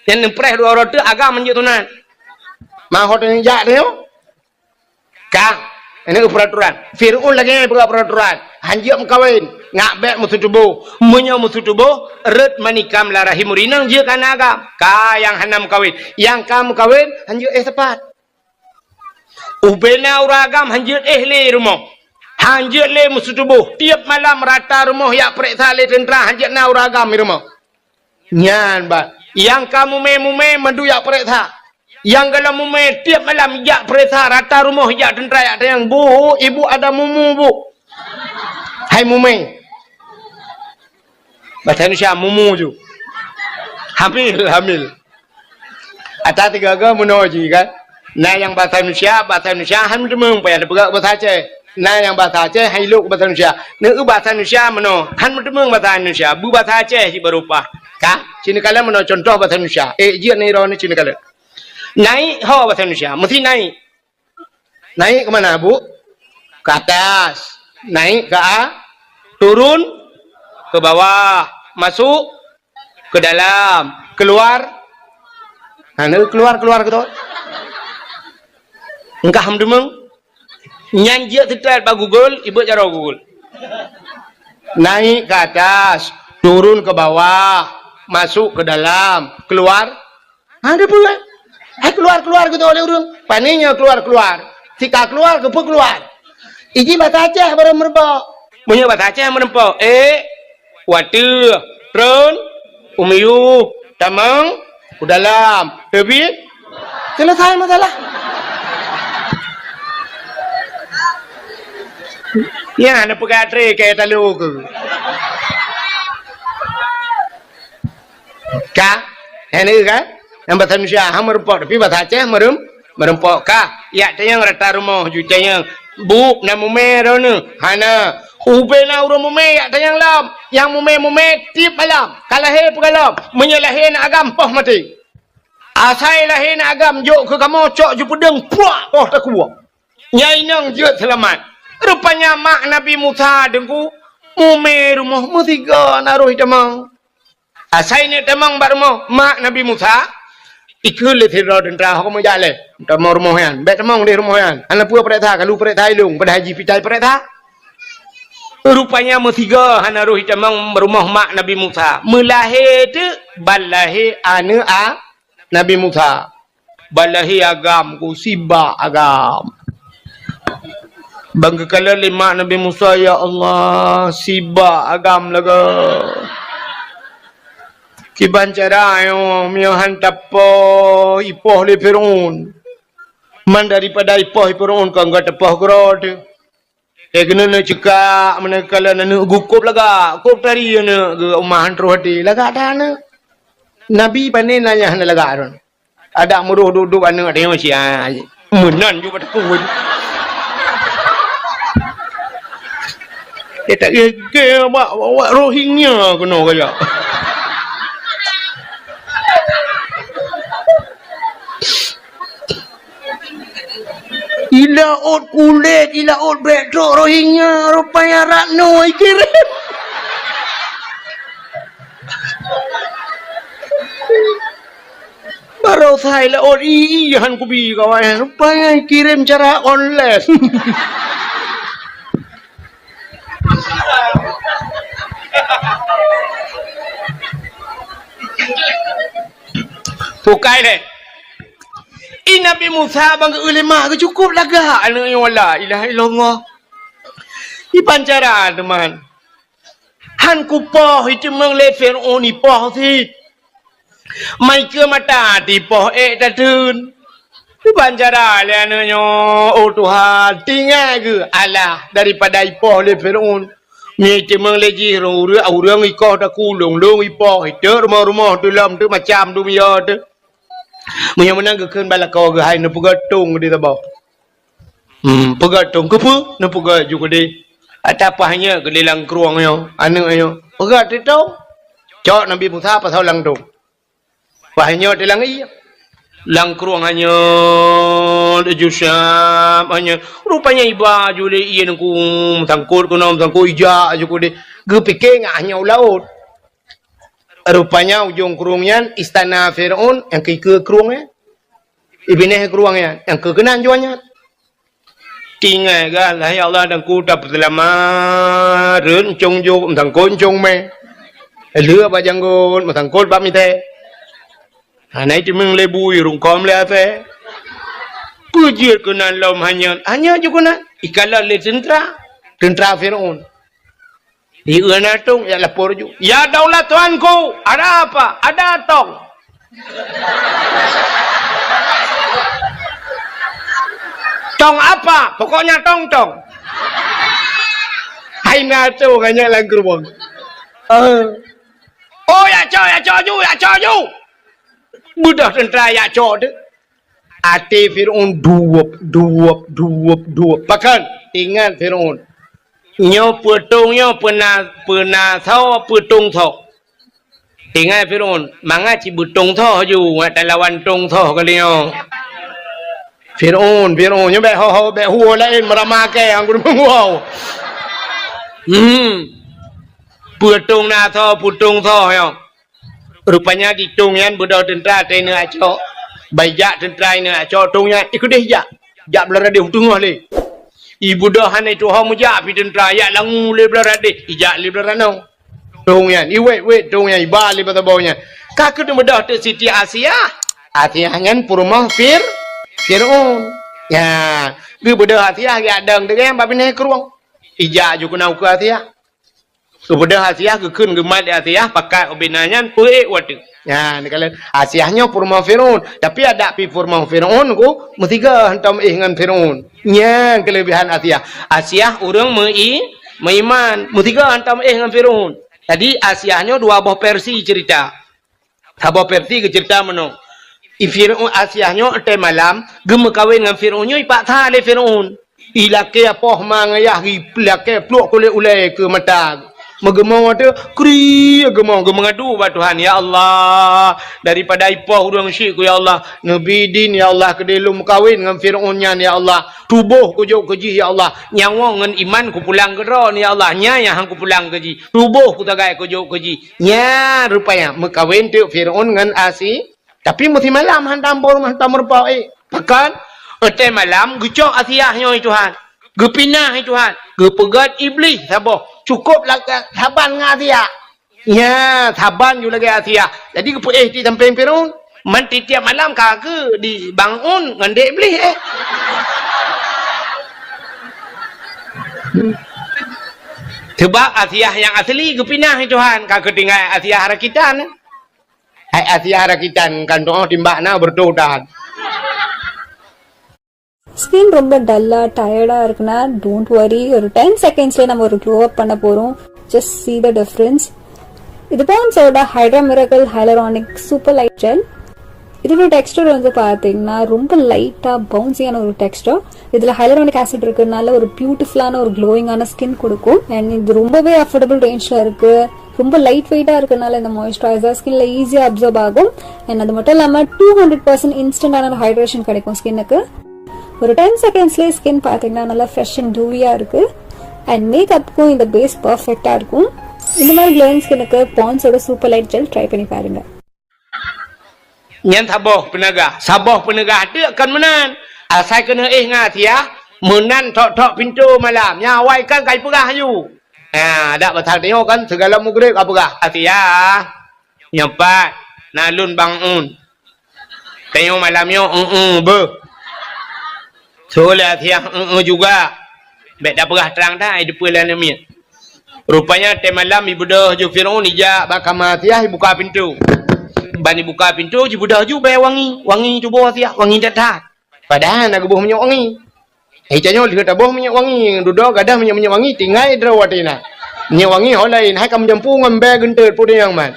Nyang neupreh dua uroe teuk agam hanjeuet sunat. Mahot nyang jak tu. Ka, ini peraturan. Fir'aun lagèe nyan peugah peraturan. Hanjeuet meukawen, ngak bèk meuseutuboh. Meunyoe meuseutuboh, rot manikam lam rahim ureueng inong jeuet keu aneuk agam. Ka nyang hana meukawen. Nyang ka meukawen, hanjeuet éh sapat. Ubena ureueng agam hanjeuet éh lé rumoh. Hanjeuet lé meuseutuboh. Tiep malam rata rumoh jak peuriksa lé teuntra hanjeuet na ureueng agam di rumoh. Nyan bah. Nyang ka mumè-mumè mandum jak peuriksa. Nyang gohlom mumè tiep malam jak peuriksa rata rumoh jak teuntra jak tanyong, "Bu, ibu ada mumu, Bu." Hai mumè. Bahasa Indonesia mumu ju. Hamil, hamil. Ata tiga-tiga meunoe ji kan. Na nyang bahasa Indonesia, bahasa Indonesia han meuteumèe payah neupeugah bahasa Aceh. Na nyang bahasa Aceh han ilok bahasa Indonesia. Neu bahasa Indonesia meunoe, han meuteumèe bahasa Indonesia. Bu bahasa Aceh cit baru pah. Ka? Cit neukalon meunoe contoh bahasa Indonesia. Eh, jeuet neu droeneuh cit neukalon. Naik ho bahasa Indonesia, meusti naik. Naik ke mana, Bu? Ke atas. Naik ke a-, turun ke bawah. Masuk ke dalam. Keluar. Nah, ni keluar, keluar gitu. Engkah meudeungoe. Nyan jeuet seutôt bak Google, ibeuet jaroe Google. Naik ke atas, turun ke bawah, masuk ke dalam, keluar. Ha, ada peue, eh? Hai keluar-keluar gitu oleh ureueng. Pane nyoe keluar-keluar. Sika keluar, keupeue keluar? Iji bahasa Aceh baru meureumpok. Meunyoe bahasa Aceh meureumpok, eh, wateueh, tron, u miyueb, tamong, u dalam, teubiet. Selesai masalah. Nyan neupeugah tré keu talo keu. Ka? Hana kan? Nyang bahasa Indonesia ha meureumpok, tapi bahasa Aceh meureuem-, meureumpok ka. Jak tanyong rata rumoh ju tanyong, "Bu, na mumè droeneuh?" "Hana." "Ubena ureueng mumè jak tanyong lom." Nyang mumè-mumè tiep malam. Ka lahé peugah lom. Meunyoe lahé na agam poh maté. Asai lahé na agam jok keu kamoe cok ju peudeueng pruak poh takue. Nyan inong jeuet seulamat. Rupanya mak Nabi Musa deungku mumè rumoh meusigoe na roh itamong. Asai neuk tamong bak rumoh mak Nabi Musa, ikheun lé sidroe teuntra, "Ho kamoe jak lé, tamong rumoh nyan, bèk tamong di rumoh nyan. Hana peue peuriksa, kalu peuriksa ilong, padahai jih pitai peuriksa." Rupanya meusigoe hana roh itamong rumoh mak Nabi Musa. Meulahé teuk ban lahé aneuk a Nabi Musa. Ban lahé agam ku sibak agam. Ban geukalon lé mak Nabi Musa, "Ya Allah, sibak agam lagèe. Kiban cara nyoe, meunyoe han tapoh ipoh lé Firaun. Man daripada ipoh Firaun kon ka tapoh keudroe teuh." Eh, keuneuk neuceuka, meunan kalon aneuk geuh kôb lagak, kôb tari aneuk geuh, uma han troh até, lagak that aneuk. Nabi pane na nyang hana lagak droen. Adak meuroh dub-dub aneuk teuh nyoe sia. Meunan ju bak teupeu. Eh, tak gègèe bak, bak Rohingya keunoe kajak. Ilaôt kulét, ilaôt bèk trok Rohingya, rupanya rat noe ikirém. Baroesa ilaôt i, i han kubi kawan, rupanya ikirém cara online. Bukai lé. I Nabi Musa ban geu-eu lé mak geuh cukôp lagak aneuk nyoe, la ilaha illallah. Iban cara teuma. Han kupoh iteumeung lé Fir'aun ipoh cit. Mai keu mata tipoh ék tateun. Iban cara lé aneuk nyoe, oh Tuhan, tinggai geuh alah daripada ipoh lé Fir'aun. Nyoe iteumeung lé jih ureueng, ureueng ikoh takulông, lông ipoh, iteuk rumoh-rumoh, teulom teuk macam dum yo teuk. Meunyoe meunan geukheun bak lakoe geuh hai neupeugah tông di saboh. Hmm, peugah tông keupeue? Neupeugah ju keudeh. Ata paih nyoe keudeh lam krueng nyoe, aneuk nyoe. Peugah teuh tông. Cok Nabi Musa pasoe lam tông. Paih nyoe teuh lam ié. Lam krueng hanyot, aju siap hanyot. Rupanya iba aju lé ie nangku, meusangkot keunoe, meusangkot ijak aju keudeh. Geupike ngat hanyot u laôt. Rupanya ujong krueng nyan istana Firaun nyang keu ikeue krueng nyan. Ibinéh krueng nyan nyang keu keunan juah nyan. Tinggai gah, "Hai Allah, dan ku tapeuseulamat, rhot euncong jok, meusangkot euncong mé. Lheueh bak janggot, meusangkot bak mitée. Hana iteumeung lé bui, rungkôm lé asée." Peue jeuet keunan lom hanyot, hanyot ju keunan. Ikalon lé teuntra, teuntra Firaun. Di euna tong, ya lapor ju. "Ya daulat tuanku, ada apa?" "Ada tong." "Tong apa?" "Pokoknya tong-tong." Hai na tong hanya lam geurubong. Eh. "Oh, ya cok, ya cok ju, ya cok ju." Beudôh teuntra ya cok tu. Até Firaun duwop, duwop, duwop, duwop. Pakon? Ingat Firaun. Nyoe peutong nyoe peuna, peuna soe, peutong soe. Ingat Firaun, mangat cit beutong soe ju, ngat talawan tong soe kali nyoe. Firaun, Firaun, nyoe bék ho-ho, bék huo laén meurama kée, anggun meunguo. Hmm. Peutong na soe, peutong soe nyoe. Rupanya di tong nyan beudôh teuntra teuneuk acok. Bai jak teuntra ineuk acok tong nyan, ikeudeh jak. Jak blah radeh u teungoh lé. Ibeudôh hana tuho meujak pi teuntra, jak langue lé blah radeh, ijak lé blah ranoe. Tong nyan, iwet-wet tong nyan, iba lé bak saboh nyan. Ka keuneuk beudôh teuk Siti Asiah. Asiah nyan peurumoh Fir-, Firaun. Nya, geubeudôh Asiah geujak dong teuk nyan bak binéh krueng. Ijak ju keunan ukeue Asiah. Geubeudôh Asiah, geukheun geumat lé Asiah, pakat ubena nyan peuék watèe. Nyan, neukalon Asiah nyoe peurumoh Firaun, tapi adak pi peurumoh Firaun ku meusigoe hantom éh ngon Firaun. Nyan keuleubehan Asiah. Asiah ureueng meu-i-, meuiman, meusigoe hantom éh ngon Firaun. Jadi Asiah nyoe dua boh versi cerita. Saboh versi geuceurita meunoe. I Firaun Asiah nyoe watèe malam geumeukawen ngon Firaun nyoe ipaksa lé Firaun. Ilakèe poh ma ngon yah, ilakèe pluek kulét ulèe keu mata. Meugeumoe watèe kri geumoe, geumeungadu bak Tuhan, "Ya Allah, daripada ipoh ureueng syik ku, ya Allah, neubi idin, ya Allah, keudéh lôn meukawen ngon Firaun nyan, ya Allah. Tuboh kujok keu jih, ya Allah. Nyawoe ngon iman kupulang keu Droe, ya Allah. Nyan nyang han kupulang keu jih. Tuboh kusagai kujok keu jih." Nyan rupanya meukawen teuk Firaun ngon Asi-, tapi meusimalam hantom bor, hantom meurumpok, eh. Pakon? Watèe malam geucok Asiah nyoe Tuhan. Geupinah Tuhan. Geupeugèt Iblih saboh. Cukôp la-, saban ngon Asiah. Nya, saban ju lagèe Asiah. Jadi geupeuéh di sampéng Firaun. Man tiep-tiep malam ka keu di bangun ngon dek Iblih, eh. Sebab Asiah nyang asli geupinah Tuhan, ka keu tinggai Asiah rakitan. Hai Asiah rakitan, kan doh timbak na beureutoh tahan. Skin ரொம்ப டல்லா டயர்டா இருக்குன்னா, don't worry. ஒரு டென் செகண்ட்ஸ்ல நம்ம ஒரு க்ளோ அப் பண்ண போறோம். Just see the difference. இது பாண்ட்ஸோட hydra miracle hyaluronic super light gel. இதோட டெக்ஸ்டர் வந்து பாத்தீங்கன்னா, ரொம்ப லைட்டா பவுன்சியான ஒரு டெக்ஸ்டர். இதுல ஹைலரானிக் ஆசிட் இருக்கிறதுனால ஒரு பியூட்டிஃபுல்லான ஒரு க்ளோயிங்கான ஸ்கின் கொடுக்கும். அண்ட் இது ரொம்பவே அஃபோர்டபுள் ரேஞ்சில் இருக்கு. ரொம்ப லைட் வெயிட்டா இருக்கிறதுனால இந்த மாய்ஸ்சரைசர் ஸ்கின்ல ஈஸியா அப்சர்ப் ஆகும். அண்ட் அது மட்டும் இல்லாம, டூ ஹண்ட்ரட் பர்சன்ட் இன்ஸ்டன்டான ஹைட்ரேஷன் கிடைக்கும் ஸ்கின்னுக்கு. ஒரு டென் செகண்ட்ஸ்லேயே ஸ்கின் பார்த்தீங்கன்னா, நல்லா ஃப்ரெஷ் அண்ட் டூவியா இருக்கு. அண்ட் மேக்கப்புக்கும் இந்த பேஸ் பர்ஃபெக்டா இருக்கும். இந்த மாதிரி க்ளோயிங் ஸ்கின்னுக்கு பாண்ட்ஸோட சூப்பர் லைட் ஜெல் ட்ரை பண்ணி பாருங்க. Nyan saboh peuneugah, saboh peuneugah teuk kon meunan. Asai keuneuk éh ngon Asiah, meunan thok-thok pintoe malam. Nyan awai kan kai peugah aju. Ha, dak pasal tanyoe kan, sigohlom mugreb ka peugah, "Asiah, nyoe pat na lôn bangun. Tanyoe malam nyoe eu-eu beuh." Soe lé Asiah eu-eu juga. Bèk tapeugah trang that, ai deupeue lam miet. Rupanya watèe malam ibeudôh ju Firaun ijak bak kama Asiah, ibuka pintoe. Ban ibuka pintoe, jibeudôh ju bèe wangi, wangi tuboh Asiah, wangi that-that. Padahai na geuboh minyeuk wangi. Hai tanyoe lheueh taboh minyeuk wangi, dudoe gadoh minyeuk-minyeuk wangi tinggai droe watèe na. Minyeuk wangi ho laén, hai ka meujampu ngon bèe geunteut peue nyang man.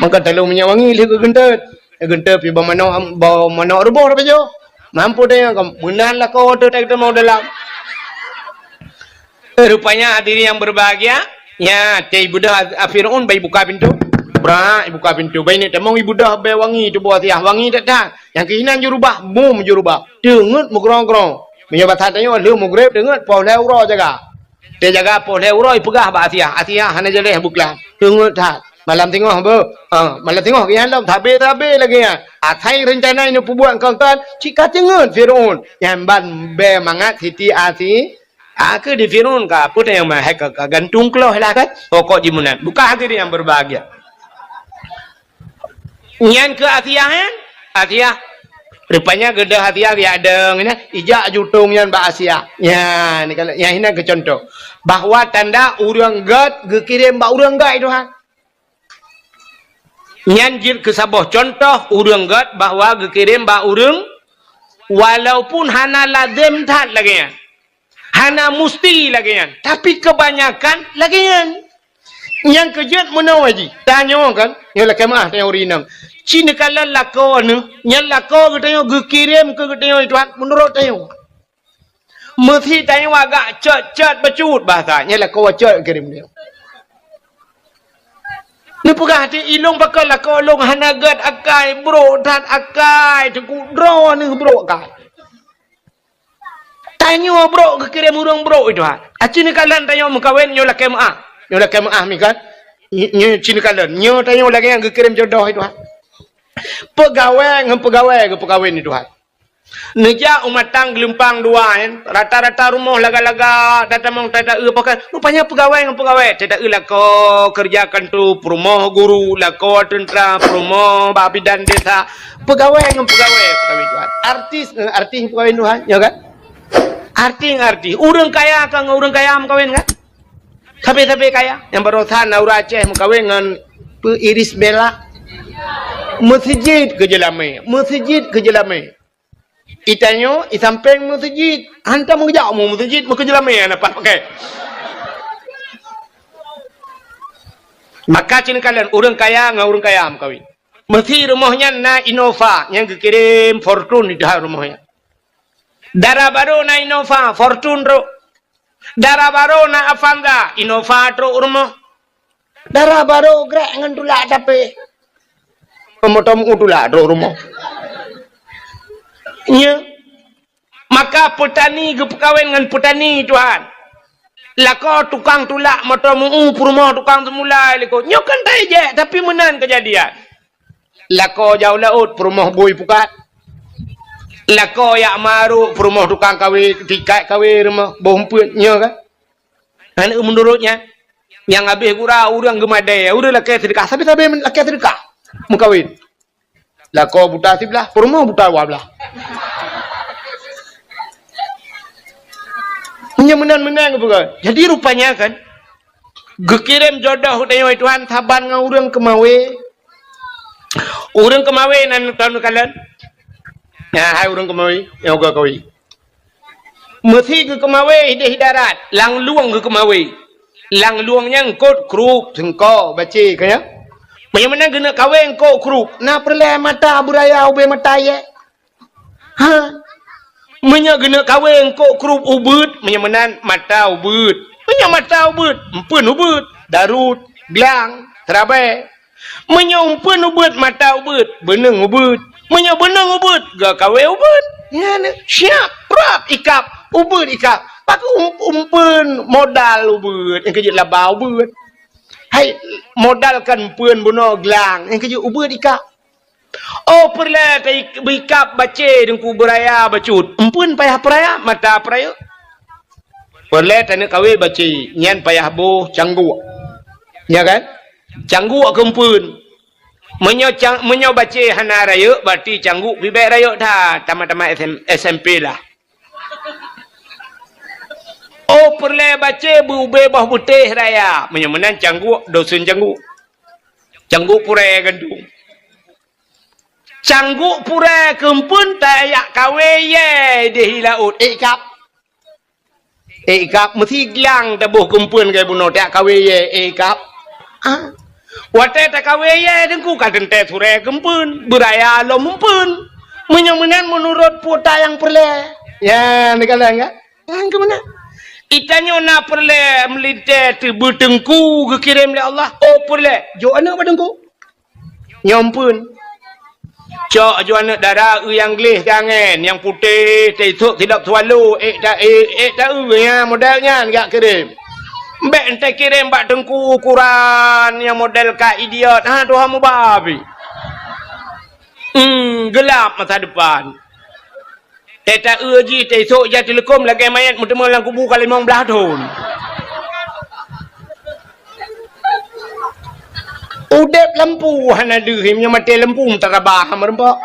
Maka talôn minyeuk wangi lheueh geugeunteut. Geunteut pi bak manok, bak manok ruboh tapajoh. Mampu tanyoe ka meunan lakoe teuh tai teumô dalam. Eh, rupanya hadirin yang berbahagia, nya, watèe ibeudôh Firaun bai buka pintoe. Prak, ibuka pintoe, bak ineuk tamong, ibeudôh bèe wangi tuboh Asiah, wangi that-that. Nyang keuh inan jurubah, bum jurubah. Teungeut meugrong-grong. Meunyoe basa tanyoe, lheueh mugreb teungeut, poh lhèe uroe jaga. Teujaga poh lhèe uroe, ipeugah bak Asiah, "Asiah, hana jaleh beuklam. Teungeut that. Malam singoh beuh." Ah, malam singoh geuh nyan lom, sabe-sabe lagèe nyan. Asai reuncana ineuk peubuet kon-kon, cit ka teungeut Fir'aun. Nyan ban bèe mangat Siti Asi-, Ah, keu di Fir'aun ka, peue teuh nyang meuhai ka, ka gantung keuloh lah kan? Pokok jih meunan. Bukan hati nyang berbahagia. Nyan keu Asiah, kan? Asiah. Rupanya geudoh Asiah geujak dong, nyan. Ijak jutong nyan bak Asiah. Nyan, ni kalau, nyan inan keu contoh. Bahwa tanda ureueng gèt geukirém bak ureueng gèt, Tuhan. Nyan jeuet keu saboh contoh ureueng gèt bahwa geukirém bak ureueng, walaupun hana lazem that lagèe nyan. Hana musti lagèe nyan, tapi kebanyakan lagèe nyan. Nyang keu jeuet meunoe jih, tanyoe kan, nyoe lakèe meu'ah tanyoe ureueng inong. Ci neukalon lakoe neuh, nyan lakoe geutanyoe geukirém keu geutanyoe Tuhan meunurot tanyoe. Meusi tanyoe agak cot-cot bacut bahasa, nyan lakoe cot geukirém tanyoe. Neupeugah di ilong pakon lakoe lôn hana gèt akai, brok that akai, teungku droeneuh brok akai. Tanyoe brok geukirém ureueng brok itu ha. Aci neukalon tanyoe meukawen nyoe lakèe meu'ah. Nyoe lakèe meu'ah mi kan. Ny-, nyoe ci neukalon. Nyoe tanyoe lagèe nyang geukirém jodoh itu ha. Peugawèe ngon peugawèe geupeukawen itu ha. Neujak u matang geulumpang dua nyan, rata-rata rumoh laga-laga, tatamong tata-eu pakon. Rupanya peugawèe ngon peugawèe, tata-eu lakoe keureuja kantô, peurumoh guru, lakoe teuntra, peurumoh bak bidan desa. Peugawèe ngon peugawèe, peugawèe Tuhan. Artis ngon artis peugawèe Tuhan, ya kan? Artis ngon artis. Ureueng kaya ka ngon ureueng kaya meukawen kan? Sabe-sabe kaya. Nyang barosan na ureueng Aceh meukawen ngon peu Iris Bella. Meuseujid keu jeulamé, meuseujid keu jeulamé. Itanyoe, isampéng meuseujid. Hantom geujak mu meuseujid, meukeujeulamé na pat pakai. Maka ci neukalon ureueng kaya ngon ureueng kaya meukawen. Meusi rumoh nyan na Innova nyang geukirém Fortuner di dalam rumoh nyan. Dara barô na Innova, Fortuner trok. Dara barô na Avanza, Innova trok rumoh. Dara barô grek ngon tulak tapi. Pemotom u tulak trok rumoh. Nya. Maka peutani geupeukawen ngon peutani Tuhan. Lakoe tukang tulak moto meu peurumoh tukang seumulai likot. Nyoe kan tajak, tapi meunan keujadian. Lakoe jak u laôt peurumoh bui pukat. Lakoe jak marok peurumoh tukang kawé, tikat kawé rumoh boh umpeuet nyoe kan. Aneuk meunurot nyan, nyang habéh gura ureueng geumadé, ureueng lakèe seudeukah, sabe-sabe lakèe seudeukah meukawen. Lakoe buta siblah, peurumoh buta dua blah. Meunyoe meunan-meunan geupeugah. Jadi rupanya kan, geukirém jodoh tanyoe Tuhan saban ngon ureueng keumawé. Ureueng keumawé nan taneuk kalon. Nah, hai ureueng keumawé, nyang uga kawé. Meusi geukeumawé idéh darat, lam lueng geukeumawé. Lam lueng nyan eungkôt krup, seungko, bacé, ka nyan. Meunyoe meunan geuneuk kawé eungkôt krup, na peureulèe mata beuraya ubé mata yèe? Ha? Meunyoe geuneuk kawé eungkôt krup ubeuet, meunyoe meunan mata ubeuet. Meunyoe mata ubeuet, eumpeuen ubeuet, darut, glang, seurabèe. Meunyoe eumpeuen ubeuet, mata ubeuet, beuneueng ubeuet. Meunyoe beuneueng ubeuet, geukawé ubeuet. Nyan, siap, prap, ikab, ubeuet ikab. Pakon um-, eumpeuen modal ubeuet, nyang keujeuet laba ubeuet. Hai, modal kan eumpeuen bunoe glang, nyang keujeuet ubeuet ikab. Oh, peureulèe ta-, beuikab bacé teungku beuraya bacut. Eumpeuen payah peuraya, mata peuraya. Peureulèe taneuk kawé bacé, nyan payah boh cangguk. Ya kan? Cangguk keu eumpeuen. Meunyoe cang-, meunyoe bacé hana rayeuk, berarti cangguk pih bèk rayeuk that, tamat-tamat S M, S M P lah. Oh, peureulèe bacé beu ubé boh beutéh raya. Meunyoe meunan cangguk, dosen cangguk. Cangguk purèe gantung. Cangguk purèe keu eumpeuen tajak kawé yèe idéh laôt. Ék kab. Ék kab, meusi glang taboh keu eumpeuen keu bunoe tajak kawé yèe, ék kab. Ah. Watèe takawé yèe teungku ka teuntèe surèe keu eumpeuen, beuraya lom eumpeuen. Meunyoe meunan meunurot peue nyang peureulèe. Ya, neukalon kan? Nyang keu meunan. Itanyoe na peureulèe meulintèe teubeu teungku geukirém lé Allah. Oh, peureulèe. Jok aneuk bak teungku. Nyoe phon. Cok aju aneuk dara eu nyang gleh tangen, nyang putéh, teusok sidop swallow, ék ta-, ék, ék ta-eu nyan, model nyan geujak kirém. Bèk enteuk kirém bak teungku ukuran nyang model ka idiot, ha, tuha mubabi. Hmm, geulap masa depan. Teuta eu jih, teusok jak teuleukom lagèe manyèt meuteumé lam kubu ka limong blaih thon. Udép lampu hana deuh, meunyoe maté lampu meutarabah meureumpok.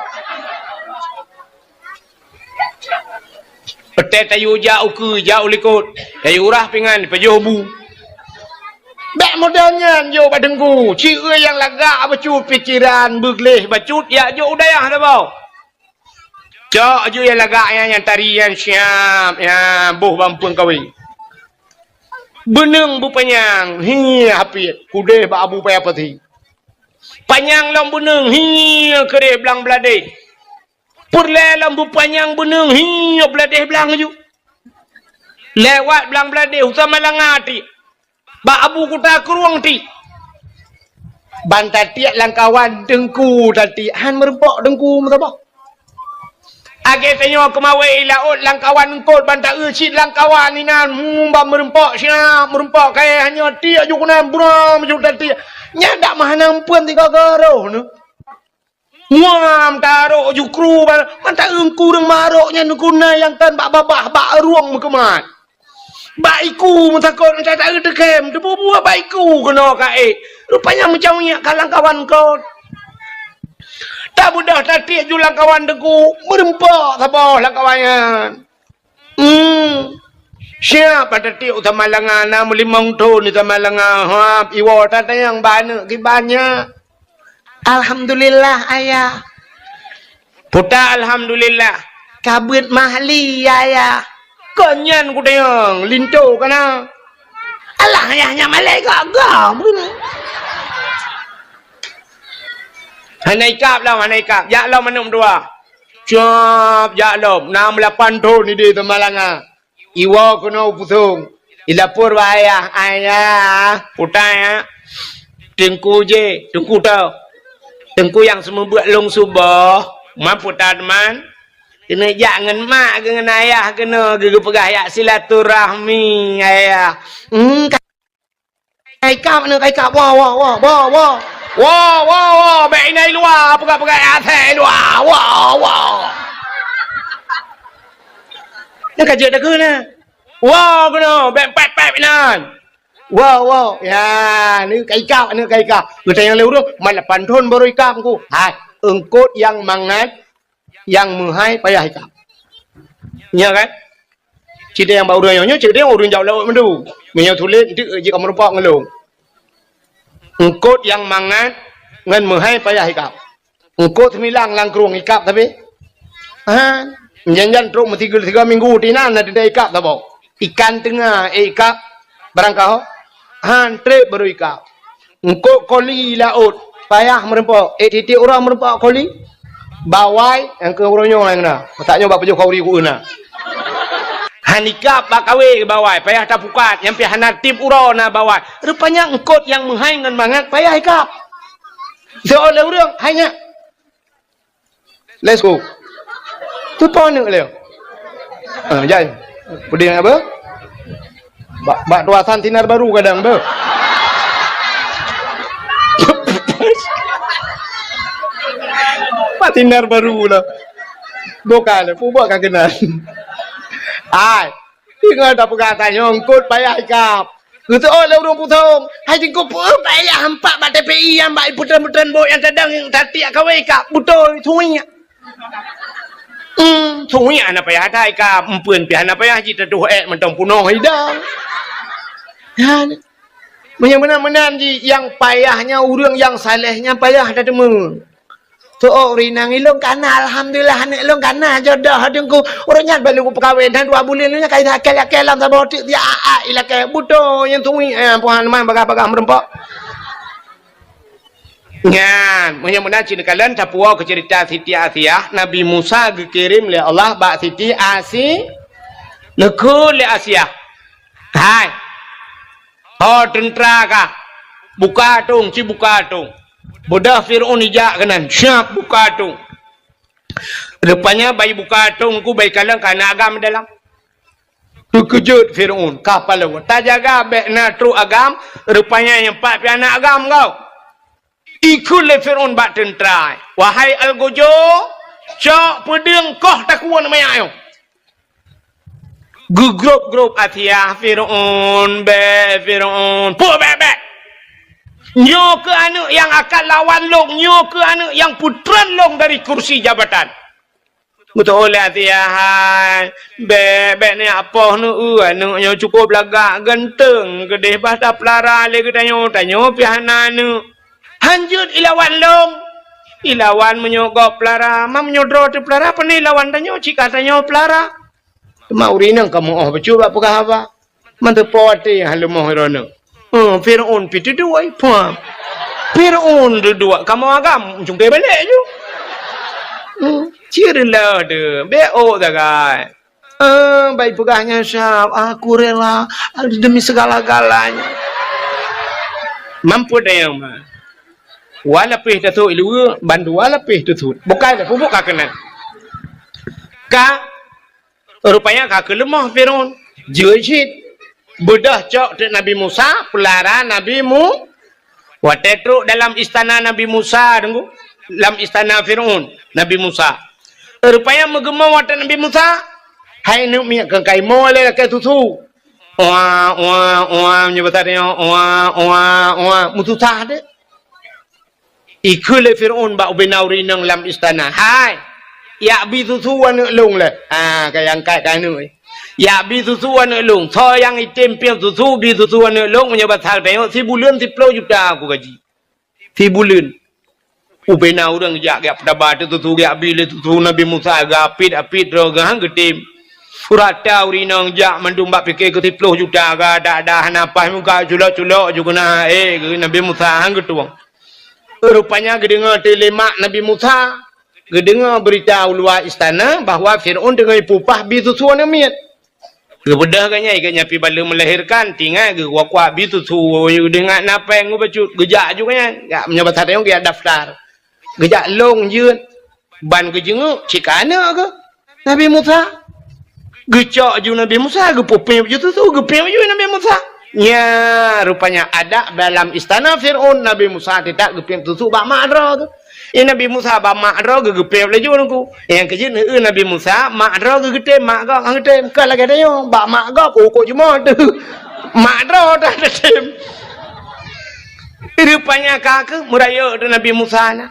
Peuté tayue jak ukeue, jak u likot, tayue rah pingan, pajoh bu. Bèk model nyan jok bak teungku, ci eu nyang lagak bacut pikeran, beugleh bacut, jak jok u dayah saboh. Cok aju nyang lagak nyan, nyang tari nyan siap, nyan boh bak eumpeuen kawé. Beuneueng beupanyang, hi hapiet, kudeh bak Abu Paya Pasi. Panyang lom beuneueng, hi keudeh blang bladeh. Peureulèe lom beupanyang beuneueng, hi bladeh blang aju. Lewat blang bladeh, u Samalanga tiek. Bak Abu Kuta Krueng tiek. Ban tatiek lam kawan teungku tatiek, han meureumpok teungku meusaboh. Lagèe tanyoe keumawé i laôt lam kawan eungkôt ban ta-eu cit lam kawan inan, hmm, ban meureumpok siap, meureumpok kayèe hanjeuet tiek ju keunan buram ju tatiek. Nyan dak meuhana eumpeuen tiga garoh nyoe. Muam tarok jukru ba-, mantong ureueng marok nyan guna nyang tan bak babah, bak rueng meukeumat. Bak iku meutakot meucata teukem, teububuet bak iku keunoe ka ék. Rupanya meucaweuek ka lam kawan kon. Tabeudôh tatiek ju lam kawan teungku, meureumpok saboh lam kawan nyan. Hmm. Siap pada tiek u Samalanga, na meulimong thon di Samalanga. Hap, iwoe tatanyong bak aneuk kiban nyan. Alhamdulillah, Ayah. Puta alhamdulillah. Ka beuet mahli, Ayah. Kon nyan kutanyong, linto kana. Alah, Ayah, nyan malèe gagah. Hana ikab lom, hana ikab. Jak lom aneuk dua. Siap, jak lom. Na meulapan thon di Samalanga. Iwoe keunoe u Pusong. Ilapor bak ayah, "Ayah, puta ya. Teungku jih, teungku tau. Teungku nyang seumeubeuet lôn suboh, ma puta teuma. Keuneuk jak ngon mak geuh ngon ayah keunoe geupeugah jak silaturahmi, ayah." Hmm, ka ikab, aneuk ka ikab, woe, woe, woe, woe, woe. Woe, woe, woe, bèk inan i luwa, peugah-peugah asèe i luwa, woe, woe. Nyan ka jeuet takheun na. Woe keunoe, bèk pèp-pèp inan. Woe, woe. Ya, aneuk ka ikab, aneuk ka ikab. Geutanyong lé ureueng, "Man lapan thon baru ikab Teungku?" Hai, eungkôt nyang mangat, nyang meuhai payah ikab. Nyo kan? Cideng bak ureueng nyoe, cideng ureueng jak laôt mandum. Meunyoe sulet, eunteuk jeuet ka meurumpok ngon lôn. Eungkôt nyang mangat ngon meuhai payah ikab. Eungkôt seumilang lam krueng ikab tapi. Ha, jan-jan trok meusigoe-sigoe minggu tinan na teuntèe ikab saboh. Ikan teunga, eh, ikab barang kaho. Han trép baru ikab. Eungkôt koli laôt, payah meurumpok. Eh, tiep-tiep uroe meurumpok koli. Bawai, nyang keu uroe nyoe nyang na. Masa nyoe bak pajoh khauri ku na. Han ikab bak kawé bawai, payah tapukat, nyang pih hana tiep uroe na bawai. Rupanya eungkôt nyang meuhai ngon mangat payah ikab. Soe lé ureueng, hai nyak. Let's go. Teupeue aneuk lé. Ah, jai. Peudeh apa? Bak, bak tuasan sinar baru kadang tu. Bak sinar baru lah. Bukan, pubak ka kenal. Ai. Ingat dah peugah tanyong, eungkôt payah ikab. Geuteuôt lé ureueng Pusong, hai Teungku, peue payah hampak bak T P I nyang bak peutrön-peutrön bot nyang tadong nyang tatiek kawé ikab, beutôi, suiek. Hmm, suiek hana payah that ikab, eumpeuen pih hana payah jih tatuh ék mantong punoh idang. Nyan. Meunyoe meunan-meunan jih, nyang payah nyan ureueng nyang saleh nyan payah tateumé. Soe ureueng inong ilôn kana, alhamdulillah, aneuk lôn kana jodoh Teungku. Ureueng nyan baru peukawen, dan dua buleuen nyan ka ilakèe-lakèe lam saboh teuk, dia a-a ilakèe. Beutôi nyan tuwi, eh, puhan man bagah-bagah meurumpok. Nyan, meunyoe meunan cit neukalon tapuwoe keu ceurita Siti Asiah, Nabi Musa geukirém lé Allah bak Siti Asi-, neukheun lé Asiah. Hai. Ho teuntra kah, buka atong, ci buka atong. Beudôh Fir'aun ijak keunan, siap buka atong. Rupanya bai buka atong ku bai kalon ka na agam dalam. Teukeujot Fir'aun, ka palau. Tajaga bék na trok agam, rupanya nyang pat pih na agam kau. Ikheun lé Fir'aun bak teuntra, "Wahai Algojo, cok peudeueng koh takue manyak nyoe." Geugrôp-grôp Asiah, "Fir'aun, bék, Fir'aun, puih bék-bék! Nyoe keuh aneuk nyang akan lawan lôn, nyoe keuh aneuk nyang peutreun lôn dari kursi jabatan." Geuteupeue lé Asiah, "Hai, bék, bék neujak poh neueu, aneuk nyoe cukôp lagak, ganteung, keudeh bah tapeulara lé geutanyoe, tanyoe pih hana aneuk. Han jeuet ilawan lôn. Ilawan meunyoe gob peulara, ma meunyoe droe teupeulara, pane ilawan tanyoe, cit ka tanyoe peulara." Teuma ureueng inong ka meu'oh bacut bak peugah haba. Manteupo até han leumoh droeneuh. Huh, Fir'aun pih teuduek, pah. Fir'aun teuduek, kamoe agam, cungké balek ju. Hmm, cit reuloh deuh, bék ôk sagai. Ah, bai peugah nyan siab, "Aku rela, demi segala-galanya." Mampu dayang mah. Wa lapéh tasut iluwa, bandua lapéh tasut. Bukai dah pupuk ka keunan. Ka Rupanya ka keuleumoh Fir'aun. Jeuet cit. Beudôh cok teuk Nabi Musa, peulara Nabi Mu-, watée trok dalam istana Nabi Musa, deungoe, lam istana Fir'aun, Nabi Musa. Rupanya meugeumoe watée Nabi Musa, hai neuk miet keu kaimoe lé lakée susu. Wa, wa, wa, meunyoe basa tanyoe, wa, wa, wa, meususah deh. Ikheun lé Fir'aun bak ubena ureueng inong lam istana, "Hai, jak bi susu aneuk lôn lé." Ha, ka angkat ka aneuk. "Jak bi susu aneuk lôn. Soe nyang item piep susu, bi susu aneuk lôn, meunyoe basa tanyoe, sibuleuen siplôh juta aku gaji. Sibuleuen." Ubena ureueng jak, jak peutaba teuk susu, jak bi lé susu Nabi Musa, geuapit-apit droe geuh han geutem. Rata ureueng inong jak mandum bak pike keu siplôh juta, geudak-dak hana paih muka, culok-culok ju keuna, eh, geuh Nabi Musa han geutueng. Rupanya geudeungoe teuk lé mak Nabi Musa, geudeungoe beurita u luwa istana bahwa Fir'aun teungoh jipeupah bi susu aneuk miet. Geubeudôh geuh nyan, geuh nyan pih baleuem meulahirkan, tingat geuh kuak-kuak bi susu, geudeungat na péng geuh bacut, geujak ju geuh nyan. Jak, meunyoe basa tanyoe geujak daftar. Geujak lôn jeuet, ban geujeungeuk, cit ka aneuk geuh. Nabi Musa. Geucok ju Nabi Musa, geupeupiep ju susu, geupiep ju Nabi Musa. Nya, rupanya adat dalam istana Fir'aun, Nabi Musa teutab geupiep susu bak mak droe geuh. Eh, Nabi Musa bak mak droe geuh, geupiep laju nungku. Nyang keujeuet neueu Nabi Musa, mak droe geuh geutem, mak gob han geutem. Ka lagée tanyoe, bak mak gob, oh, kok jumoe teuh. Mak droe dah geutem. Rupanya ka keuh meurayeuk teuh Nabi Musa na.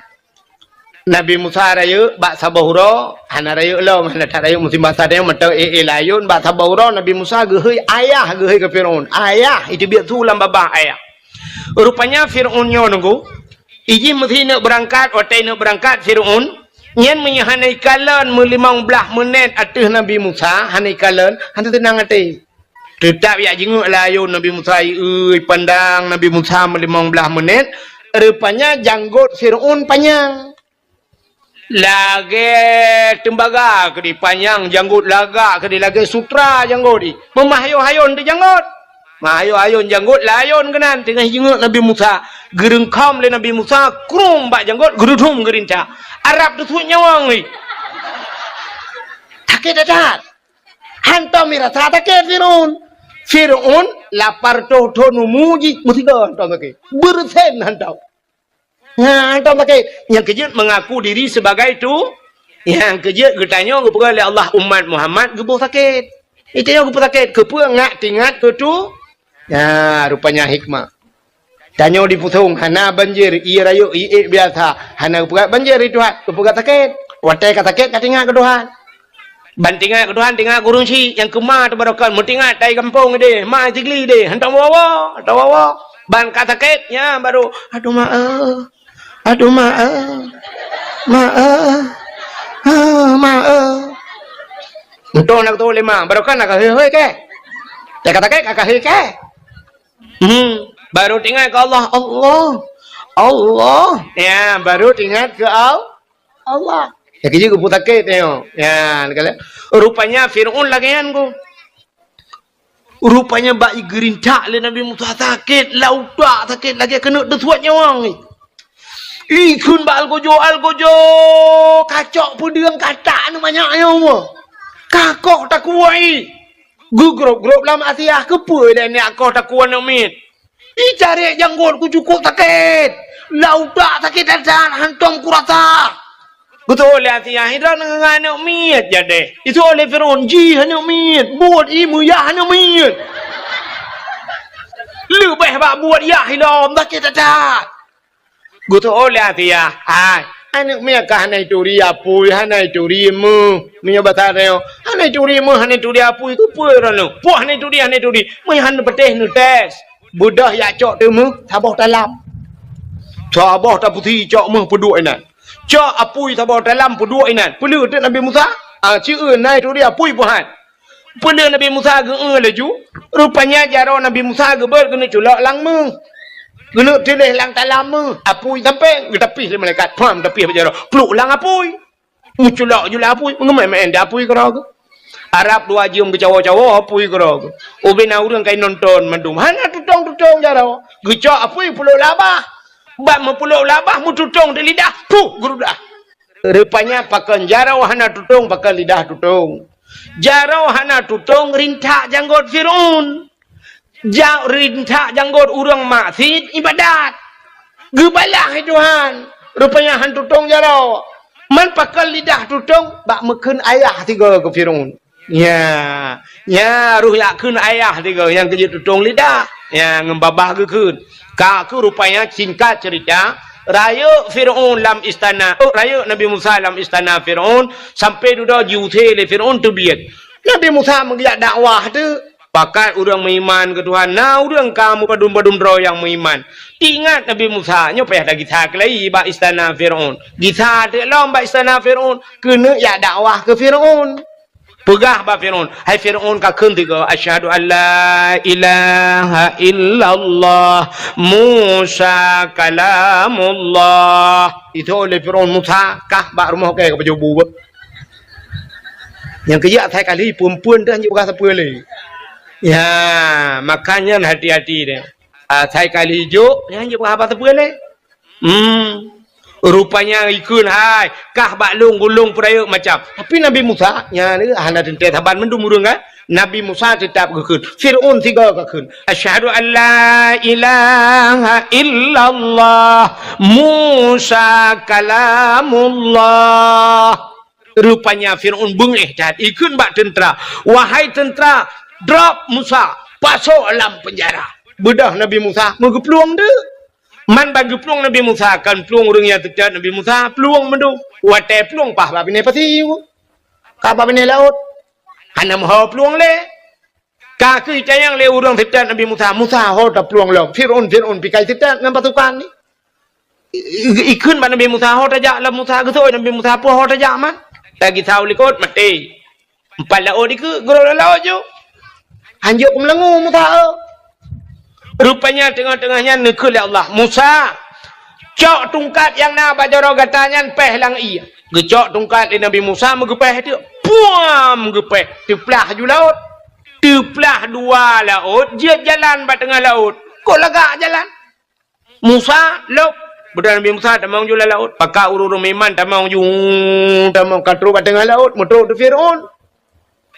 Nabi Musa rayeuk bak saboh uroe, hana rayeuk lom, hana that rayeuk musim basa tanyoe mantong éh-éh layôn, bak saboh uroe Nabi Musa geuhôi ayah, geuhôi keu Fir'aun. Ayah, iteubiet su lam babah ayah. Rupanya Fir'aun nyoe nunggu, ijih meusi neuk beurangkat, watée neuk beurangkat Fir'aun, nyan meunyoe hana ikalon meulimong blaih meunét ateueh Nabi Musa, hana ikalon, hana teunang até. Teutab jak jingeuk layôn Nabi Musa, ieu, ipandang Nabi Musa meulimong blaih meunét, rupanya janggot Fir'aun panyang. Lagée teumbaga keudeh panyang janggot, lagak keudeh lagée sutra janggot jih. Meumah hayôn-hayôn teuh janggot. Mah hayôn-hayôn janggot, layôn keunan teungoh jingeuk Nabi Musa. Geureungkam lé Nabi Musa, krueng bak janggot, geureudhom geurinca. Arab teusuet nyawöng jih. Sakét that-that. Hantom mirasa sakét Fir'aun. Fir'aun lapan reutôh thon umu jih, meusigoe hantom sakét. Beureusen hantom. Ha, hantom sakét. Nyang keujeuet mengaku diri sebagai tu, nyang keujeuet geutanyoe geupeugah lé Allah umat Muhammad geuboh sakét. Geutanyoe geuboh sakét, keupeue ngat teuingat keu tu? Ya, rupanya hikmah. Tanyoe dipeusong, hana banjir, ié rayeuk, ié ék biasa. Hana geupeugah banjir di Tuhan, geupeugah sakét. Watée ka sakét, ka teuingat keu Tuhan. Ban teuingat keu Tuhan, teuingat keu ureueng chik nyang keu ma teubarokan, meuteuingat tai gampông ideh, ma sigli ideh, hantom woe-woe, hantom woe-woe. Ban ka sakét, nyan baru, "Aduh ma eh, aduh ma eh, ma eh, ah, ma eh." Untung na geutôh lé ma, barokan na ka hôi-hôi keh. Ka sakét, ka hôi keh. Hmm, baru teuingat keu Allah, Allah, Allah. Ya, baru teuingat keu Al-, Allah. Ya, keujeuet geupeu sakét nyoe. Ya, rupanya Fir'aun lagée nyan ku. Rupanya bak geurintak lé Nabi Musa sakét, lam utak sakét lagée keuneuk teusuet nyawöng. Ih, kheun bak algojo, algojo, kacok peudeueng katak neu manyak nyoe. Kakoh takuwai. Geugrôp-grôp lam Asia, keupeue lé nyak koh takuwai aneuk miet. Ih, carek janggot ku cukôp sakét. Lam utak sakét that-that, hantom kurasa. Geutôh lé Asia, hidra ngon aneuk miet jadeh. Itu oleh Firaun, jih aneuk miet, buet i meuyah aneuk miet. Leubeh bak buet yah ilom, sakét that-that. Geutôh lé Asia, hai, aneuk miet ka hana ituri apui, hana ituri meuh. Meunyoe basa nyoe, hana ituri meuh, hana ituri apui, keupeue droeneuh? Poh hana ituri, hana ituri. Meunyoe hana patéh neutés. Beudôh yak cok teumeuh saboh talam. Saboh tapusi cok meuh peuduek inan. Cok apui saboh talam peuduek inan. Peuleueh teuk Nabi Musa? Ah, ci eu na ituri apui peuhan. Peuleueh Nabi Musa geu-eu laju, rupanya jaroe Nabi Musa geubeuet geuneuk culok lam meuh. Geuneuk tiléh lam talam meuh, apui sampoe geutapih lé malaikat, pham tapih bak jaroe, pluk lam apui. Meuculok ju lam apui, meungeumé-mé di apui keudroe geuh. Arab dua jeuem geucawo-cawo apui keudroe geuh. Ubé na ureuëng ka inonton mandum, hana tutong-tutong jaroe. Geucok apui pulok labah. Bak meupulok labah meututong di lidah, puh geurudah. Rupanya pakon jaroe hana tutong, pakon lidah tutong. Jaroe hana tutong rintak janggot Firaun. Ja-, rintak janggot ureuëng maksiet ibadat. Geubalah hai Tuhan, rupanya han tutong jaroe. Man pakon lidah tutong bak meukheun ayah tiga keu Firaun. Nya, nya roh yak kheun ayah tiga nyang keujeuet tutong lidah. Nya ngon babah geukheun. Ka keuh rupanya singkat cerita, rayeuk Firaun lam istana, oh, rayeuk Nabi Musa lam istana Firaun, sampai dudoe jiusé lé Firaun teubiet. Nabi Musa meugeujak dakwah teuh, pakat ureuëng meuiman keu Tuhan, na ureuëng ka meupadum-padum droe nyang meuiman. Ingat Nabi Musa, nyoe payah tagisa keulai bak istana Firaun. Gisa teuk lom bak istana Firaun, keuneuk jak dakwah keu Firaun. Peugah bak Firaun, "Hai Firaun, ka kheun tiga, 'Asyhadu an la ilaha illallah, Musa kalamullah.'" Itu oleh Firaun, "Musa, kah bak rumoh kèe ka pajoh bu beuh." Nyang keujak asai kali, peue-peue dah nyang peugah sapeue lé. Ya, makanya hati-hati deh. Asai kali jok, nyang jok haba teupeu lé. Hmm. Rupanya ikheun hai, kah bak lôn gulong peurayeuk macam. Tapi Nabi Musa, nya ni hana teuntèe saban mandum ureuëng kan? Nabi Musa teutap geukheun. Firaun sigoe ka kheun, "Asyhadu an la ilaha illallah, Musa kalamullah." Rupanya Firaun beungéh that, ikheun bak teuntra, "Wahai teuntra, drop Musa, pasoe lam peunjara." Beudôh Nabi Musa meugeuplueng deuk. Man ban geuplueng Nabi Musa, kan plueng ureuëng nyang teutab Nabi Musa, plueng meudum. Watèe plueng paih bak binéh pasi, ka bak binéh laôt. Hana meuho plueng lé. Ka keuh itanyong lé ureuëng teutab Nabi Musa, "Musa, ho taplueng lom. Firaun, Firaun pikai teutab ngon pasukan ni." I-, i-, ikheun bak Nabi Musa, "Ho tajak lom Musa." Geuseuôt Nabi Musa, "Peue ho tajak man?" Lagi sahu likot, maté. Empat laôt dikeue, geurôk lam laôt ju. Hanjeuet keumeulangô Musa, eh. Rupanya teungoh-teungoh nyan neukheun lé Allah, "Musa, cok tungkat nyang na bak jaroe gata nyan péh lam ié." Geucok tungkat lé Nabi Musa, meugeupéh teuk. Puam! Geupéh. Teuplah ju laôt. Teuplah dua laôt, jeuet jalan bak teungoh laôt. Kok lagak jalan? Musa, lôb. Beudôh Nabi Musa tamong ju lam laôt. Pakat ureuëng-ureuëng meuiman tamong ju, tamong ka trôk bak teungoh laôt, meutrôk di Firaun.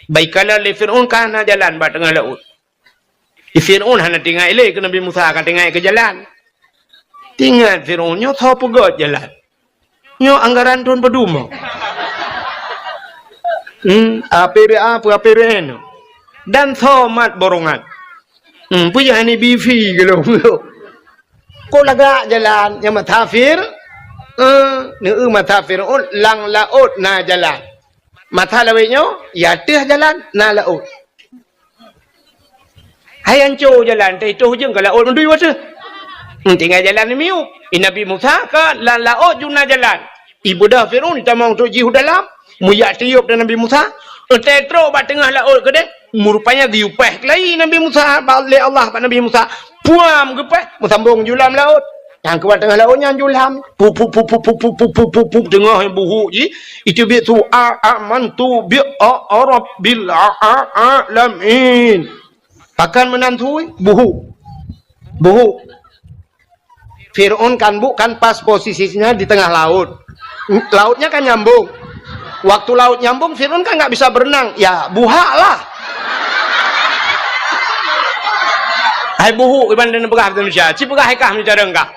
Baikala lé Firaun ka hana jalan bak teungoh laôt. Di Firaun hana teuingat ilée keu Nabi Musa, ka teuingat keu jalan. Teuingat Firaun nyoe soe peugöt jalan. Nyoe anggaran thôn padum? Hmm, A P B A peue A P B N? Dan soe mat borongan? Hmm, peue jih hana bi fi geulong? Kok lagak jalan nyang masa Fir-, eh, neu masa Firaun lam laôt na jalan. Masa lawét nyoe, ya teuh jalan na laôt. Hai anco jalan, teuh itoh jeueng ka laôt meudui wateuh. Tinggai jalan miyueb. I Nabi Musa ka lam laôt ju na jalan. Ibeudôh Firaun tamong trôk jih u dalam, meujak tiyôb dan Nabi Musa. Teuh trôk bak teungoh laôt keudeh, meurupanya geuyue péh keulayi Nabi Musa bak, lé Allah bak Nabi Musa. Puam geupéh, meusambong ju lam laôt. Nyang keubat teungoh laôt nyan ju lam. Pup, pup, pup, teungoh buhuk jih. Itu biet su a, amantu bi a, a, rabbil a, a, alamin. Pakon meunan tui? Buhuk. Buhuk. Fir'aun kan bu-, kan pas posisinya di tengah laut. Lautnya kan nyambung. Waktu laut nyambung, Fir'aun kan nggak bisa berenang. Ya, buhak lah. Hai buhuk iban dan peugah Indonesia. Ci peugah hai kah meucareng kah.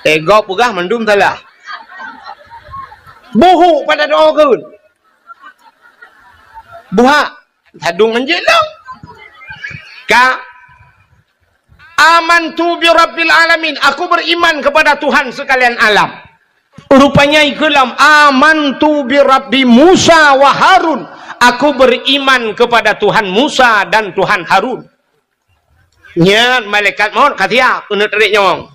Eh, gob peugah mandum salah. Buhuk pada doa keun. Buhak. Sadung anjing dong. Ka. "Amantu bi rabbil alamin." Aku beriman kepada Tuhan sekalian alam. Rupanya ikeulam, "Amantu bi rabbi Musa wa Harun." Aku beriman kepada Tuhan Musa dan Tuhan Harun. Nyan malaikat maut ka siap keuneuk tarék nyawöng.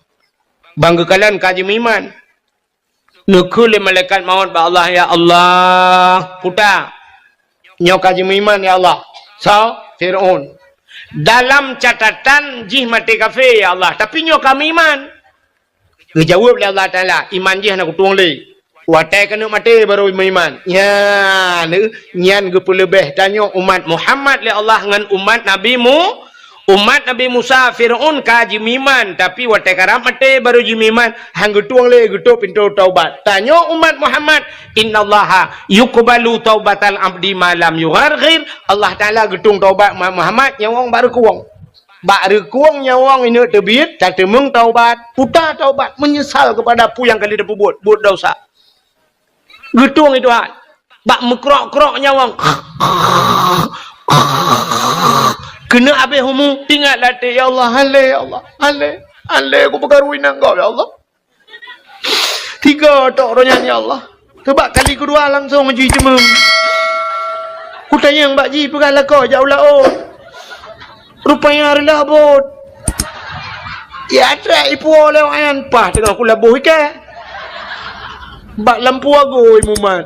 Bang geukalon ka jimeuiman. Neukheun lé malaikat maut bak Allah, "Ya Allah, puta, nyoe ka jimeuiman, ya Allah." Soe? Fir'aun. "Dalam catatan jih maté kafé, ya Allah, tapi nyoe ka meuiman." Geujaweueb lé Allah Taala, "Iman jih hana kutueng lé. Watée keuneuk maté barô meuiman." Nyan, nyan geupeuleubeh tanyoe umat Muhammad lé Allah ngon umat Nabi Mu-, Umat Nabi Musa, Fir'aun ka jimeuiman, tapi watée karab maté barô jimeuiman, han geutueng lé geutôp pintoe taubat. Tanyoe umat Muhammad, "Innallaha yuqbalu taubatal abdi ma lam yugharghir." Allah Taala geutueng taubat umat Muhammad nyawöng bak reukueng. Bak reukueng nyawöng ineuk teubiet, tateumeung taubat, puta taubat, meunyeusal keupada peue nyang ka lheueh tapeubuet, buet desya. Geutueng itu hai. Bak meukrok-krok nyawöng. Keuneuk habéh umu, ingat latée, "Ya Allah, han lé, ya Allah, han lé, han lé, kupeukaru inong gob, ya Allah." Tiga tok roh nyan, "Ya Allah." Teubak kali keudua langsong jiteumeung. Kutanyong bak jih peugah lakoe jak u laôt. Rupanya reulah bot. Ya, trek ipuwoe lé awaknyan, paih teungoh kulaboh iké. Bak lampu agui mumat.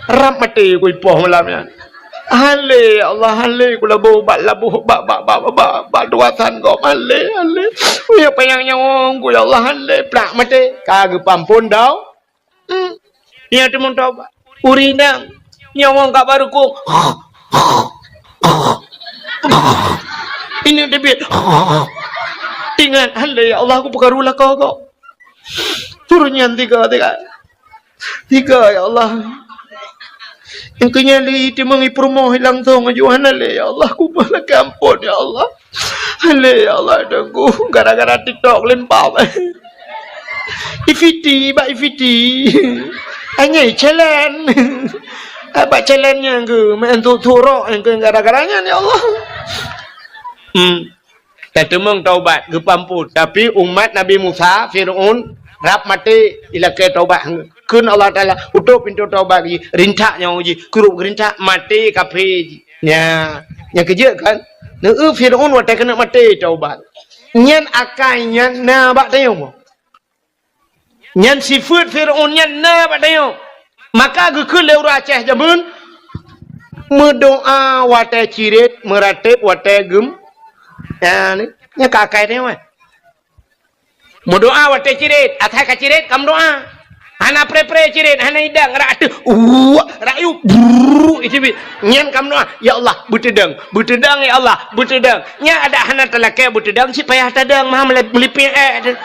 Rab maté kuipoh malam nyan. Han lé, ya Allah, han lé, kulaboh bak laboh, bak, bak, bak tugasan gob, han lé, han lé. Kuya panyang nyawöng ku, ya Allah, han lé, plak maté. Ka geupeuamphon dau. Hmm. Nyan teumeung taubat. Ureueng inong nyawöng ka bak reukueng. Ineuk teubiet. Ingat, "Han lé, ya Allah, kupeukaru lakoe gob." Turun nyan tiga, tiga. Tiga, ya Allah. Nyang keu nyan lé teumeung ipeurumoh langsong aju, "Han lé, ya Allah, kumoh lakée amphon, ya Allah." Han lé, ya Allah, Teungku, gara-gara TikTok lempam. Ifiti, bak ifiti. Hanya challenge. Bak challenge nyan ke, main tu turok nyan ke gara-gara nyan, ya Allah. Hmm. Tateumeung taubat, geupeuamphon. Tapi umat Nabi Musa, Fir'aun, rab maté, ilakée taubat. Kheun Allah Taala, "Utôp pintoe taubat jih, rintak nyawöng jih, krup geurintak, maté kafé jih." Nya, nyang keujeuet kan? Neu-eu Fir'aun watée keuneuk maté taubat. Nyan akai nyan na bak tanyoe. Nyan sifeuet Fir'aun nyan na bak tanyoe. Maka geukheun lé ureueng Aceh jameun, meudoá watée cirét, meuratéb watée geum-, nyan, nyan ka akai tanyoe. Meudoá watée cirét, asai ka cirét ka meudoá. Hana pré-pré cirét, hana idang, rak ateueh, uwak, rak yub, brrrr, icibit. Nyan ka meudoá, "Ya Allah, beuteudong, beuteudong, ya Allah, beuteudong." Nyan adak hana talakée beuteudong, cit payah tadong, mah meulip-, meulipék, eh.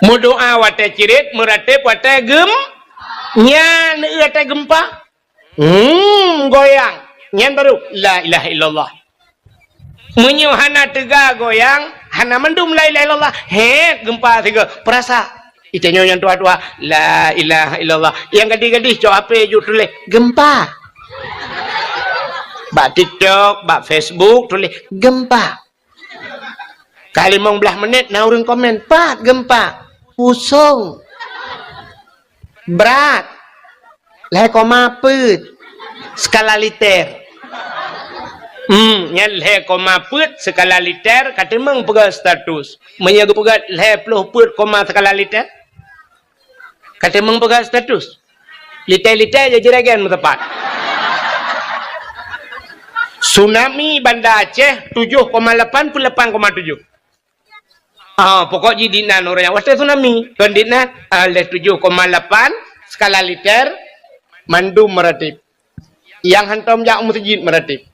Meudoá watée cirét, meuratéb watée geum-, nyan, watée geumpa. Hmm, goyang. Nyan baru, "La ilaha illallah." Meunyoe hana teuga goyang, hana mandum la ilaha illallah, hét geumpa sigoe. Peurasa. Itanyoe nyang tuha-tuha, "La ilaha illallah." Nyang gadih-gadih cok H P jok tuléh, "Geumpa." Bak TikTok, bak Facebook tuléh, "Geumpa." Ka limong blaih menit na ureueng komen, "Pat geumpa?" "Pusong." "Brat?" "Lhée koma peuet skala liter." Hmm, nyan lhée koma peuet skala liter, ka teumeung peugah status. Meunyoe geupeugah lhée ploh peuet koma skala liter, ka teumeung peugah status. Liter-liter jijiregen meutepat. Tsunami Banda Aceh tujoh koma lapan peuet lapan koma tujoh. Ah, pokok jih dinan ureueng nyan watée tsunami. Kon dinan, ah, lhée tujoh koma lapan skala liter mandum meuratéb. Nyang hantom jak u meuseujid meuratéb.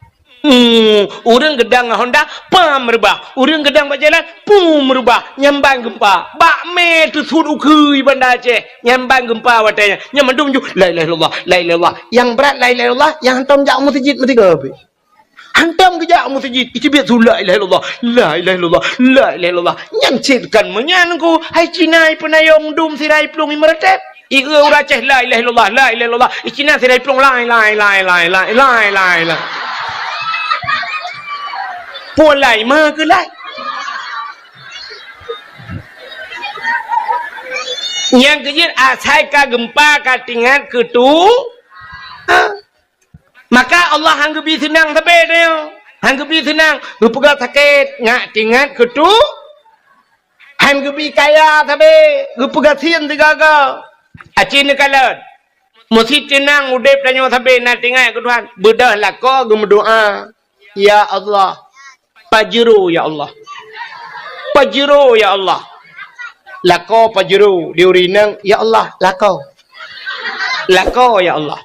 Hmm, ureuëng geudang ngon honda, pam reubah. Ureuëng geudang bak jalan, pum reubah. Nyan ban geumpa. Bak mé teusut ukheue Banda Aceh. Nyan ban geumpa watée nyan. Nyan mandum ju, "La ilaha illallah, la ilaha illallah." Nyang brat la ilaha illallah, nyang hantom jak u meuseujid meusigoe pih. Hantom geujak u meuseujid, iteubiet su la ilaha illallah, la ilaha illallah, la ilaha illallah. Nyan cit kan meunyan ku, hai Cina ipeunayong dum sira iplueng imeureutéb. Ieu ureuëng Aceh, la ilaha illallah, la ilaha illallah. Icina sira iplueng, lai, lai, lai. Peue lai, ma keu lai. Nyang keujeuet asai ka geumpa ka tingat keu tu. Ha. Maka Allah han geubi seunang sabe tanyoe. Han geubi seunang. Geupeugah sakét, ngat tingat keu tu. Han geubi kaya sabe, geupeugah sien sigaga. Aci neukalon. Meusi teunang udeb tanyoe sabe na tingat keu Tuhan. Beudôh lakoe geumeudoá, "Ya Allah, Pajero, ya Allah. Pajero, ya Allah." Lakoe Pajero di ureuëng inong, "Ya Allah, lakoe. Lakoe, ya Allah."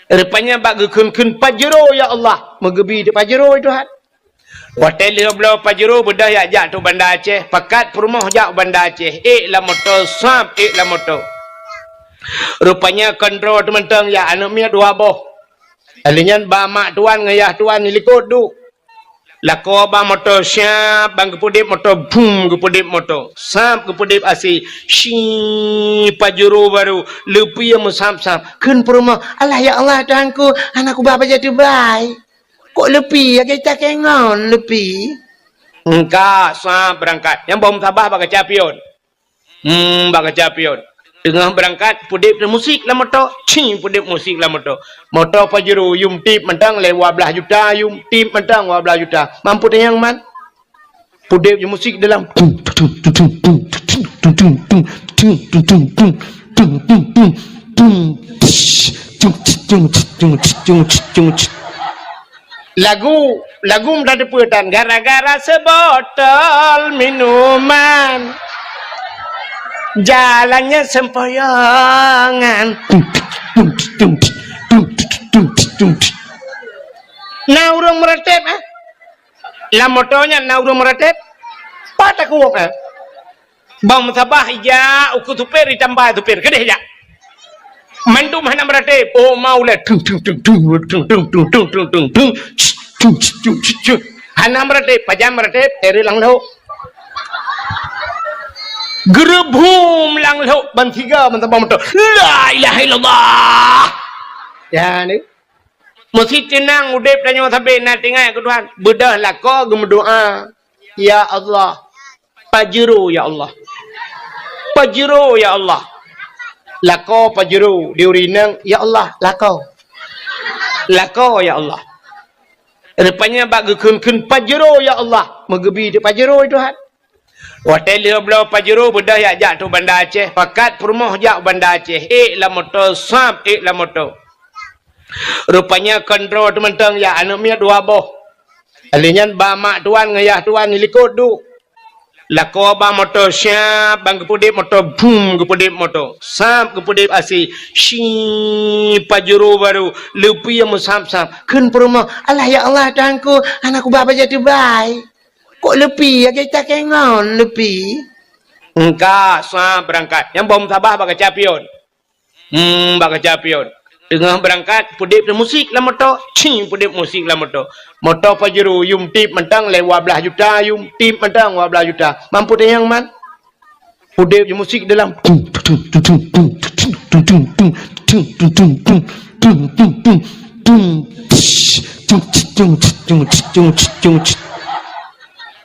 Rupanya bak geukheun-kheun Pajero, ya Allah. Meugeubi di Pajero, ya Tuhan. Watée lheueh bloe Pajero beudôh jak-jak tu Banda Aceh, pakat peurumoh jak u Banda Aceh, ék lam moto, sab ék lam moto. Rupanya kontrol teumantong ya aneuëk miet dua boh. Alheuh nyan ba mak tuan ngon yah tuan likot duek. Lakoe ba moto, siap ban geupeudeb moto, bum geupeudeb moto. Sab geupeudeb asi, si Pajero baru, leupie meusab-sab. Kheun peurumoh, "Alah ya Allah Tuhanku, hana kuba bajée teubai." Kok leupie, lagée cakée ngon leupie? Engka sab beurangkat. Nyang boh meusabah bak kaca pion. Hmm, bak kaca pion. Teungoh beurangkat, peudeb musik lam moto. Cing, peudeb musik lam moto. Moto Pajero, yum tip mantong lé dua blaih juta, yum tip mantong dua blaih juta. Mampu tanyong man? Peudeb ju musik dalam. Lagu, lagu mudah dipeutan. Gara-gara sebotol minuman, jalannya sempoyongan. Na ureuëng meuratéb, eh? Lam moto nyan na ureuëng meuratéb, pat takot, eh? Bang meusabah ijak ukeue supir, itamba supir, keudeh jak. Mandum hana meuratéb, oh maulai, tung, tung, tung. Hana meuratéb, pajan meuratéb, eri lam lhok. Geureubum lam lhok, ban tiga, ban sabah moto. La ilaha illallah. Ya, ni. Meusi teunang udeb tanyoe sabe na tingat keu Tuhan. Beudôh lakoe geumeudoá, "Ya Allah, Pajero ya Allah. Pajero ya Allah." Lakoe Pajero di ureuëng inong, "Ya Allah, lakoe. Lakoe ya Allah." Rupanya bak geukheun-kheun Pajero ya Allah, meugeubi di Pajero Tuhan. Watée lheueh bloe Pajero beudôh jak-jak tu Banda Aceh, pakat peurumoh jak u Banda Aceh, ék lam moto, sab ék lam moto. Rupanya kontrol teumantong ya aneuëk miet dua boh. Alheuh nyan ba mak tuan ngon yah tuan likot duek. Lakoe ba moto, siap ban geupeudeb moto, bum geupeudeb moto. Sab geupeudeb asi, si Pajero baru, leupie meusab-sab. Kheun peurumoh, "Alah ya Allah Tuhanku, hana kuba bajée teubai." Kok leupie, lagée cakée ngon leupie? Engka sab beurangkat. Nyang boh meusabah bak kaca pion. Hmm, bak kaca pion. Teungoh beurangkat, peudeb musik lam moto. Cing, peudeb musik lam moto. Moto Pajero, yum tip mantong lé dua blaih juta, yum tip mantong dua blaih juta. Mampu tanyong man? Udeb ju musik dalam.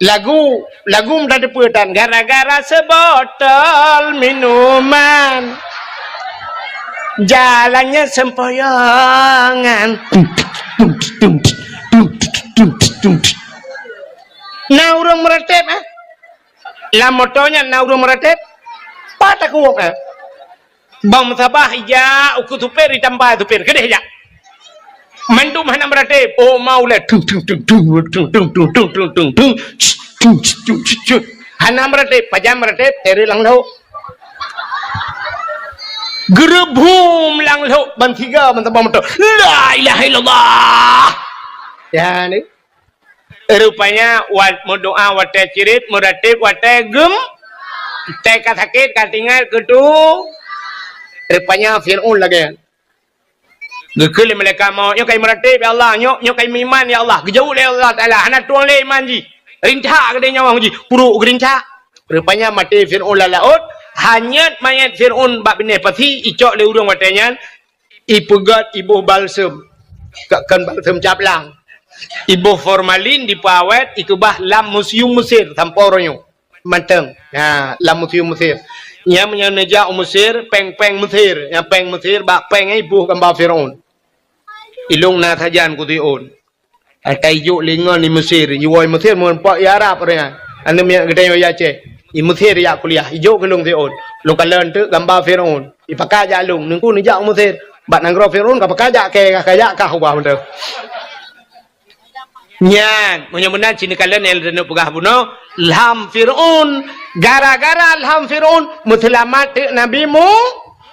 Lagu, lagu mudah dipeutan. Gara-gara sebotol minuman, jalannya sempoyongan. Na ureuëng meuratéb, eh? Lam moto nyan na ureuëng meuratéb, pat takot, eh? Bang meusabah ijak ukeue supir, itamba supir, keudeh jak. Mandum hana meuratéb, oh maulai, tung, tung, tung. Hana meuratéb, pajan meuratéb, eri lam lhok. Geureubum lam lhok, ban tiga, ban sabah moto. La ilaha illallah. Ya, ni. Rupanya, wa-, meudoa watée cirit, meuratéb watée gem, watée ka sakét, ka tinggai keutu. Rupanya Fir'aun lagée nyan. Geukheun lé malaikat maut, "Nyoe ka imeuratéb, ya Allah, nyoe, nyoe ka imeuiman, ya Allah." Geujaweueb lé Allah Taala, "Hana tueng lé iman jih. Rincak keudeh nyawöng jih, pruek geurincak." Rupanya maté Fir'aun lam laôt, hanyét manyét Fir'aun bak binéh pasi, icok lé ureuëng watée nyan, ipeugét iboh balsem. Ka-, kon balsem caplang. Iboh formalin dipeuawét, ikeubah lam museum Mesir sampoe uroe nyoe. Mantong. Ha, lam museum Mesir. Nyan meunyoe neujak u Mesir, péng-péng Mesir. Nyang péng Mesir, bak péng nyan iboh gamba Fir'aun. Ilong na sajan keu Fir'aun. Ata ijok lé ngon i Mesir, jiwoe i Mesir, meureumpok i Arab ureuëng nyan. Aneuk miet geutanyoe i Aceh. I Mesir jak kuliah, ijok keu lôn Fir'aun. Lôn kalon teuk gamba Fir'aun. Ipakai jak lôn, neungku neujak u Mesir. Bak nanggroe Fir'aun ka pakai jak kée, ka jak kah ubah mantong. Nyan, meunyoe meunan cit neukalon nyang lôn peugah bunoe, lham Fir'aun, gara-gara lham Fir'aun, meuseulamat teuk Nabi Mu-,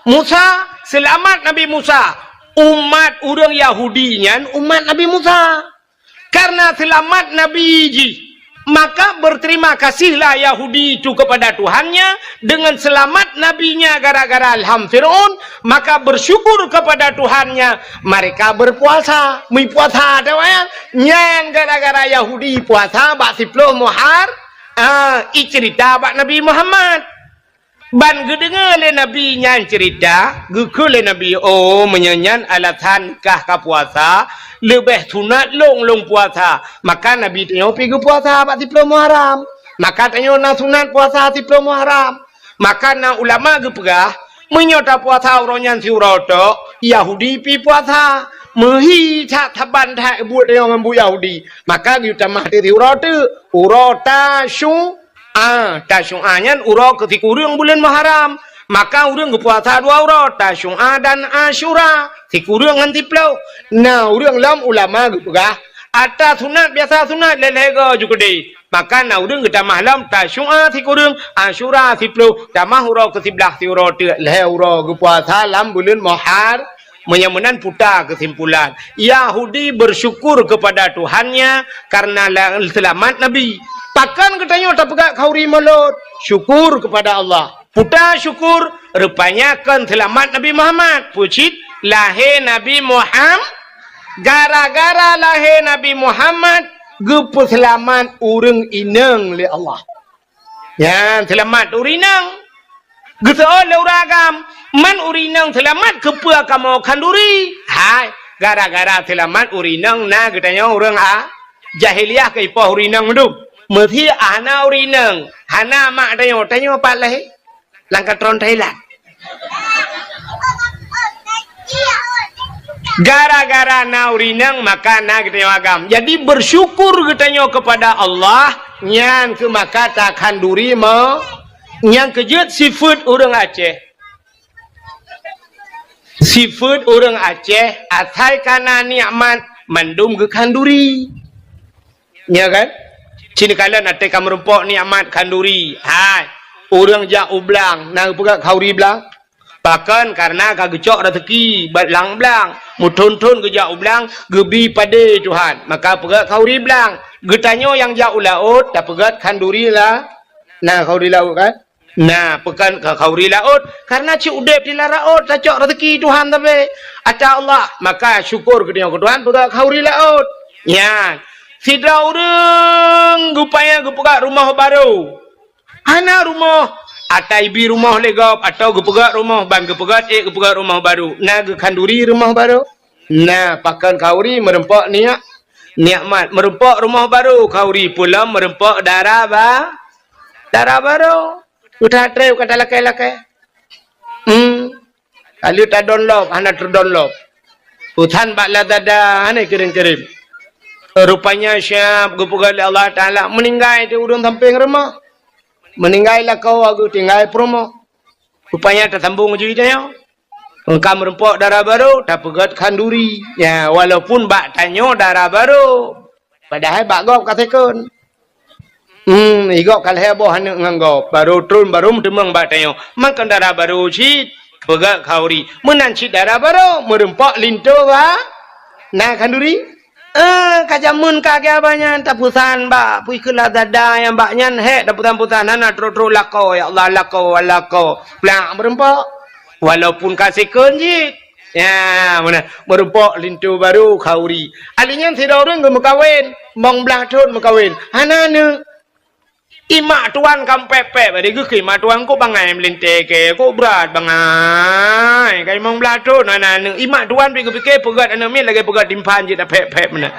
Musa, seulamat Nabi Musa. Umat ureuëng Yahudi nyan umat Nabi Musa. Karena seulamat Nabi jih, maka berterima kasihlah Yahudi itu kepada Tuhannya dengan selamat nabinya gara-gara lham Fir'aun, maka bersyukur kepada Tuhannya, mereka berpuasa. Meupuasa, ada wayang. Nyan gara-gara Yahudi puasa bak siploh Muhar-, ah, icerita bak Nabi Muhammad. Ban geudeungoe lé Nabi nyan ceurita, geukheun lé Nabi, "Oh, meunyoe nyan alasan kah ka puasa, leubeh sunat lôn lôn puasa." Maka Nabi tanyoe pi geupuasa bak siploh Muharram. Maka tanyoe na sunat puasa siploh Muharram. Maka na ulama geupeugah, meunyoe tapuasa uroe nyan siuroe tok, Yahudi pi puasa. Meuhi that saban that buet tanyoe ngon buet Yahudi. Maka geutamah teuk siuroe teuk, uroe Tasyu-, A, Tasyu'a nyan uroe keu sikureueng buleuen Muharram. Maka ureuëng geupuasa dua uroe, Tasyu'a dan Asyura, sikureueng ngon siploh. Na ureuëng lom ulama geupeugah, ata sunat biasa sunat lhée-lhée goe ju keudeh. Maka na ureuëng geutamah lom Tasyu'a sikureueng, Asyura siploh, tamah uroe keu siblaih siuroe teuk lhée uroe geupuasa lam buleuen Muhar-, Meunyoe meunan puta keusimpulan, Yahudi bersyukur kepada Tuhannya karena la-, seulamat Nabi. Pakon geutanyoe tapeugah khanduri mulod? Syukur kepada Allah. Puta syukur, rupanya kon seulamat Nabi Muhammad. Peue cit lahé Nabi Muham-, gara-gara lahé Nabi Muhammad, geupeuseulamat ureuëng inong lé Allah. Nyan seulamat ureuëng inong. Geuseuôt lé ureuëng agam, man ureuëng inong seulamat keupeue kamoe khanduri? Hai, gara-gara seulamat ureuëng inong na geutanyoe ureuëng a-, jahiliyah keu ipoh ureuëng inong dum. Meusé hana ureuëng inong, hana mak tanyoe, tanyoe pat lahé? Lam katron Thailand. Gara-gara na ureuëng inong, maka na geutanyoe agam. Jadi, bersyukur geutanyoe kepada Allah, nyan keuh maka takhanduri me-, nyang keujeuet sifeuet ureuëng Aceh. Sifeuet ureuëng Aceh, asai ka na nikmat, mandum geukhanduri. Nya kan? Cit neukalon watée ka meurumpok nikmat khanduri. Hai, ureuëng jak u blang, na geupeugah khanduri blang? Pakon, kareuna ka geucok raseuki bak lam blang. Meuthon-thon geujak u blang, geubi padé Tuhan. Maka peugah khanduri blang. Geutanyoe nyang jak u laôt, tapeugah khanduri la-, na khanduri laôt kan? Na, pakon ka khanduri laôt, kareuna cit udeb di lam laôt tacok raseuki Tuhan sabe. Ata Allah, maka syukur geutanyoe keu Tuhan, peugah khanduri laôt. Nyan, sidroe ureuëng geupaya geupeugah rumoh barô. Hana rumoh, ata ibi rumoh lé gob, atawa geupeugah rumoh, ban geupeugah ék geupeugah rumoh barô. Na geukhanduri rumoh barô? Na, pakon khanduri meurumpok niak-, nikmat. Meurumpok rumoh barô khanduri, peue lom meurumpok dara ba-, dara barô. Udah treb kata lakée-lakée. Hmm. Ka lheueh tadonlop, hana teudonlop. Usan bak Lazada, hana kirém-kirém. Rupanya siab geupeugah lé Allah Taala, meuninggai di ureuëng sampéng rumoh. Meuninggai lakoe geutinggai peurumoh. Rupanya tasambong jih tanyoe. Engka meurumpok dara barô, tapeugah khanduri. Ya, walaupun bak tanyoe dara barô. Padahai bak gob ka second. Hmm, i gob ka lhée boh aneuëk ngon gob. Barô tron, barô meuteumeung bak tanyoe. Makon dara barô cit, peugah khanduri. Meunan cit dara barô, meurumpok linto ba-, na khanduri. Eh, ka jameun ka geuh abah nyan tapeusan bak, pui keu Lazada nyang bak nyan, hék tapeusan-peusan, hana trok-trok lakoe, ya Allah, lakoe, lakoe. Plak, meurumpok. Walaupun ka sikon jih. Ya, meunan. Meurumpok linto barô khauri. Ahli nyan sidroe ureueng geumeukawen, limong blaih thon meukawen. Hana aneuk. Imak tuan ka pép-pép, bari geukheun imak tuan, "Kok bangai meulintèe kèe, kok brat bangai, ka limong blaih thon hana aneuk." Imak tuan pih geupike peugöt aneuk miet lagèe peugöt timphan jeuet tapép-pép meunan.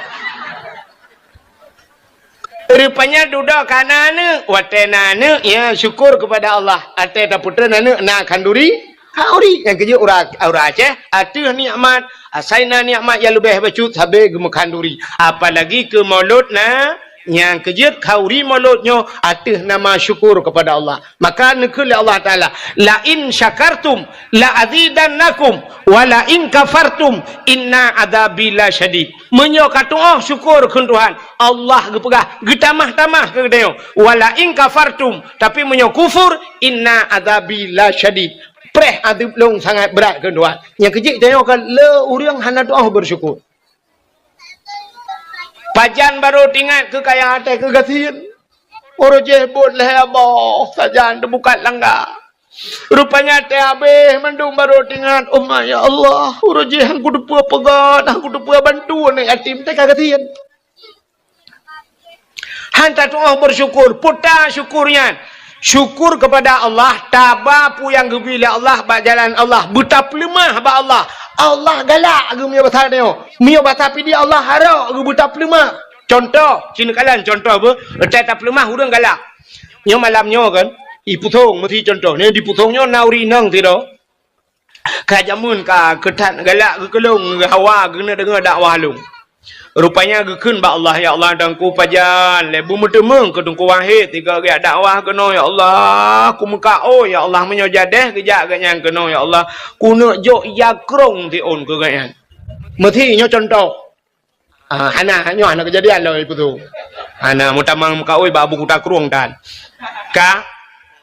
Rupanya dudoe ka na aneuk, watèe na aneuk, ya syukur kepada Allah. Watèe tapeutreun aneuk na khanduri, khauri. Nyang keujeuet ureueng, ureueng Aceh, ateueh nikmat, asai na nikmat nyang leubeh bacut sabe geumeukhanduri. Apalagi keu mulod na, nyang keujeuet khauri mulod nyoe ateueh nama syukur kepada Allah. Maka neukheun lé Allah Taala, "La in syakartum la azidannakum, wa la in kafartum inna adzabi lasyadid." Meunyoe ka tu'oh syukur kheun Tuhan, Allah geupeugah, geutamah-tamah keu geutanyoe. "Wa la in kafartum," tapi meunyoe kufur, "inna adzabi lasyadid." Preh azeub lôn sangat brat kheun Tuhan. Nyang keujeuet tanyoe ka le ureueng hana tu'oh beusyukur. Pajan barô teuingat keu kaya até keu gasien. Uroe jih buet lhèe boh sajan teubukat langga. Rupanya até abéh mandum barô teuingat, "Oh ma, ya Allah, uroe jih han kuteupeue peugöt, han kuteupeue bantu aneuk yatim, teuka gasien." Han tatu'oh beusyukur, peue ta syukur nyan? Syukur kepada Allah, taba peue nyang geubri lé Allah bak jalan Allah, beutapeuleumah bak Allah. Allah galak geuh meunyoe basa tanyoe. Meunyoe basa pih di Allah harok geuh beutapeuleumah. Contoh, sineuk kalon contoh beuh, watèe tapeuleumah ureueng galak. Nyoe malam nyoe kan, i Pusong meusi contoh. Nyoe di Pusong nyoe na ureueng inong sidroe. Ka jameun ka keu that galak geuh keu lôn, geuh hawa geuneuk deungö dakwah lôn. Rupanya geukheun bak Allah, "Ya Allah, Teungku pajan lé beumeuteumeung keu Teungku Wahid sigoe geujak dakwah keunoe, ya Allah. Kumeukaôi, ya Allah, meunyoe jadeh geujak geuh nyan keunoe, ya Allah. Kuneuk jok ija krông siôn keu geuh nyan." Meusi nyoe contoh. Ah, hana, nyoe hana keujadian lom i Pusong. Hana, meutamang meukaôi bak Abu Kuta Krueng tan. Ka,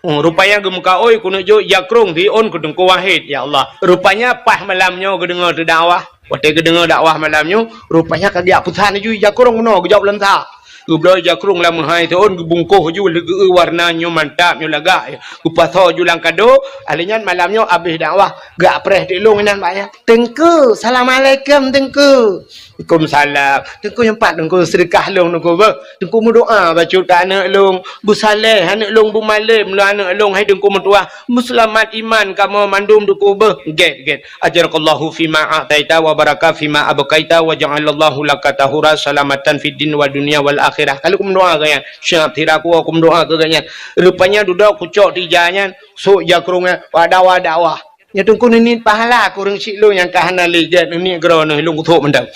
hmm, rupanya geumeukaôi kuneuk jok ija krông siôn keu Teungku Wahid, ya Allah. Rupanya paih malam nyoe geudeungö teudakwah. Watèe geudeungö dakwah malam nyoe, rupanya ka geujak peusan laju ija krông keunoe, geujok lam sa. Geubloe ija krông lam meuhai siôn, geubungkoh laju lé geu-eu warna nyoe mantap, nyoe lagak. Geupasoe laju lam kado, ahli nyan malam nyoe abéh dakwah, geujak preh teuk lôn inan bak nyan. "Teungku, assalamualaikum, Teungku." "Waalaikumsalam." "Teungku, nyoe pat Teungku seudeukah lôn, Teungku, beuh. Teungku meudoa bacut keu aneuk lôn, beusaleh aneuk lôn, beumalém lôn aneuk lôn, hai Teungku meutuah. Beuseulamat iman kamoe mandum, Teungku, beuh." "Gèt, gèt. Ajarakallahu fima a'taita wa baraka fima abqaita wa ja'alallahu laka tahura salamatan fid din wa dunya wal akhirah." Ka lheueh kumeudoa keu gobnyan. Siap, sira kuwoe kumeudoa keu gobnyan. Rupanya dudoe kucok teuija nyan, sôk ija krông nyan, bak dakwah-dakwah. "Ya Teungku, neuniet pahala keu ureueng syiek lôn nyang ka hana lé, gèt neuniet keudroe neuh, lôn kuthôk mantong."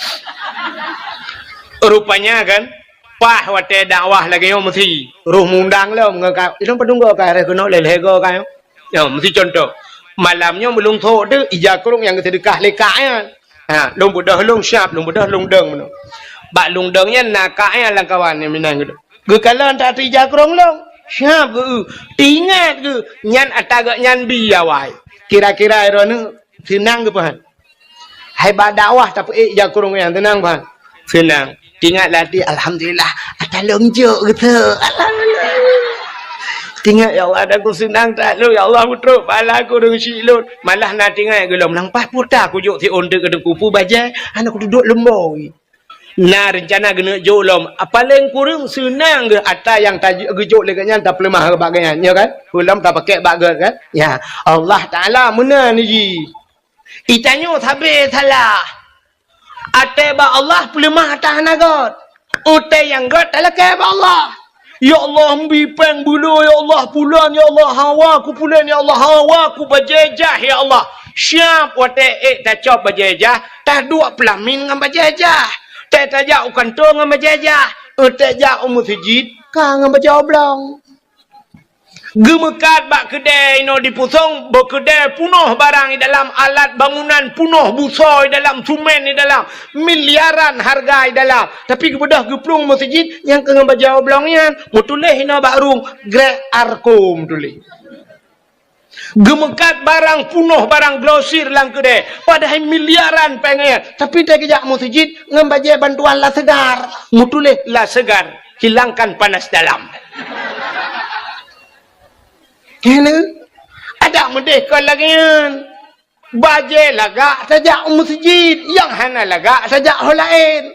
Rupanya kan, paih watèe dakwah lagèe nyoe meusi, roh meuundang lom ngon ka, ilôn padum goe ka harôh keunoe lhèe-lhèe goe ka nyoe. Nyoe meusi contoh. Malam nyoe meulôn thôk teuk ija krông nyang geuseudeukah lé kak nyan. Ha, lôn beudôh lôn siap, lôn beudôh lôn dong meunoe. Bak lôn dong nyan na kak nyan lam kawan nyang meunan geuh. Geukalon that ija krông lôn, siap geuh, teuingat geuh, nyan ata gobnyan bi awai. Kira-kira droeneuh seunang geuh peuhan. Hai bak dakwah tapeuék ija krông nyan, seunang peuhan. Seunang. Teuingat lam até, "Alhamdulillah, ata lôn jok geuh." Alhamdulillah. Teuingat, "Ya Allah, ata ku seunang that lôn, ya Allah, meutrok pahala keu ureueng syiek lôn." Malah na teuingat geuh lom, "Nang paih peue ta kujok siôn teuk keu Teungku, peue bajèe, hana kuduek leumbôi." Na reuncana geuneuk jok lom. Paléng kureueng seunang geuh ata nyang ta-, geujok lé gobnyan tapeuleumah bak gobnyan, nyo kan? Peue lom tapakèk bak gèt kan? Ya, Allah Taala meunan jih. Geutanyoe sabe salah. Até bak Allah peuleumah ata hana gèt. Até nyang gèt talakèe bak Allah. Ya Allah, mbi péng beulo, ya Allah, pulan, ya Allah, hawa ku pulan, ya Allah, hawa ku bajèe jah, ya Allah. Siap watèe ék tacok bajèe jah, taduek peulamin ngon bajèe jah. Tée tajak u kantô ngon bajèe jah, tée jak u meuseujid ka ngon bajèe oblong. Geumeukat bak keudè inoe di Pusong, bak keudè punoh barang di dalam, alat bangunan punoh, busoe di dalam, sumen di dalam, miliaran hareuga di dalam. Tapi geubeudôh geuplueng meuseujid nyang keu ngon bajèe oblong nyan, meutuléh inoe bak rueng, Grek Arko meutuléh. Geumeukat barang punoh, barang grosir lam keudè, padahai miliaran péng nyan. Tapi watèe geujak meuseujid ngon bajèe bantuan La Segar. Meutuléh La Segar, hilangkan panas dalam. Kena. Adak meudeh kon lagèe nyan. Bajèe lagak tajak u meuseujid, nyang hana lagak tajak ho laén.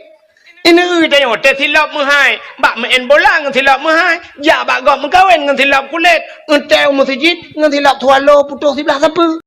Ineuk tanyoe teuh silop meuhai, bak meu'en bola ngon silop meuhai, jak bak gob meukawen ngon silop kulét, eunteuk u meuseujid ngon silop swallow putôh siblah sapeue.